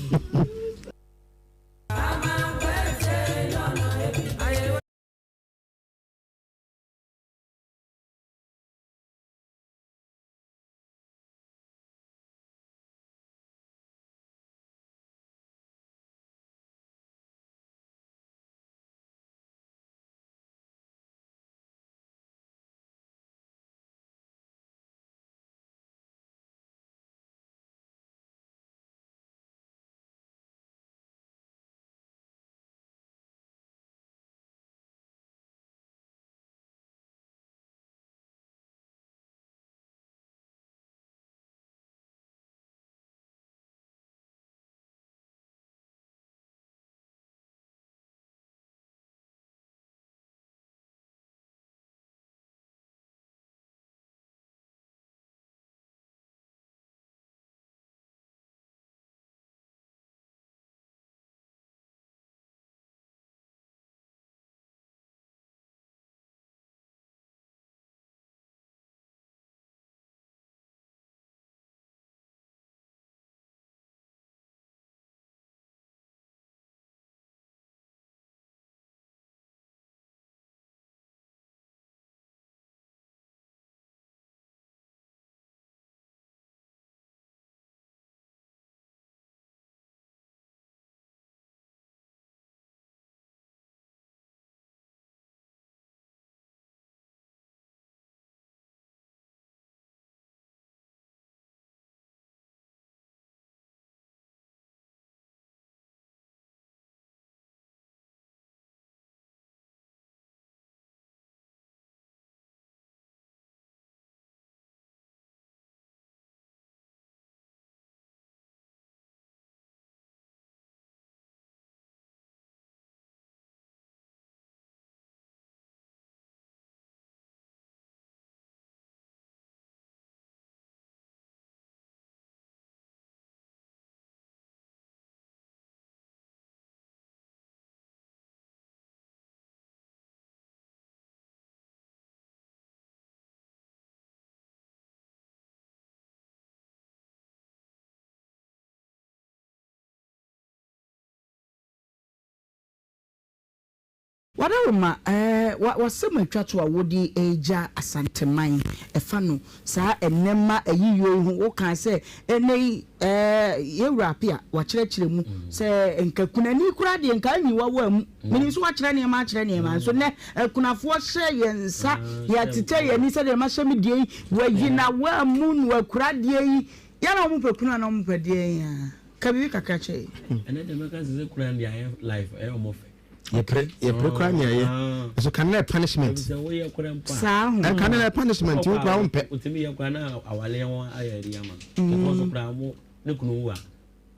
Wadaroma, ɛɛ, wa, w'asɛm a ɛtwa to a wode regya Asanteman, ɛfa no saa ɛnnɛmma ayiyɔ yi ho, wokaa sɛ ɛnnɛ yi, ɛɛ, yɛn wura Appiah, wakyerɛkyerɛ mu sɛ nka kunani koraa deɛ nka anyi w'awa mu. Menim sɛ wakyerɛ nneɛma akyerɛ nneɛma, nso nnɛ akunafoɔ hyɛ yɛn nsa, yɛatetɛ yɛn ani sɛdeɛ mahyɛ me deɛ yi, wayi n'awa mu na wakura deɛ yi, yɛn a wɔpɛ kunu anaa wɔpɛ deɛn a, ka biribi kakra kyerɛ yɛn. Ɛnnɛ deɛ mɛka sɛ sɛ kura no deɛ ayɛ life ɛyɛ wɔn fɛ. Yɛpere yɛpere koraa nea yɛ. Nso kan na punishment. Sɛ woyɛ koraa mpo a. Saa ho. Ɛka na punishment wo koraa wompɛ. Wotumi yɛ koraa na awale ho ayɛ ɛde ama no. Ɛfɔ so koraa mo ne kunu wu a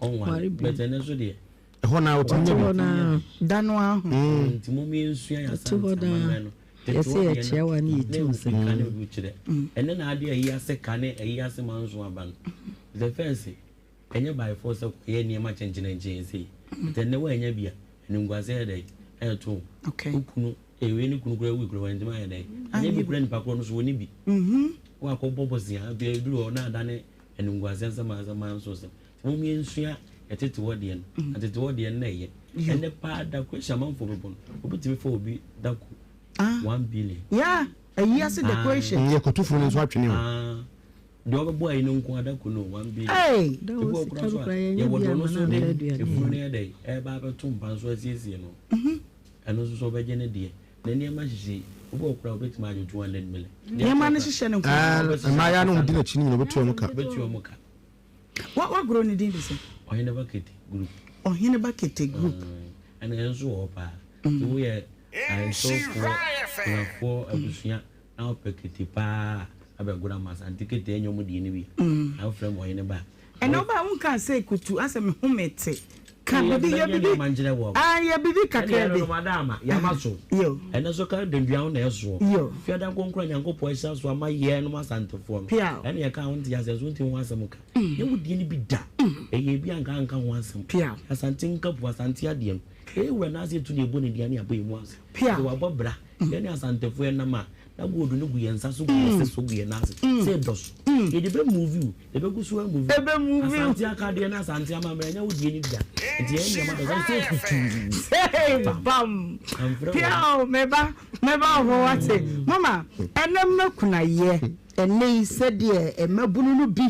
ɔnwale. But ɛnɛ so deɛ. Ɛhɔ na wotumi nya bi. Da no aho. Nti mo yɛnsua yɛ asante amammerɛ no. Yɛsɛ yɛkyea wa ne yɛti wo sɛ. Ka ne obi kyerɛ. Ɛnɛ na adeɛ ayi ase ka ne ayi ase manso aba no. The first. Ɛnyɛ by force sɛ kɔyɛ nneɛma kyenkyerenkyen sei. But ɛnnɛ woannya bi a, animguase ayɛ dɛn? Ɛreto wo. Okay. Wo kunu, eh, wei ne kunu koraa wui koraa wantumi ayɛ dɛn? Anyɛ bi koraa nipa korɔ no so wɔnni bi. Woakɔbɔ bosea, afei aduru hɔ na adane animguase asɛm a asɛm anso sɛm. Nti mom yɛnsua yɛtete hɔ deɛ no. Na tete hɔ deɛ no na ɛyɛ. Ɛnnɛ paa da ko amanfoɔ bɛbɔ no, obi tumi fa obi da ko 1 billion. Yeah, ayi ase decoration. Yɛkɔto funu no nso atwene o. Ah. Deɛ ɔbɛbɔ ayi no nko ada ko no 1 billion. Hey! Ebi wɔ kora so a yɛwɔ deɛ ɔno nso de efunu no yɛ dɛ ɛreba abɛto mpa nso asiesie no. Ɛno nso so ɔbɛgye ne deɛ. Na nneɛma hyehyɛ obi wɔ kora obetumi agye 200 million. Nneɛma no hyehyɛ no nko. Mmaayewa no wɔdi n'akyi no nyina obetua wɔn ka. Obetua wɔn ka. Wa wagoro ne din de sɛ? Ɔheneba Kete Group. Ɔheneba Kete Group. Ɛna yɛn nso wɔ hɔ paa. Nti woyɛ ahemfo, kunafoɔ, abusua. Na ɔpɛ kete paa abɛgoro ama Asante kete ɛnyɛ ɔmo deɛ no bi na wofrɛ me ɔhene ba a. Ɛnɛ wobaa wo nkaa sɛ kutu asɛ me home te ka bibi yɛ bibi ah yɛ bibi kakra bi. Ɛnɛ no ada ama yama so ɛnɛ so ka dandua ho na ɛsoɔ fiada nkonkron a Nyankopɔn ahyira so ama yɛn nom Asantefoɔ no ɛne yɛka ho nte aseɛ so nte ho asɛm ka yɛ wo deɛ no bi da ɛyɛ bi anka anka ho asɛm Asante nkapu Asante adeɛ no ɛyɛ wura no ase tu ne ɛbɔ ne dua ne abɔ yɛ mu ase wabɔ bra Yɛne Asantefo yɛnam a, na gold no gu yɛn nsa so, gu yɛn se so, gu yɛn nan ase. Sɛ ɛdɔ so. Yɛde bɛ move o, yɛbɛgu so amuvi. Asante akadeɛ ne Asante amammerɛ, ɛnyɛ wo deɛ no bi a. Nti yɛn nneɛma dɔ so, sɛ kutuu. Sɛ bam. Piaw, meba, meba wɔ hɔ wate. Mama, ɛnɛ mma kunayɛ, ɛnɛ yi sɛdeɛ mmabunu no bi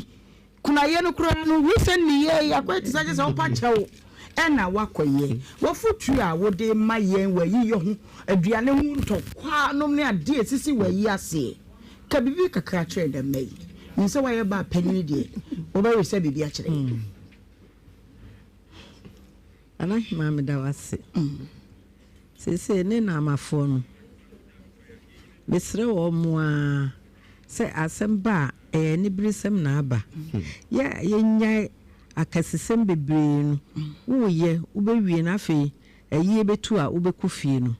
Kunayɛ no koraa no recently yɛ yi akɔyɛ te sɛ gye sɛ wopa kyɛw ɛna woakɔyɛ. W'afotu a wode ma yɛn wɔ ayiyɔ ho, aduane ho ntɔkwa nom ne adeɛ a ɛsisi wɔ ayi aseɛ. Ka biribi kakra kyerɛ dɛm mma yi. Nim sɛ woayɛ baa panyin deɛ, wobɛwesɛ biribi akyerɛ yɛn. Nana Hemaa meda wo ase. Seesei ne Naamafoɔ no, mesrɛ wɔn ara sɛ asɛm ba a, ɛyɛ aniberesɛm na aba. Yɛ a yɛnnyae akɛsesɛm bebree no, woreyɛ, wobɛwie no afei ayie bɛtu a wobɛkɔ fie no,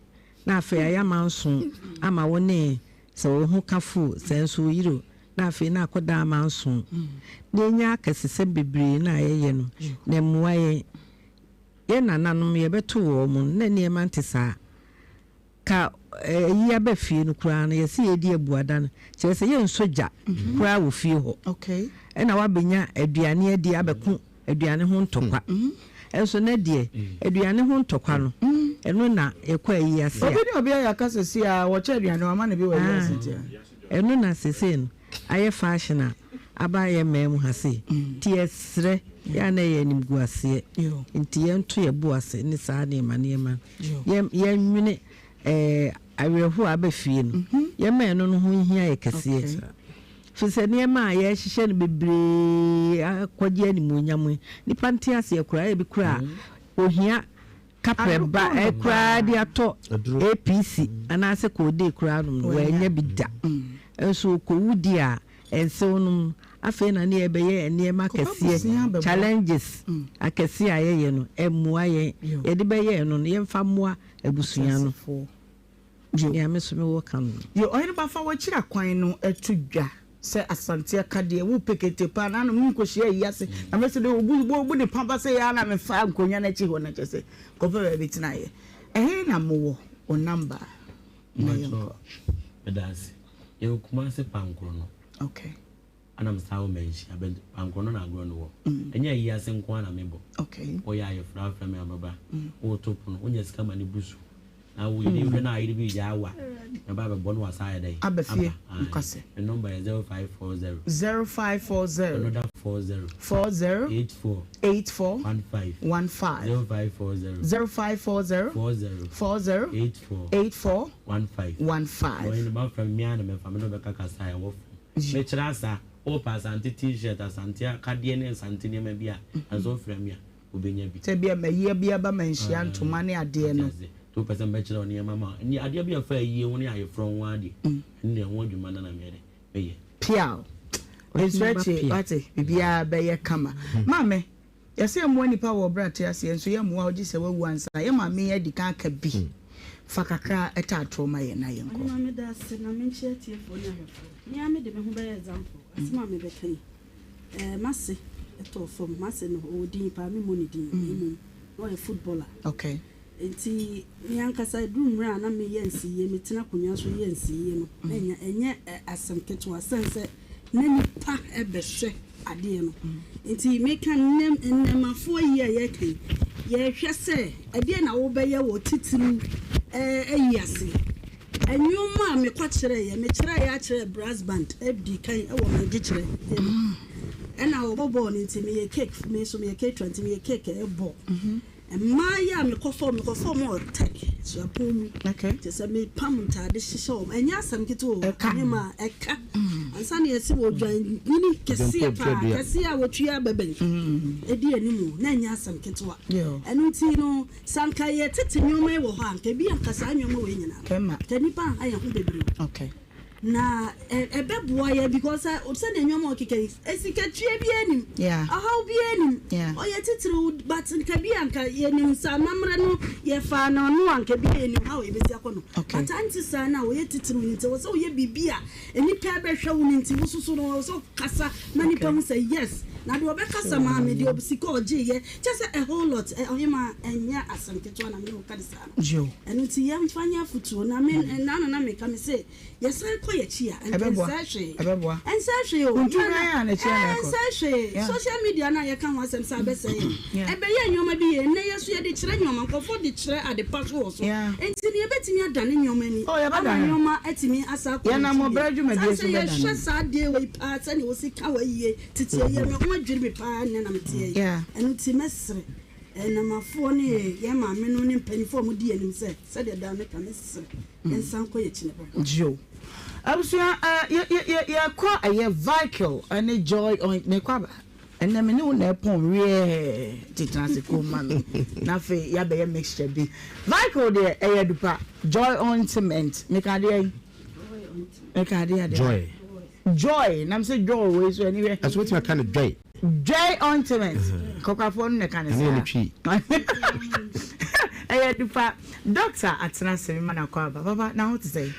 na afei ayɛ amanso ama wo ne sɛ wo ho kafo o, sɛ nso wo yere o, na afei na akɔda amanso. Na yɛnya akɛsesɛm bebree no a yɛyɛ no, na ɛmmoa yɛn. Yɛn nananom, yɛbɛtoo wɔn no, na nneɛma nte saa. Ka ayi aba fie no koraa no, yɛse yɛredi abuada no, kyerɛ sɛ yɛnsɔ gya koraa wɔ fie hɔ. Ɛna woabɛnya aduane adi abɛko aduane ho ntɔkwa. Nso nnɛ deɛ, aduane ho ntɔkwa no, ɛno na yɛkɔ ayi ase a. Obi ne obi ayɛ akasa si a, wɔkyɛ aduane, wama no bi wɔ ayi ase nti a. Ɛno na seesei no ayɛ fashion a aba yɛn man mu ha sei. Nti yɛsrɛ, yɛ a na ɛyɛ animguaseɛ. Nti yɛnto yɛn bo ase ne saa nneɛma nneɛma no. Yɛn yɛnnwene ɛɛ awerɛhoɔ a aba fie no. Yɛmma ɛno no ho nhia yɛ kɛseɛ. Firi sɛ nneɛma a yɛhyehyɛ no bebree akɔgye animuonyam yi, nnipa nte aseɛ koraa. Ebi koraa ohia kaprɛ ba koraa de atɔ APC anaasɛ koodee koraa nom no, wannya bi da. Nso ɔkɔwu di a, ɛnsew nom. Afei na ne yɛbɛyɛ nneɛma akɛseɛ, challenges akɛseɛ a yɛyɛ no, ɛmmoa yɛn. Yɛde bɛyɛ ɛno no, yɛmfa mmoa abusua no. Nea me nso mewɔ ka no. Yo, Ɔhene ba fa w'akyiri akwan no to dwa sɛ Asante aka deɛ wo pɛ kente paa na ano me nkɔhyia ayi ase na mɛsɛ deɛ obu obu ne pa ba sɛ yɛ na mefa nkonnwa no akyi hɔ na kyɛ sɛ kɔpɛ baabi tenaeɛ. Ɛhe na mowɔ wo namba na yɛnkɔ? Meda ase. Yɛwɔ Kumase Pankoro no. Okay. Ana me saa wɔ manhyia but pankoro no na agorɔ no wɔ. Ɛnyɛ ayi ase nko ara na mebɔ. Okay. Woyɛ ayefra afrɛ me ababa. Woto pono wonya sika ma no bu so. Na wo yere hwɛ na ayere bi gya awa na ba bɛbɔ no wasa ayɛ dɛn? Aba fie nokwasɛ. Me number yɛ 0540. 0540. Another 40. 40. 84. 84. 15. 15. 0540. 0540. 40. 40. 84. 84. 15. 15. Wɔn ba fam mmea na mɛfa me na ɔbɛka kasa a ɛwɔ fam. Mekyerɛ asa wopɛ asante t-shirt asante akadeɛ ne asante nneɛma bi a ɛnso wofrɛ me a wobɛnya bi. Sɛ bia mayia bi aba manhyia ntoma ne adeɛ no. Nti wopɛ sɛ mebɛkyerɛ wo nneɛma ma wo. Adeɛ bi a ɛfa ayie ho ne ayeforɔ ho ara deɛ, ɛno deɛ ɛho adwuma no na meyɛ dɛ, meyɛ. Piaw. Nso akyi, wate, biribiara bɛyɛ kama. Maame, yɛsɛ yɛmmoa nnipa wɔ ɔbrɛ a te aseɛ, nso yɛmmoa wo gye sɛ wawu ansa. Yɛ maame yi adi kan aka bi. Fa kakra taatoɔ ma yɛn na yɛnkɔ. Ɔhema meda ase na menkyia atiefoɔ ne ahwɛfoɔ. Me ara mede me ho bɛyɛ example, asɛm a mebɛka yi. Eh, m'ase tɔɔ fam. M'ase no, ɔwɔ din paa, memmɔ ne din, na mmom na ɔyɛ footballer. Okay. Enti me ankasa, ɛduru mmerɛ a na meyɛ nsiyie, metena akonnwa so yɛ nsiyie no, na ɛnyɛ, ɛnyɛ asɛm ketewa, sɛne sɛ na nnipa bɛhwɛ adeɛ no. Enti meka nnɛ, nnɛmafoɔ yi a yɛreka yi, yɛrehwɛ sɛ ɛdeɛn na wobɛyɛ wɔ titiriw eh, ayi ase. Nnwom a mekɔkyerɛeɛ, mekyerɛeɛ ara kyerɛɛ brass band dii kan wɔ me gyekyerɛ mu. Ɛna wɔbɔ bɔɔl no nti meyɛ cake, me nso meyɛ caterer nti meyɛ cake bɔ. Mmaa yi a mekɔfa wɔn, mekɔfa wɔn wɔ Tech suapɔn mu. Kyerɛ sɛ mepam ntaade hyehyɛ wɔn. Ɛnyɛ asɛm ketewa o, nneɛma a ɛka. Ansa na yɛsi wɔ dwannini kɛseɛ paa, kɛseɛ a wɔtua bɛbɛn ɛdi anim, na ɛnyɛ asɛm ketewa. Ɛno nti no, Sɛ anka yɛ tete nneɛma yi wɔ hɔ a, anka ebi anka saa nneɛma wei nyinaa no, anka nnipa nha yɛn ho bebree o. Na ɛbɛboa yɛn because sɛdeɛ nneɛma a ɔkeka yi, sikatua biara nim, ɔhaw biara nim, ɔyɛ titiriw but nka bi anka yɛnim sɛ amammerɛ no yɛfaa no ano a anka bi a yɛnim how yɛbɛsi akɔ no. But ante saa no a ɔyɛ titiriw no nti ɛwɔ sɛ woyɛ biribi a Nnipa bɛhwɛ wo no nti wo soso no ɛwɔ sɛ ɔkasa ma nnipa hu sɛ yes na deɛ ɔbɛkasa maa me deɛ sika ɔgyeeɛ kyɛ sɛ a whole lot ɔhemaa ɛnyɛ asɛm ketewa na me ne wo ka no saa no ɛno nti yɛmfa nyɛ afotuo na me nna no na meka me se yɛsan kɔ yɛkyi a nka ɛnsɛe hwee ɛnsɛe hwee o ɛnsɛe hwee social media no a yɛka ho asɛm sɛ abɛsɛe yɛn ɛbɛyɛ nneɛma bi yɛ nnɛ yɛ so yɛde kyerɛ nneɛma nkurɔfoɔ de kyerɛ ade pa so wɔ so nti no yɛbɛtumi adane nneɛma ani ama nneɛma atumi asa akɔ n'akyi bio. Sane sɛ yɛhwɛ saa adeɛ wei paa sɛdeɛ wɔsi ka wei yie tete yɛ me ho adwiri me paa nnɛ na meteɛ yi. Ɛno nti mɛsrɛ nnɛmafoɔ ne yɛn maame nom ne mpaninfoɔ a wɔdi yɛn anim sɛ sɛdeɛ daa meka mɛsrɛ yɛnsan nkɔ yɛn akyi na ɛbɛboa. Yo. Abusua eh, yɛ yɛ yɛ yɛkɔ ɛyɛ Vicle ɛne Joy ointment mekɔ aba. Ɛnɛ me ne wo na ɛpɔn weɛɛ nti tena ase komm ma me na afei yɛabɛyɛ mixture bi. Vicle deɛ ɛyɛ adupa, joy ointment meka adeɛ yi meka adeɛ adeɛ. Joy. Joy na mesɛ joy wei so ɛni hwɛ. Ɛso wotumi aka no joy. Joy ointment kɔkɔafoɔ no na ɛka ne saa. Ɛne yɛ ne twi. Ɛyɛ adupa. Doctor atena ase mema no akɔ aba papa na ho te sɛn?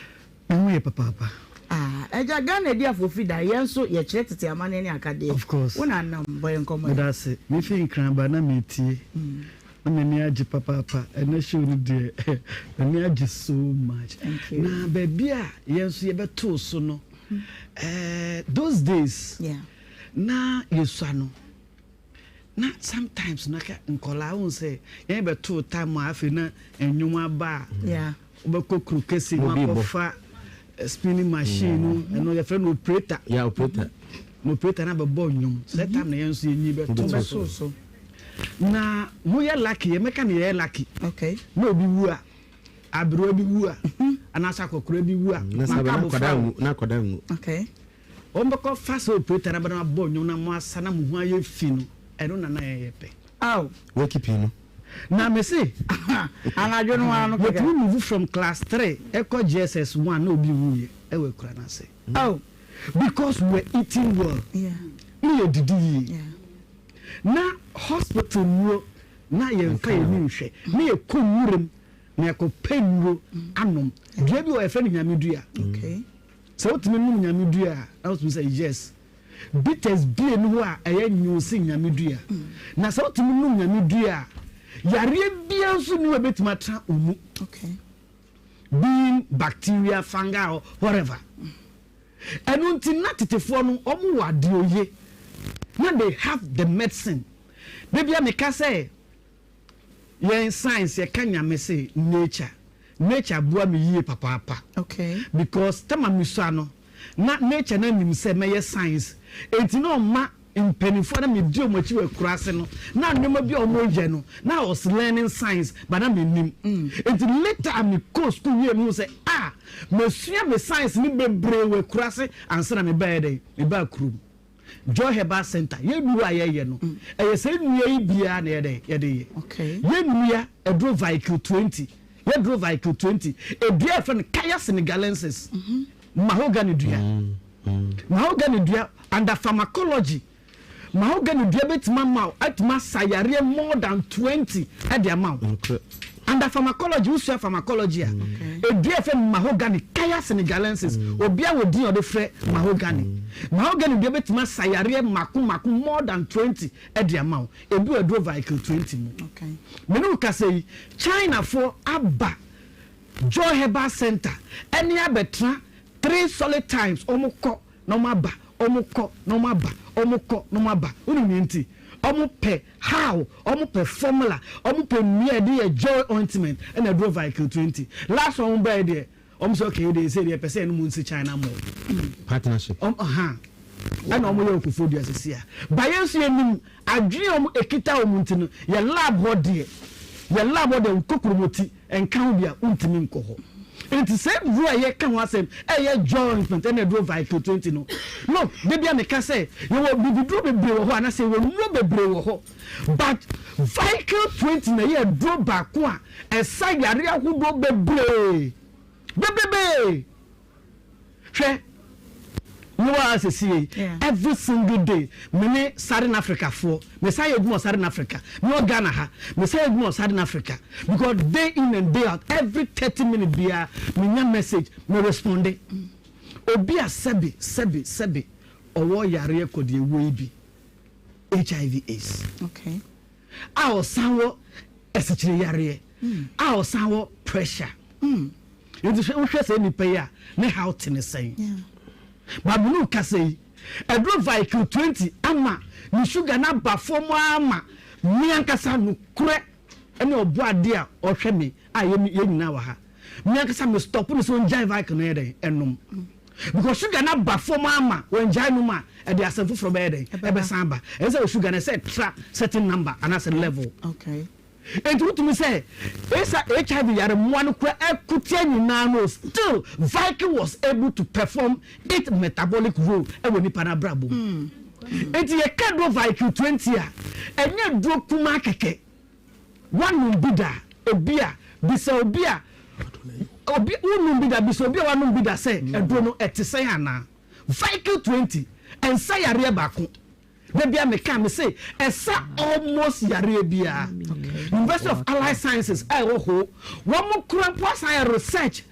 Me ho yɛ papaapa. Ah agya Ghana adi afofi da yɛn nso yɛkyerɛ tete amanneɛ ne akadeɛ. Of course. Wo na nam bɔ yɛn nkɔmmɔ ɛ. Meda ase. Me fi Nkran ba na metie. Na m'ani agye papaapa. Ɛnɛ show no deɛ m'ani agye so much. Thank you. Na baabi a yɛn nso yɛbɛtoo so no, eh, those days Yeah. na yɛsua no. Na sometimes na ka nkɔlaa wohu sɛ yɛn bɛtoo time a afei na nnwom aba a wobɛkɔ kuro kɛse mu akɔfa eh, spinning machine no mm. ɛno yɛfrɛ no operator. Yeah, operator. Na operator na bɛbɔ nnwom sɛ mm-hmm. time na yɛn nso yɛnyi bɛto so na moyɛ lucky yɛmɛka no yɛyɛ lucky okay. na obi wu a aberewa bi wu a mm-hmm. anaasɛ akɔkora bi wu a maka abɔfra wo na akɔda nwu okay. Wɔbɛkɔ fa sɛ operator no aba na wabɔ nnwom na moasa na mo ho ayɛ fi no, ɛno na na yɛyɛ pɛ. Aw. Wake pii no. Na me se, Anadwo no ara no kɛkɛ. Yɛtumi move from class 3 ɛkɔ JSS 1 na obi nwuiɛ ɛwɔ akura no ase. Aw. Because we were eating well. Yeah. Ne yɛ didi yie. Yeah. Na hospital nnuro na yɛnfa yɛn ani nhwɛ. Na yɛkɔ nwuram na yɛkɔ pɛ nnuro anom. Dua bi wɔ hɔ yɛfrɛ no nyame dua. Okay. Sɛ wotumi nom Nyame dua a, na wotumi sɛ yes. Bitters bie ni hɔ a ɛyɛ nwoo sen Nyame dua. Na sɛ wotumi nom Nyame dua a, yareɛ biara nso ni hɔ a ɛbɛtumi atra wo mu. Being bacteria, fungi or whatever. Ɛno nti na tetefoɔ no wɔn wɔ adeɛ oye. Na they have the medicine. Da bia meka sɛ yɛn science yɛka Nyame se nature. Nature boa me yie papaapa. Okay. Because time a mesua no, na nature no nim sɛ mɛyɛ science. Enti na ɔma mpanimfoɔ a na medi wɔn akyi wɔ akuraase no, na nneɛma bi a wɔyɛ no, na I was learning science, but na mennim. Enti later a mekɔɔ school wie no, mehu sɛ ah, masua me science no bebree wɔ akuraase ansa na mebaeɛ dɛn, mebaa kurom. Joy Herbal Center, yɛn nnuro a yɛyɛ no, ɛyɛ saa nnua yi biara na yɛdɛn, yɛde yɛ. Yɛn nnua, aduro Vicryl 20, yɛduro Vicryl 20, edua a yɛfrɛ no Kaya senegalensis, mahogany dua. Mahogany dua, under pharmacology, mahogany dua bɛtumi ama wo, atumi asa yareɛ more than 20 de ama wo. Under pharmacology, wosua pharmacology a, edua a yɛfrɛ no mahogany, Kaya senegalensis, obiara wɔ din a ɔde frɛ mahogany. Mahogany dua bɛtumi asa yareɛ mako mako more than 20 de ama wo. Ebi wɔ aduro Vicryl 20 mu. Me ne wo kasa yi, Chinafoɔ aba Joy Herbal Center ɛne abɛtena three solid times, wɔn kɔ na wɔn aba, wɔn kɔ na wɔn aba, wɔn kɔ na wɔn aba. Wonim nea nti? Wɔn pɛ how, wɔn pɛ formula, wɔn pɛ nnua a yɛde yɛ joy ointment ɛna aduro Vicryl 20. Last one wɔn baeɛ deɛ, wɔn sɛ okay deɛ ɛsɛ deɛ yɛpɛ sɛ yɛne mo nsi China mall. Partnership. Wɔn ha ɛna wɔn yɛ Okufoɔ dua sisi a. Ba yɛn nso yɛnim adwene a wɔn ekita wɔn nti no, yɛ lab hɔ deɛ, yɛ lab hɔ deɛ nkokuromoti nka ho bi a wontumi nkɔ hɔ. Nti saa aduro a yɛka ho asɛm ɛyɛ joy ointment ɛna aduro Vicryl 20 no. Look, da bi a meka sɛ yɛwɔ bibiduro bebree wɔ hɔ anaasɛ yɛwɔ nnuro bebree wɔ hɔ but Vicryl 20 na ɛyɛ aduro baako a ɛsa yareɛ ahodoɔ bebree bebrebee. Hwɛ, me wɔ ha sesie yi, every single day, me ne Southern Africa foɔ, me san yɛ adwuma wɔ Southern Africa, me wɔ Ghana ha, me san yɛ adwuma wɔ Southern Africa, because day in and day out, every 30 minutes biara, me nya message, me responde. Obi a sɛbe, sɛbe, sɛbe, ɔwɔ yareɛ kɔdeɛwuo yi bi, HIV AIDS. Okay. A ɔsan wɔ asikyire yareɛ, a ɔsan wɔ pressure. Nti hwɛ wohwɛ saa nipa yi a ne haw te ne sɛn? Bible no kasa yi, ɛduru Vicryl 20 ama ne sugar no aba fam ara ma me ankasa nokorɛ ne ɔbɔadeɛ a ɔhwɛ me a yɛ yɛn nyinaa wɔ ha. Me ankasa me stop no sɛ ɔngyae Vicryl no yɛ dɛn ɛnom. Because sugar no aba fam ara ma wɔngyae nom a ɛde asɛm foforɔ bɛyɛ dɛn ɛbɛsan aba. Ɛsɛ sɛ sugar no ɛsɛ tra certain number anaasɛ level. Okay. Enti wotumi sɛ esa HIV yare mmoa no kura ɛko tia nyinaa no still Viking was able to perform it metabolic role ɛwɔ nipa no abrabɔ mu. Enti yɛka duro Viking 20 a ɛnyɛ duro kumaa kɛkɛ. Woanom bi da? Ebia bisa obi a obi wonnom bi da bisa obi a wanom bi da sɛ aduro no ɛte sɛn anaa. Viking 20 ɛnsa yareɛ baako. Da bia me ka me se ɛsa almost yareɛ biara. University of Allied Sciences a ɛwɔ Ho, wɔn kora mpo asan ayɛ research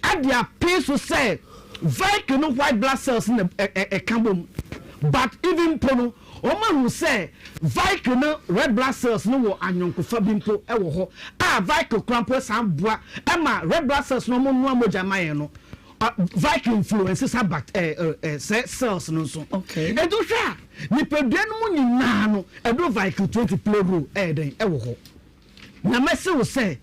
ɛde apee so sɛ Viking no white blood cells na ɛka bom. But even mpo no, wɔn ahu sɛ Viking no red blood cells no wɔ anyɔnkofa bi mpo ɛwɔ hɔ a Viking kora mpo san boa ɛma red blood cells no wɔn noa mogya ma yɛn no. Viking influence sa bact eh, eh, eh, sɛ cells no nso. Okay. Nti wohwɛ a nipadua no mu nyinaa no ɛduru Viking 20 play role ɛyɛ dɛn ɛwɔ hɔ. Na mɛse wo sɛ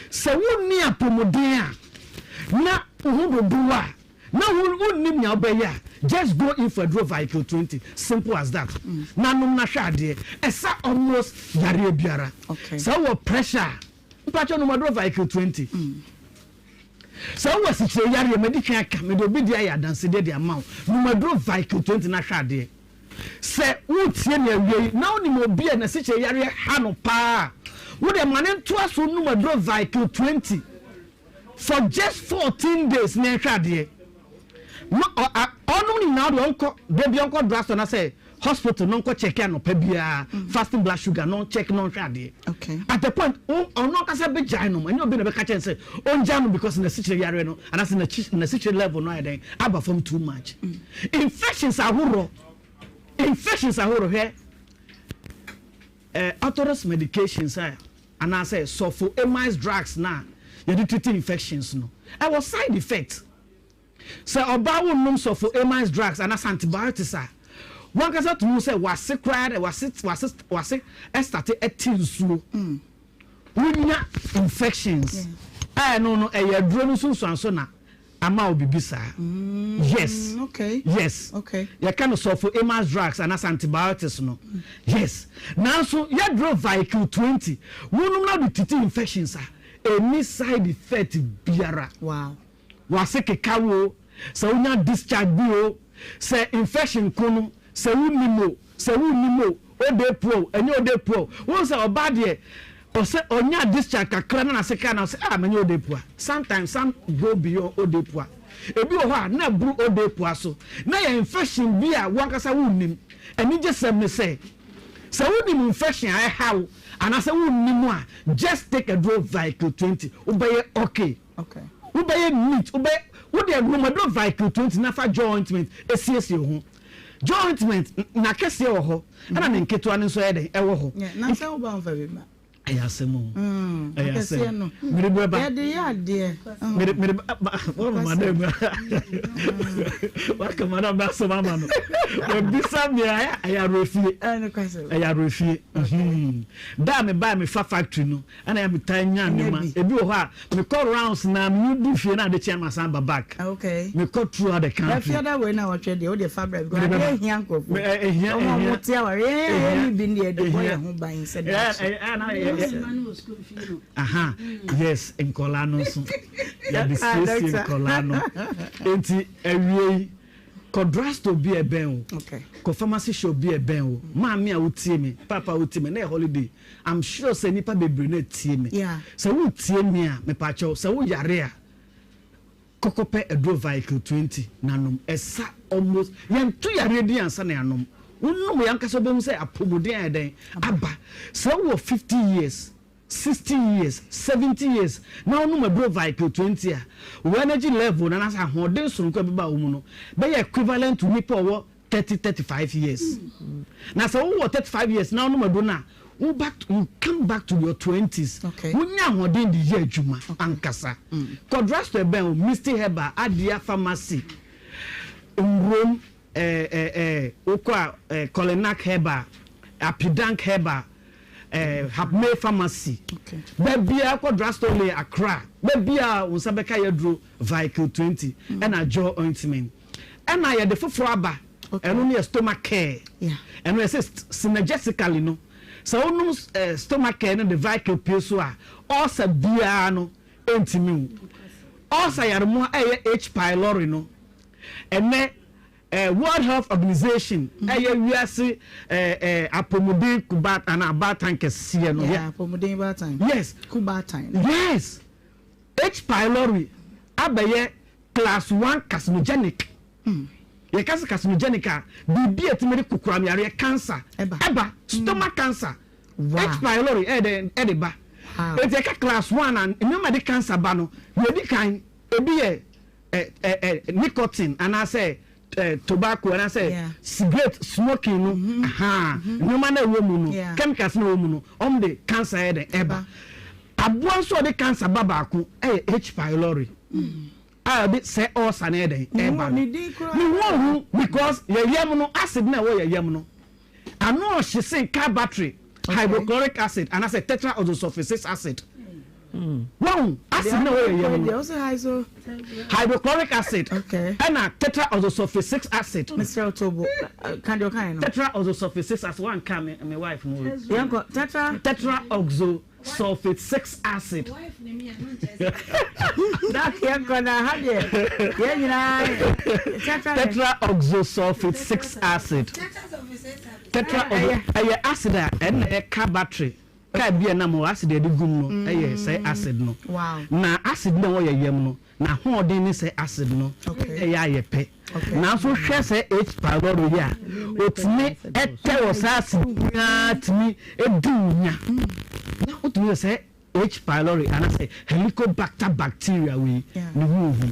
sɛ wonni apɔmuden a na wo ho dodow a na wonnim nea wobɛyɛ a just go in for aduro Viking 20 simple as that. Na nom na hwɛ adeɛ ɛsa almost yareɛ biara. Okay. Sɛ wowɔ pressure a mpakyɛ nom aduro Viking 20. Sɛ wowɔ asikyire yareɛ, madi kan aka, mede obi deɛ ayɛ adansedeɛ de ama wo. Nom aduro Vicryl 20 na hwɛ adeɛ. Sɛ woretie me awie yi na wonim obi a n'asikyire yareɛ ha no paa a, wo deɛ ma no ntoa so nnom aduro Vicryl 20 for just 14 days na nhwɛ adeɛ. Ma ɔ a ɔnom ne nyinaa deɛ ɔnkɔ da bi ɔnkɔ drugstore na sɛ hospital na ɔnkɔ check anɔpa biara fasting blood sugar na ɔncheck na ɔnhwɛ adeɛ. Okay. At the point ɔno ankasa bɛgyae nom ɛnyɛ obi na bɛka kyɛn sɛ ɔngyae nom because n'asikyire yareɛ no anaasɛ n'asikyire level no ayɛ dɛn aba fam too much. Infections ahoroɔ infections ahoroɔ hwɛ eh, orthodox medications a anaasɛ sulfoamides drugs na yɛde treat infections no ɛwɔ side effect. Sɛ ɔbaa wo nom sulfoamides drugs anaasɛ antibiotics a, wankasa tumi hu sɛ w'ase koraa dɛ w'ase w'ase w'ase ɛstate ɛte nsuo. Wonya infections. A ɛno no ɛyɛ aduro no nsunsuanso na ama wo biribi saa. Yes. Okay. Yes. Okay. Yɛka no sulfoamas drugs anaasɛ antibiotics no. Yes. Nanso yɛduro Vicryl 20 wonom na wode titi infections a, ɛnni side effect biara. Wow. W'ase keka wo o, sɛ wonya discharge bi o, sɛ infection ko no, sɛ wonim o, sɛ wonnim o, ode pua o, ɛnyɛ ode pua o. Wohu sɛ ɔbaa deɛ, ɔsɛ ɔnya discharge kakra na n'ase ka na ɔsɛ ah manya ode pua. Sometimes some go beyond ode pua. Ebi wɔ hɔ a na ɛboro ode pua so. Na ɛyɛ infection bi a w'ankasa wonnim. Anigyesɛm ne sɛ, sɛ wonim infection a ɛha wo anaasɛ wonnim a, just take aduro Vicryl 20, wobɛyɛ okay. Okay. Wobɛyɛ neat, wobɛyɛ, wo deɛ nom aduro Vicryl 20 na fa jaw ointment siesie wo ho. Jaw ointment, n'akɛseɛ wɔ hɔ, ɛna ne nketewa no nso ɛyɛ dɛn, ɛwɔ hɔ. Yeah, na sɛ woba nfa bi ma. Ɛyɛ asɛm o. Ɛyɛ akɛseɛ asɛm. no. Mede bɛba. Yɛde yɛ adeɛ. Mede, mede ba, ba, wɔma madam mu. Waka madam no asɛm ama no. Wabisa me a, ɛyɛ awerɛfie. Ɛyɛ awerɛfie. Da a mebae mefa factory no, Ɛna yɛ metaa nya nneɛma. Ebi wɔ hɔ a mekɔ rounds na me du fie na ade kye a masan aba back. Okay. Mekɔ throughout the country. Ɛfiada wei na wɔtwɛ deɛ wode fa bra because adeɛ ehia nkurɔfoɔ. Ehia ehia. Wɔn a wɔte aware yɛn a yɛn ni bi deɛ de bɔ yɛn ho ban sɛ daakye. Aha yes nkɔlaa no nso yɛde siesie nkɔlaa no nti awie yi. Kɔ drugstore bi a ɛbɛn wo. Kɔ pharmacy shop bi a ɛbɛn wo. Maame a wotie me, papa a wotie me, ɛnnɛ yɛ holiday. I'm sure sɛ nnipa bebree na ɛtie me. Sɛ woretie me a, mepakyɛw, sɛ woyare a, kɔ kɔpɛ aduro Vicryl 20 na nom. Ɛsa almost, yɛnto yareɛ din ansa na yɛanom. Wonom yɛ ankasa wobɛhu sɛ apɔmuden ayɛ dɛn? Aba. Sɛ wowɔ 50 years, 60 years, 70 years na wonom aduro Vicryl 20 a, wo energy level no anaasɛ ahoɔden soronko a ɛbɛba wo mu no bɛyɛ equivalent to nipa a ɔwɔ 30, 35 years. Na sɛ wowɔ 35 years na wonom aduro no a, wo back, you come back to your twenties. Wonya ahoɔden de yɛ adwuma ankasa. Kɔ drugstore ɛbɛn wo, Misty Herbal, Adia Pharmacy, Nwurom, eh, eh, eh, wokɔ a, eh, Kolinak Herbal, Apidank Herbal, eh, Hapmay Pharmacy, baabiara kɔ drugstore lane Accra, baabiara wo nsa bɛka yɛaduro Vicryl 20 ɛna jaw ointment. Ɛna yɛde foforɔ aba, ɛno no yɛ stomach care. Ɛno yɛsɛ synergistically no, sɛ wonom eh, stomach care no de Vicryl pue so a, ulcer biara no ɛntumi wo. Ulcer yaremoa ɛyɛ H. pylori no, ɛnɛ Eh, World Health Organization ɛyɛ wiase eh, eh, apɔmuden kuba anaa abaatan kɛseɛ no. Yeah, apɔmuden baatan. Yes. Kubaatan. Yes. H. pylori abɛyɛ class one carcinogenic. Mm. Yɛka sɛ carcinogenic a, biribi a ɛtumi de kokoram yareɛ cancer ɛba, mm. stomach cancer. Wow. H. pylori ɛde ɛde ba. Wow. Eti ɛka class one a nneɛma de cancer ba no, yɛdi kan ebi yɛ ɛ ɛ ɛ nicotine anaasɛ ɛ tobacco anaasɛ cigarette smoking no mm-hmm. ahaa mm-hmm. nneɛma na ɛwɔ mu no chemicals na ɛwɔ mu no wɔn de cancer yɛ dɛ ɛba aboa nso a ɔde cancer ba baako ɛyɛ H pylori mm. a ɔde sɛ ɔɔsa no yɛ dɛ ɛba no ne ho ɔhu because yɛ yam no acid na ɛwɔ yɛ yam no. Ano ɔhye sen car battery, hydrochloric acid anaasɛ tetraoxosulfuric acid. Wahu acid na ɛwɔ yɛn yam no. Hydrochloric acid ɛna tetraoxosulfuric acid. Mesrɛ wo to bo ka deɛ ɔkaeɛ no. Tetraoxosulfuric acid wanka me me wife ho. Yɛnkɔ tetra. Tetraoxo. Sulfate 6 acid. Doc yɛn kɔ na ha deɛ yɛn nyinaa tetra. Tetraoxosulfate 6 acid. Tetra ɛyɛ acid a ɛna ɛyɛ car battery car bi a ɛnam hɔ acid a yɛde gum no ɛyɛ sɛ acid no. Na acid na ɛwɔ yɛ yam no. N'ahoɔden ne sɛ acid no yɛ ayɛ pɛ. Nanso hwɛ sɛ H. pylori yi a otumi tɛ wɔ saa acid yi ara tumi di wo nya. Na wotumi yɛ sɛ H. pylori anaasɛ Helicobacter bacteria wei ne ho hu.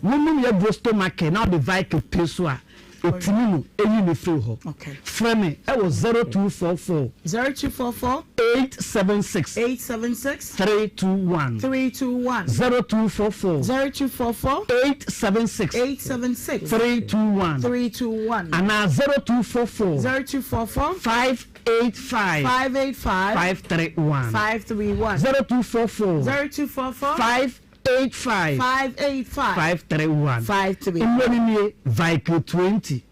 Wonom yɛ duro stomach na wode Vicryl pue so a, Etumi no eyi me firi hɔ. Frɛ me ɛwɔ 0244. 0244. 876. 876. 321. 321. 0244. 0244. 876. 876. 321. 321. Anaa 0244. 0244. 585. 585. 531. 531. 0244. 0244. 5. 85. 585. 531. 531. Nnuro no nie, Vicryl 20,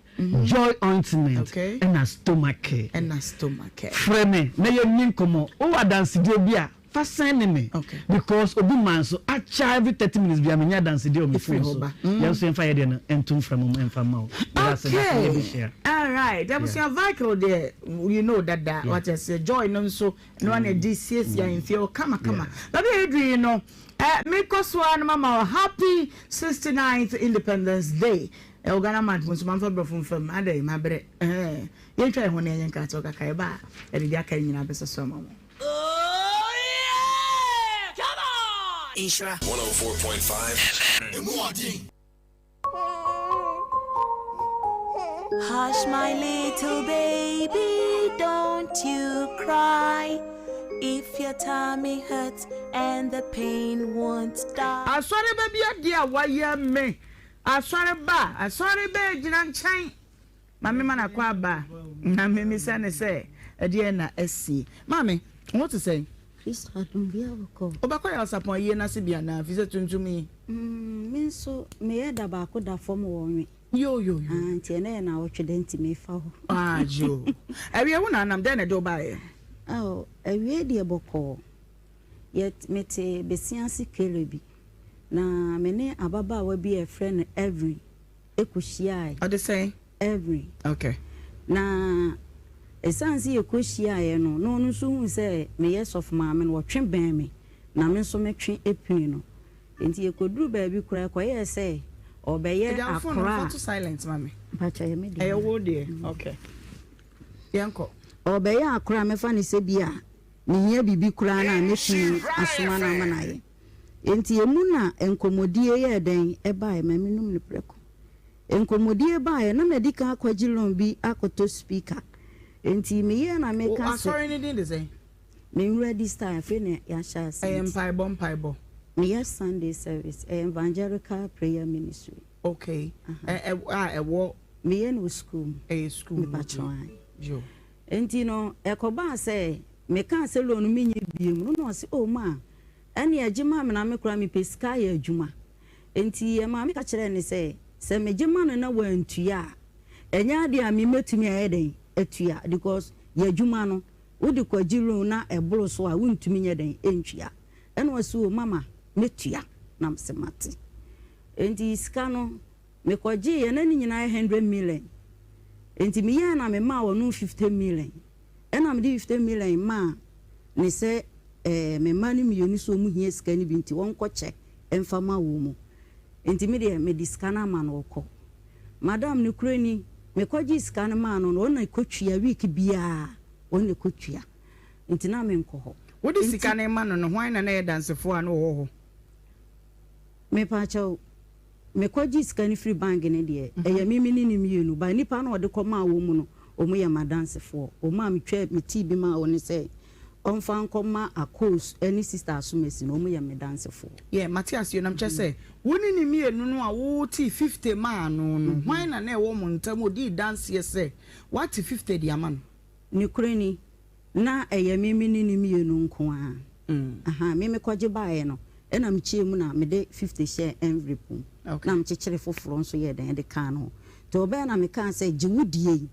Joy ointment, ɛna Stomach Care. Ɛna Stomach Care. Frɛ me na yɛnni nkɔmmɔ. Wowɔ adansedie bi a, fa sɛne me. Because obi man so akyɛ every 30 minutes biara menya adansedie wɔ me phone so. Yɛn nso yɛmfa yɛ deɛ no nto mframa mu mfa mma wo. Yɛda ase, da ase yɛbɛhyia. All right, abusua Vicryl deɛ you know dada, wate aseɛ. Joy no nso Ɛno ara na ɛde siesie ahemfie hɔ kamakama. Baabi a yɛduru yi no, eh, mekɔ so ara na mama wo happy 69th Independence Day. Ɛwɔ Ghana month mu nso mamfa borɔfo mfa mu. Adɛn, mabrɛ. Eh, yɛntwa yɛn ho na yɛnyɛ nkratoɔ kakra. Yɛba a, yɛde deɛ aka no nyinaa bɛsɔ so ama mo. Nhyira 104.5 FM. Emu ɔden. Hush my little baby, don't you cry. If your tummy hurts and the pain won't die. Asɔre ba bi adeɛ a wayɛ me. Asɔre ba, asɔre ba gyina nkyɛn. Maame ma no akɔ aba na memisa no sɛ ɛdeɛn na asie. Maame, wo ho te sɛn? Kristo adom biara bɔkɔɔ. Wobɛkɔ Yawsapɔn ayie no ase bi anaa? Firi sɛ tuntum yi. Mm, me nso meyɛ da baako da fam wɔ nwe. Yo, yo, yo. Ah, nti ɛnɛ yɛ naawɔtwe da nti mefa hɔ. Ah, yo. Awie wo na anam, dɛn na ɛde wo baeɛ? Oh, awie deɛ bɔkɔɔ. Yɛ, mete Besiase Kere bi, na me ne ababaawa bi a yɛfrɛ no Evelyn kɔhyiaeɛ. Ɔde sɛn? Evelyn. Okay. Na ɛsiane sɛ yɛkɔhyiaeɛ no, na ɔno nso huu sɛ meyɛ sɔfo maame no, ɔtwe bɛn me, na me nso metwe pini no. Enti yɛkɔduruu baabi koraa, ɛkɔyɛɛ sɛ ɔrebɛyɛ Agya wo phone no akora fa a. to silent ma me. Mpakyɛ ɛyɛ me deɛ. Ɛyɛ wo deɛ? Okay. Yɛnkɔ. Ɔrebɛyɛ akora a mɛfa no sɛ bi a mehia biribi koraa no a, mɛtumi asoma no ama no ayɛ. Enti emu na nkɔmmɔdie yɛɛ dɛn baeɛ? Ma menum no prɛko. Nkɔmmɔdie baeɛ, na madi kan akɔgye loan bi akɔtɔ speaker. Enti meyɛɛ na Wo meka sɛ. asɔre no din de sɛn? Me nwura style, afei na yɛahyɛ ase Ɛyɛ nti. mpaebɔ mpaebɔ? Meyɛ Sunday service, ɛyɛ Evangelical Prayer Ministry. Okay, ɛ ɛ a ɛwɔ. Meyɛ no wɔ sukuu mu. Ɛyɛ sukuu mu, Mepakyɛw, okay. ae. Yo. Enti no, ɛkɔbaa sɛ mekaa sɛ loan no menyɛ bio no, na ɔse, oh ma, Ɛneɛ gye ma me na me koraa mepɛ sika ayɛ adwuma. Enti yɛn maame ka kyerɛɛ no sɛ, sɛ megye ma no na wantua a, ɛnyɛ adeɛ a me mɛtumi ayɛ dɛn atua because yɛn adwuma no, wode kɔgye loan na ɛboro so a wontumi nyɛ dɛn ntua. Ɛna ɔse o mama mɛtua. Na mese mate. Enti sika no mekɔgyeeɛ na ne nyinaa yɛ hundred million. Enti meyɛɛ na memaa ɔno 50 million. Ɛna mede 50 million maa ne sɛ eh, me mma no mmienu sɛ wɔn hia sika no bi nti wɔnkɔ kyɛ mfa ma wɔn mu. Nti me deɛ mede sika no ama no ɔkɔ. Madam nokorɛ ni, me kɔ gyee sika no maa no no, ɔno na ɛkɔ tua week biara, ɔno na ɛkɔ tua. Nti na me nkɔ hɔ. Wode sika no rema no no, hwan na na ɛyɛ dansefoɔ a na ɔwɔ hɔ? Mepaakyɛw, Mekɔgyee sika no firi bank no deɛ, ɛyɛ me me ne no mmienu, but nnipa no a ɔde kɔmaa wɔn mu no, wɔn yɛ m'adansefoɔ. Wɔn a metwaa me tii bi maa wɔn no sɛ ɔmfa nkɔma Akos ne Sister Asomasi no, wɔn yɛ me dansefoɔ. Yeah, mate aseɛ, na mekyerɛ sɛ, wo ne no mmienu no a wotee 50 maa no no, hwan na na ɛwɔ mo ntam a ɔdii danseɛ sɛ woate 50 de ama no? Nokorɛ ni, na ɛyɛ me me ne no mmienu nko ara. Ahaa, me mekɔgye baeɛ no, ɛna mekyɛɛ mu na mede 50 hyɛɛ envelope mu, na mekyekyere foforɔ nso yɛɛ dɛn de kaa no ho. Nti ɔbaeɛ na mekaa sɛ, gye wo deɛ yi,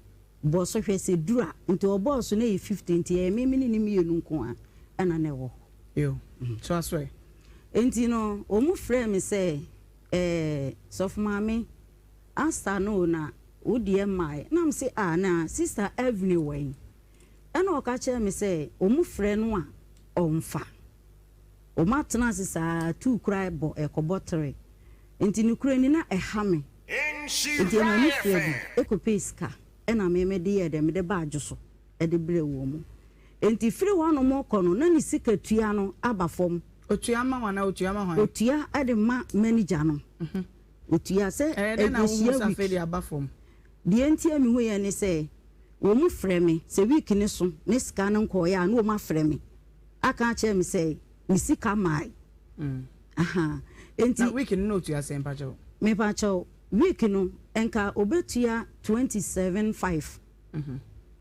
bɔ so hwɛ sɛ ɛduru a. Nti ɔbɔɔ so na ɛyɛ 50, nti ɛyɛ me me ne no mmienu nko ara ɛna na ɛwɔ hɔ. Yo, toa so ɛ. Nti no, wɔn frɛɛ me sɛ, ɛɛ, Sɔfo Maame, Asta no o, na wo deɛ mmaeɛ. Na mese, ah, na Sister Evelyn wɔ he? Ɛnna ɔka kyerɛɛ me sɛ wɔfrɛ no a, ɔmfa. Wɔatena ase saa tuu koraa bɔ ɛrekɔbɔ tere. Enti nokorɛ ni, na ɛha me. Enti ɛma mefiri adi kɔpɛɛ sika ɛnna me mede yɛɛ dɛn, mede baa dwo so de brɛɛ wɔn. Enti firi hɔnom rekɔ no, na ne sika tua no aba fam. Ɔtua ma wo anaa ɔtua ma hwan? Ɔtua de ma manager no. Ɔtua sɛ Ɛyɛ dɛn na wohuu ɛbɛhyia sɛ week. afei deɛ aba fam? Deɛ nti a mehuiɛ ne sɛ, wɔn frɛ me, sɛ week no so ne sika no nkɔeɛ a, na wɔn afrɛ me aka akyerɛ me sɛ me sika mae. Ahaa. Enti. Na week no na ɔtua sɛn mpakyɛw? Mepakyɛw, week no nka ɔbɛtua 27 5.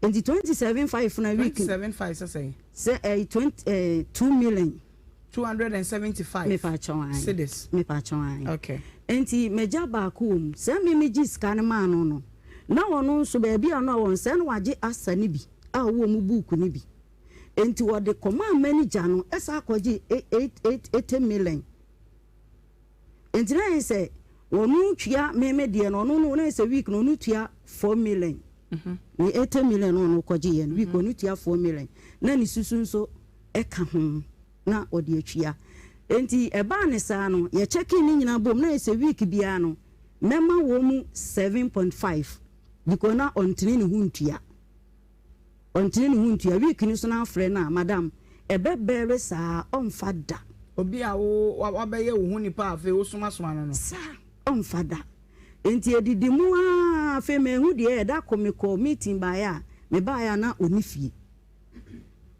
Enti 27 5 no a week. 27 5 sɛ sɛn? Sɛ ɛyɛ 20 ɛɛ 2 million. 275 Mepakyɛw ae. Cedis. Mepakyɛw ae. Okay. Enti m'agya baako wɔ mu. Sɛ me megye sika no maa no no, na ɔno nso baabi a na ɔwɔ no, sɛ na wagye asa no bi a ɔwɔ mu buuku no bi. Enti ɔde kɔmaa manager no san kɔgyee 80 million. Enti na ayɛ sɛ ɔno tua me me deɛ no, ɔno no na ayɛ sɛ week no ɔno tua 4 million. Ne 80 million no ɔno kɔgyeeɛ no, week ɔno tua 4 million. Na ne susu nso ka ho na ɔde atua. Enti ɛbaa ne saa no, yɛkyɛkee ne nyinaa bom na ayɛ sɛ week biara no mɛma wɔn mu 7.5 because na ɔntene ne ho ntua. Ɔntene ne ho ntua. Week no so na afrɛ no a, madam, ɛbɛ bɛre saa, ɔmfa da. Obi a wo wabɛyɛ wo ho nipa a afei wosomasoma no no. Saa, ɔmfa da. Enti ɛdidi mu ara, afei manhu deɛ ɛyɛ. Da ko mekɔɔ meeting baeɛ a, mebaeɛ a na ɔnni fie.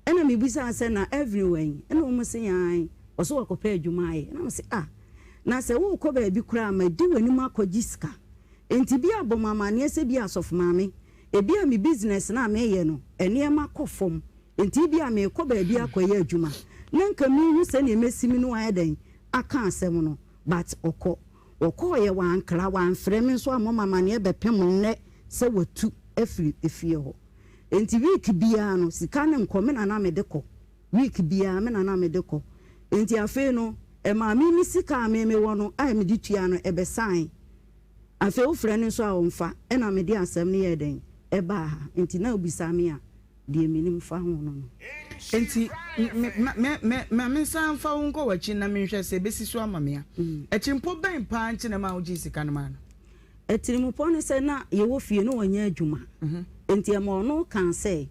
Ɛna mebisaa sɛ, na Evelyn wɔ he? Ɛna wɔn se, aane, ɔse wakɔpɛ adwuma ayɛ. Ɛna mese, ah, na sɛ worekɔ baabi koraa a, madi w'anim akɔgye sika. Enti bi a bɔ me amaneɛ sɛ bi a Asɔfo Maame, Ebia me business no a meyɛ no, nneɛma kɔ fam, enti ebia merekɔ baabi akɔyɛ adwuma na nka menhu sɛnea mɛsi me ne wo ayɛ dɛn aka asɛm no, but ɔkɔ. Ɔkɔeɛ, wankra, wamfrɛ me nso ammɔ me amaneɛ bɛpem nnɛ sɛ watu afiri efie hɔ. Enti week biara no, sika no nkɔ, me na na mede kɔ. Week biara, me na na mede kɔ. Enti afei no, ɛmaa me me sika a me mewɔ no a mede tua no, ɛbɛsae. Afei wofrɛ no nso a ɔmfa, ɛna mede asɛm no yɛɛ dɛn? Ɛbaa ha. Enti na wobisa me a, deɛ menim fa ho no no. Enti me, ma, me, me, ma mensan mfa wo nkɔ w'akyi na menhwɛ sɛ ɛbɛsi so ama me a. Atirimpɔ bɛn paa nti na ɛmaa wogyee sika no maa no? Atirimpɔ ne sɛ na yɛwɔ fie na ɔnyɛ adwuma. Enti ɛma ɔno kaa sɛ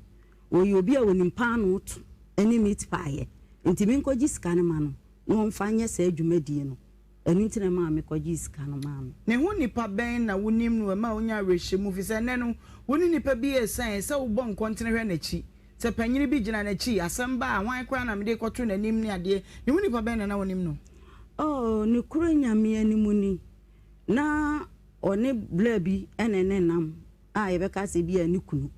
ɔyɛ obi a ɔnim paanoo to ne meat pie yɛ, enti menkɔgye sika no ma no na ɔmfa nyɛ saa dwumadie no. Ɛno nti na ɛmaa mekɔgyee sika no maa no. Ne ho nipa bɛn na wunim no ɛma wunya awerɛhyɛmu efisɛ nnɛ no wo ne nipa bi resian ɛsɛ sɛ wobɔ nkɔntene hwɛ n'akyi. Sɛ panyin bi gyina n'akyi, asɛm ba a, hwan koraa na mede rekɔto n'anim ne adeɛ. Ne ho nipa bɛn na na wunim no? Oh, nokorɛ Nyame anim ni, na ɔne bla bi na ɛnenam a yɛbɛka sɛ ebia ne kunu.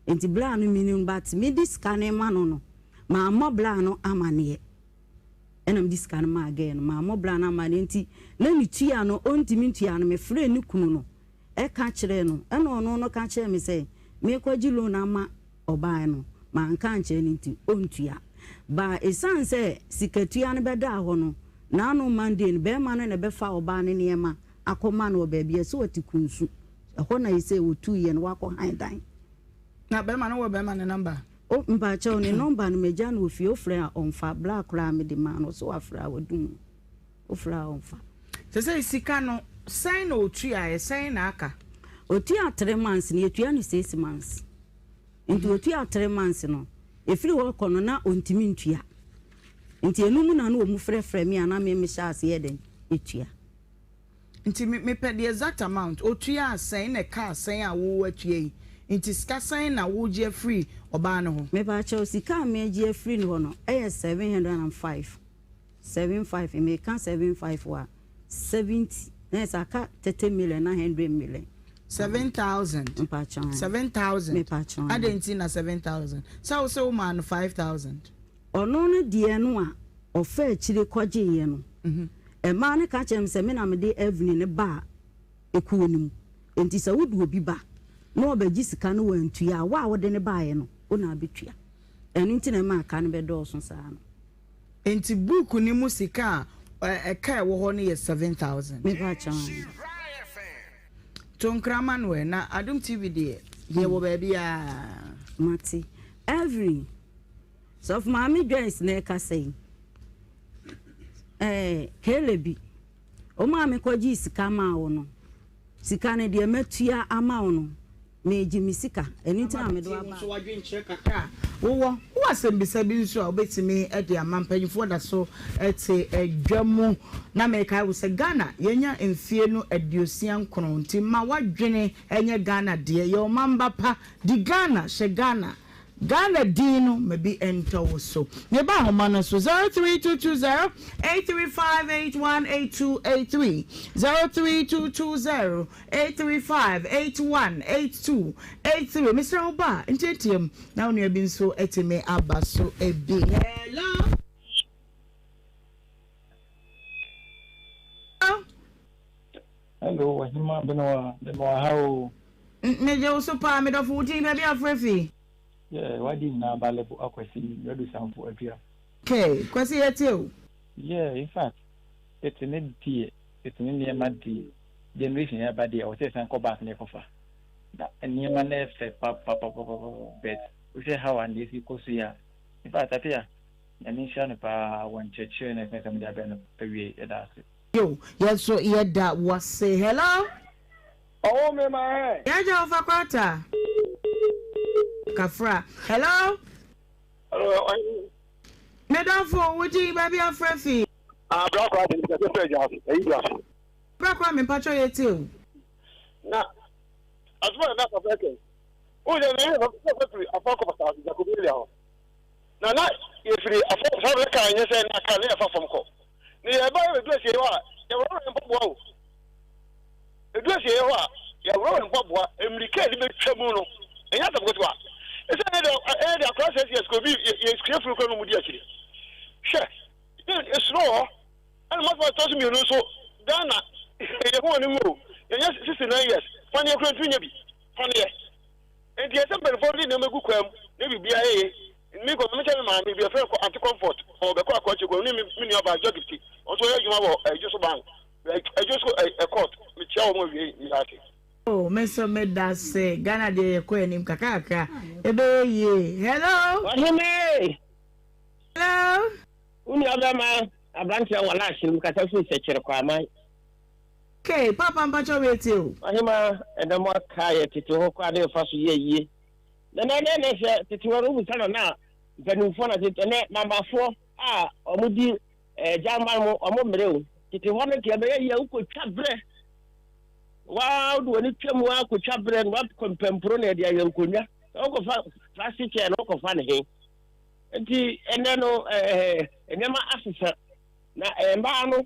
Nti bla no menim no but mede sika no rema no no, mammɔ bla no amaneɛ. Ɛna mede sika no maa girl no, mammɔ bra no amanneɛ nti na ne tua no ɔntumi ntua no, mefrɛɛ ne kunu no ka kyerɛɛ no, ɛna ɔno no ka kyerɛɛ me sɛ merekɔgye loan ama ɔbaa no, manka ankyerɛ no nti ɔntua. But ɛsiane sɛ sikatua no bɛdaa hɔ no, n'ano Monday no barima no na ɛbɛfa ɔbaa no nneɛma akɔma no wɔ baabi a ɛsɛ ɔte Kunsu, ɛhɔ na ɛsɛ ɔtuiɛ no wakɔ han dan. Na bɛrima no wɔ bɛrima no number? O mpakyɛw ne number no magya no wɔ fie wofrɛ a ɔnfa bla koraa mede maa no ɔse wafrɛ a wadum no wofrɛ a ɔnfa. Sesei sika no sɛn na otuaɛ sɛn na aka? Otua three months no yɛtua no six months nti otua three months no ɛfiri hɔ kɔ no na ɔntumi ntua nti ɛno mu na na ɔmu frɛfrɛ me a na me mehyɛ aseɛ dɛn ɛtua. Nti me mepɛ the exact amount, otuaa sɛn na ɛkaa sɛn a wo atua yi, nti sika sɛn na wogye afiri ɔbaa no hɔ? Mepakyɛw, sika a megye afiri ne hɔ no yɛ 705, 75, meka 75 a, 70, na ayɛ sɛ aka 30 million na 100 million. 7000. Mepakyɛw. 7000. Mepakyɛw. Adɛn nti na 7000? Sɛ wo sɛ wo maa no 5000. Ɔno no deɛ no a ɔfaa akyire kɔgyeeɛ no, mmaa no ka kyerɛɛ me sɛ me na mede Evelyn no baa ekuo no mu. Enti sɛ wode obi ba na ɔbɛgye sika no wantua a, wo a wode no baeɛ no, wo na abɛtua. Ɛno nti na ɛmaa ka no bɛdɔɔso saa no. Enti book no mu sika a ɛka a ɛwɔ hɔ no yɛ 7000. Mepa kyɛw aane. Tonkra Manuel, na Adom TV deɛ, yɛwɔ baabiara. Mate. Evelyn. Sɔfo Maame Joyce na ɛkasa yi. Ɛɛ Kelebi, wo maame kɔgyee sika maa wo no, sika no deɛ matua ama wo no, meegye me sika. Ɛno nti na mede wo aba. Nso w'adwenkyerɛ kakra a wowɔ, wowɔ asɛmbisa bi nso a wobɛtumi de ama. Mpanyinfoɔ da so te dwa mu. Na mekae wo sɛ Ghana yɛanya mfie no 69 nti ma w'adwene nyɛ Ghana deɛ. Yɛ ɔmamba pa, di Ghana, hyɛ Ghana. Ghana din no ma bi ntɔ wo so. Ne ba ahoma no so 03220 835 818283 03220 835 818283 Mesrɛ wo ba a ntiantiam na wo nua bi nso atumi aba so bi. Hello. Hello, Ɔhema Benowa, me wɔ ha o. Megye wo so paa, me dɔfo, wo din, baabi a wofrɛ fi? Yeah, w'ade nyinaa ba lebo Akwasi, Radu Samfo Adua. Okay, Kwasi yɛtie o. Yeah, in fact, tete ne deɛ, tete ne nneɛma deɛ, generation yi aba deɛ, ɛwɔ sɛ yɛsan kɔ back na yɛkɔfa. Na nneɛma no yɛ fɛ papapapapa, but wohwɛ how a nea esi kɔ so yi a, in fact, Afia, Nyame nhyira no paa wɔ nkyerɛkyerɛ ne nsɛm de abrɛ no awiei, yɛda ase. Yo, yɛn nso yɛda wo ase. Hello. Ɔwɔ me ma ɛ. Yɛn agya wɔfa kwata. Kafra. Hello. Hello, ɔhene. Me dɔfo, wo din, baabi afrɛ fi. Ah, bra kwa de nkasa fɛ gya ase, ayi gya ase. Bra kwa me mpacho yɛ tie o. Na asoma na na kafra kɛ. Wo yɛ ne yɛ fɛ firi afa kɔ pasa ase Jacob area hɔ. Na na yɛfiri afɔ saa berɛ kaa nyɛ sɛ na kaa na yɛfa fam kɔ. Na yɛba yɛbɛdu asieeɛ hɔ a, yɛworɔworɔ yɛn mpaboa o. Ɛdu asieeɛ hɔ a, yɛworɔworɔ yɛn mpaboa, mmirika a yɛde bɛtwa mu no, ɛnyɛ asɛm ketewa. Ɛsiane ɛyɛ dɛ ɛyɛ dɛ akwadaa sɛsi yɛ sukuu bi yɛ sukuu funu kura na wɔn di akyire. Hwɛ, esuro wɔ hɔ. Ɛna masoma ɛtɔ so mmienu nso, Ghana yɛ ho wɔn o, yɛnyɛ 69 years, paneɛ kura ntumi nyɛ bi, paneɛ. Enti ɛsɛ sɛ mpanyimfo no de nneɛma gu kwan mu na biribiara yɛ ye. Me kɔ, mekyɛ me maame bi, yɛfrɛ no Aunty Comfort, ɔbɛkɔ akwankyerɛ kurom, ne me nuabaa Jogifty, ɔno nso ɔyɛ adwuma wɔ Adwo so Bank, Adwo so Court. Mekyia wɔn awiei, meda ase. Oh me nso meda ase Ghana deɛ yɛkɔ anim kakra kakra ɛbɛyɛ yie hello. Ɔhene! Hello. Wo nua bɛma abranteɛ wɔ lash no mu kasa firi sɛkyere kwaman. Okay papa mpakyɛw me tie o. Ɔhemaa ɛnɛ mo aka yɛ tete hɔ kwan a yɛfa so yɛ ayie na na ɛnɛ nɛ sɛ tete hɔ no wobisa no na mpanimfoɔ na tete ɛnɛ mamafoɔ a wɔn di ɛɛ gyanban mo wɔn mmerɛ o tete hɔ no deɛ ɛbɛyɛ yie wokɔtwa berɛ waa wode w'ani twa mu waa kɔtwa berɛ no wakɔ mpampuro na ɛde ayɛ nkonnwa na wokɔfa plastic chair na wokɔfa ne he nti ɛnɛ no ɛɛ nneɛma asesa na mmaa no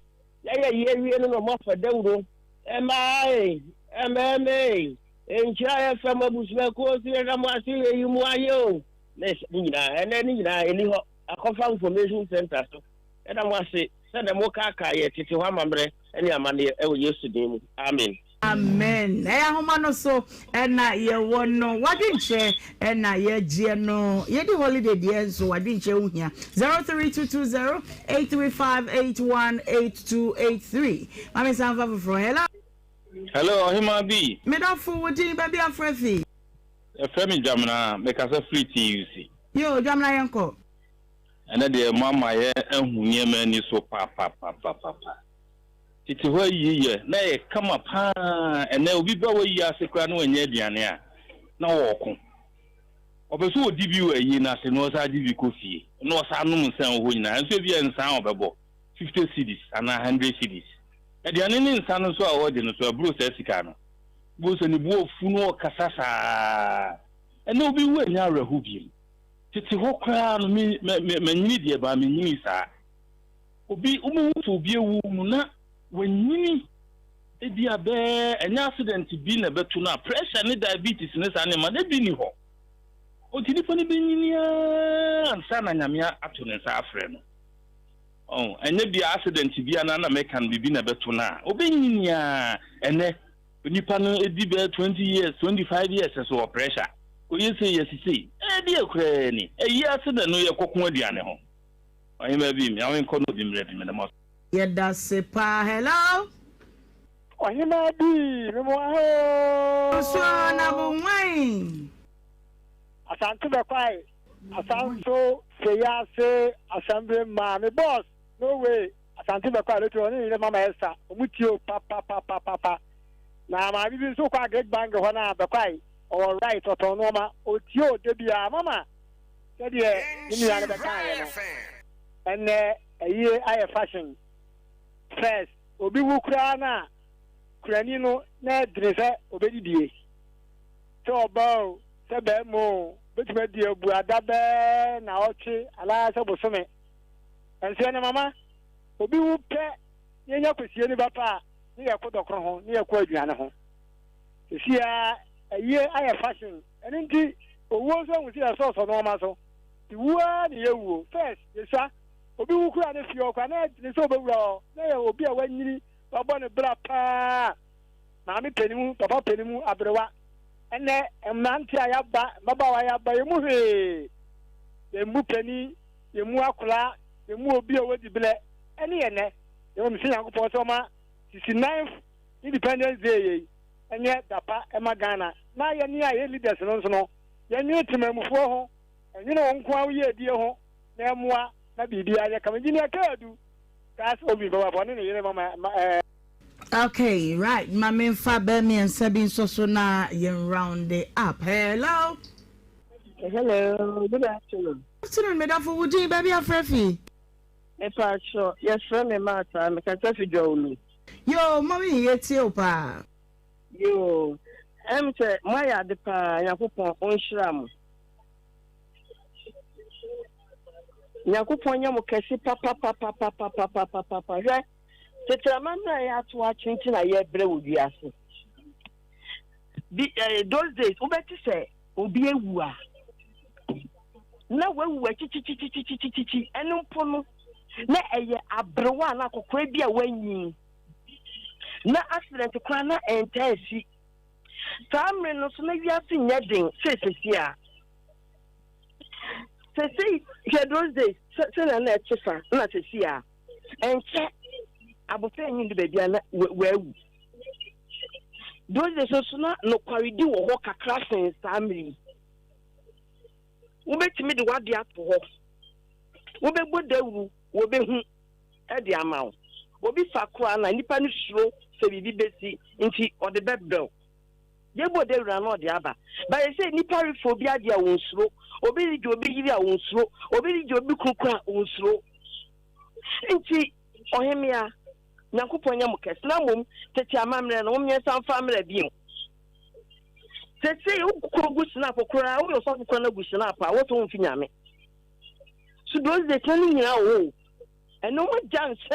Yɛayɛ yie awie no na ɔmo afa dawuro. Mmaa ee, mmarima ee, Nhyira FM abusuakuo so yɛda mo ase yɛyi mo ayɛ o. Ne ne nyinaa ɛnɛ ne nyinaa ɛni hɔ akɔfa information center so. Yɛda mo ase sɛdeɛ mo kaakaa yɛ tete hɔ amammerɛ ne amanneɛ ɛwɔ Yesu din mu. Amen. Amen ɛyɛ ahoma no so ɛna yɛwɔ no wadwenkyerɛ ɛna yɛgyeɛ no yɛdi holiday deɛ nso wadwenkyerɛ ho hia 03220 835 818283 mame nsa mfa foforɔ hello. Hello ɔhemaa bi. Me dɔfo wo din baabi afrɛ fi. Yɛfrɛ me Dwamena mekasa firi TUC. Yoo Dwamena yɛnkɔ. Ɛnɛ deɛ moama yɛ ahu nneɛma ani so papapapapa. Tete hɔ ayi yɛ na ɛyɛ kama paa. Ɛnnɛ obi ba w'ayi ase koraa na wannya aduane a, na ɔreko. Ɔpɛ sɛ ɔdi bi wɔ ayie no ase na ɔsan gye bi kɔ fie na ɔsan nom nsa a ɛwɔ hɔ nyinaa. Nso ebia nsa a ɔbɛbɔ, 50 cedis anaa 100 cedis. Aduane ne nsa no nso a ɔregye no nso, ɛboro saa sika no. Wobɛhu sɛ ne bo afu na ɔrekasa saa. Ɛnnɛ obi wu a ɛnyɛ awerɛhow bio. Tete hɔ koraa no, me, me, me, manyini deɛ, but menyinii saa. Obi, wobɛhu sɛ obi awu no na wanyini, ebia bɛɛ, ɛnyɛ accident bi na ɛbɛto no a, pressure ne diabetes ne saa nneɛma no, ebi nni hɔ. Ɔnti nipa no bɛnyini ara ansa na Nyame ato ne nsa afrɛ no. Ɔn, ɛnyɛ bia accident bi anaa na meka no biribi na ɛbɛto no a, ɔbɛnyini ara. Ɛnɛ, nipa no di bɛɛ 20 years, 25 years so wɔ pressure. Ɔyɛ sei, yɛsi sei. Ɛdeɛ koraa ni. Ɛyi accident no yɛ kɔko aduane ho. Ɔhemmaa bi, Nyame nkɔ na ɔdi mmerɛ bi, meda mo ase. Yɛdase paa hello. Ɔhemaa bi, me mo aha oo. Nsuo na bo nwan. Asante bɛkwae asanso seyase assembly man me boss no way asante bɛkwae lotri ɔne ne yere mama Esther ɔmo tie o papapapapa na maame bi nso kɔ agric bank hɔ na bɛkwae ɔwɔ right ɔtɔn nneɛma otie o da biara mama Sɛdeɛ me nua no bɛkaeɛ no, ɛnnɛ ayie ayɛ fashion. First, obi wu koraa no a, kurani no na ɛdene sɛ ɔbɛdidie. Sɛ ɔbaa o, sɛ barima o, bɛtumi adi abuada bɛɛ naawɔtwe anaasɛ bosome. Nso ɛnnɛ mama, obi wu pɛ na yɛnya kɔsie no ba pɛ a, ne yɛkɔ dɔkono ho, ne yɛkɔ aduane ho. Seesei ara ayie ayɛ fashion. Ɛno nti owuo nso ahu sɛ yɛsɔsɔ nnoɔma so nti wuo ara ne yɛwuo. First yɛsua obi wu koraa ne fie hɔ koraa na ɛdene sɛ ɔbɛwura hɔ na yɛ obi a wanyini wabɔ ne bra paa. Maame panin, papa panin, aberewa, ɛnɛ mmerante a yɛaba, mmabaawa a yɛaba, yɛmmu hwee. Yɛmmu panin, yɛmmu akwadaa, yɛmmu obi a wadi berɛ, ɛne ɛnɛ. Na mmom sɛ Nyankopɔn sɛ ɔma 69th Independence Day yei ɛnyɛ da pa ɛma Ghana. Na yɛne a yɛ leaders no nso no, yɛnwene temanmufoɔ ho, ɛnwene wo nko ara wo yiedie ho na ɛmmoa na biribiara nyɛ kama. Engineer Kadu, Gas Oven papaapa, ɔne ne yere mama ma ɛɛ. Okay right ma me nfa bɛ mmiɛnsa bi nso so na yɛn round it up. Hello. Hello, good afternoon. Afternoon, medafo wo din baabi afrɛ fi. Mepaakyɛw, yɛfrɛ me Martha, mekasa fi Dwawulu. Yoo, mummy yɛtie wo paa. Yoo, ɛm sɛ moayɛ ade paa, Nyankopɔn ɔnhyira mo. Nyankopɔn nyɛ mo kɛse papapapapapapapapa. Hwɛ, tete amammerɛ a yɛato akye nti na yɛbrɛ wɔ wiase. Bi, eh, those days, wobɛte sɛ obi awu a, na wawu akyikyikyikyikyikyi, ɛno mpo no, na ɛyɛ aberewa anaa akɔkora bi a wanyin. Na accident koraa na ɛntaa si. Saa mmere no so na wiase nyɛ den sɛ sɛsi a. Sɛsei, hwɛ those days, sɛnea na ɛte fa na sɛsi a, ɛnkyɛ abɔfra nyin du baabi a na wawu. Those days nso na nokwaredi wɔ hɔ kakra sen saa mmere yi. Wobɛtumi de w'ade ato hɔ. Wobɛbɔ dawuru, wɔbɛhu de ama wo. Obi fa koraa na nnipa no suro sɛ biribi bɛsi nti ɔde bɛbrɛ wo. Yɛbɔ dawuru a na ɔde aba. But yɛ sɛ nnipa refa obi adeɛ a wɔnsuro. Obi regye obi yere a wɔnsuro. Obi regye obi kunu koraa a wɔnsuro. Nti ɔhemmea, Nyankopɔn nyɛ mo kɛse na mmom tete amammerɛ no mom yɛnsan mfa mmra bio. Sesei wokɔ gu snap koraa woyɛ ɔsɔfo koraa na gu snap a wɔsɛ womfi Nyame. So those days na ne nyinaa wɔ hɔ o. Ɛno mo gya nsa.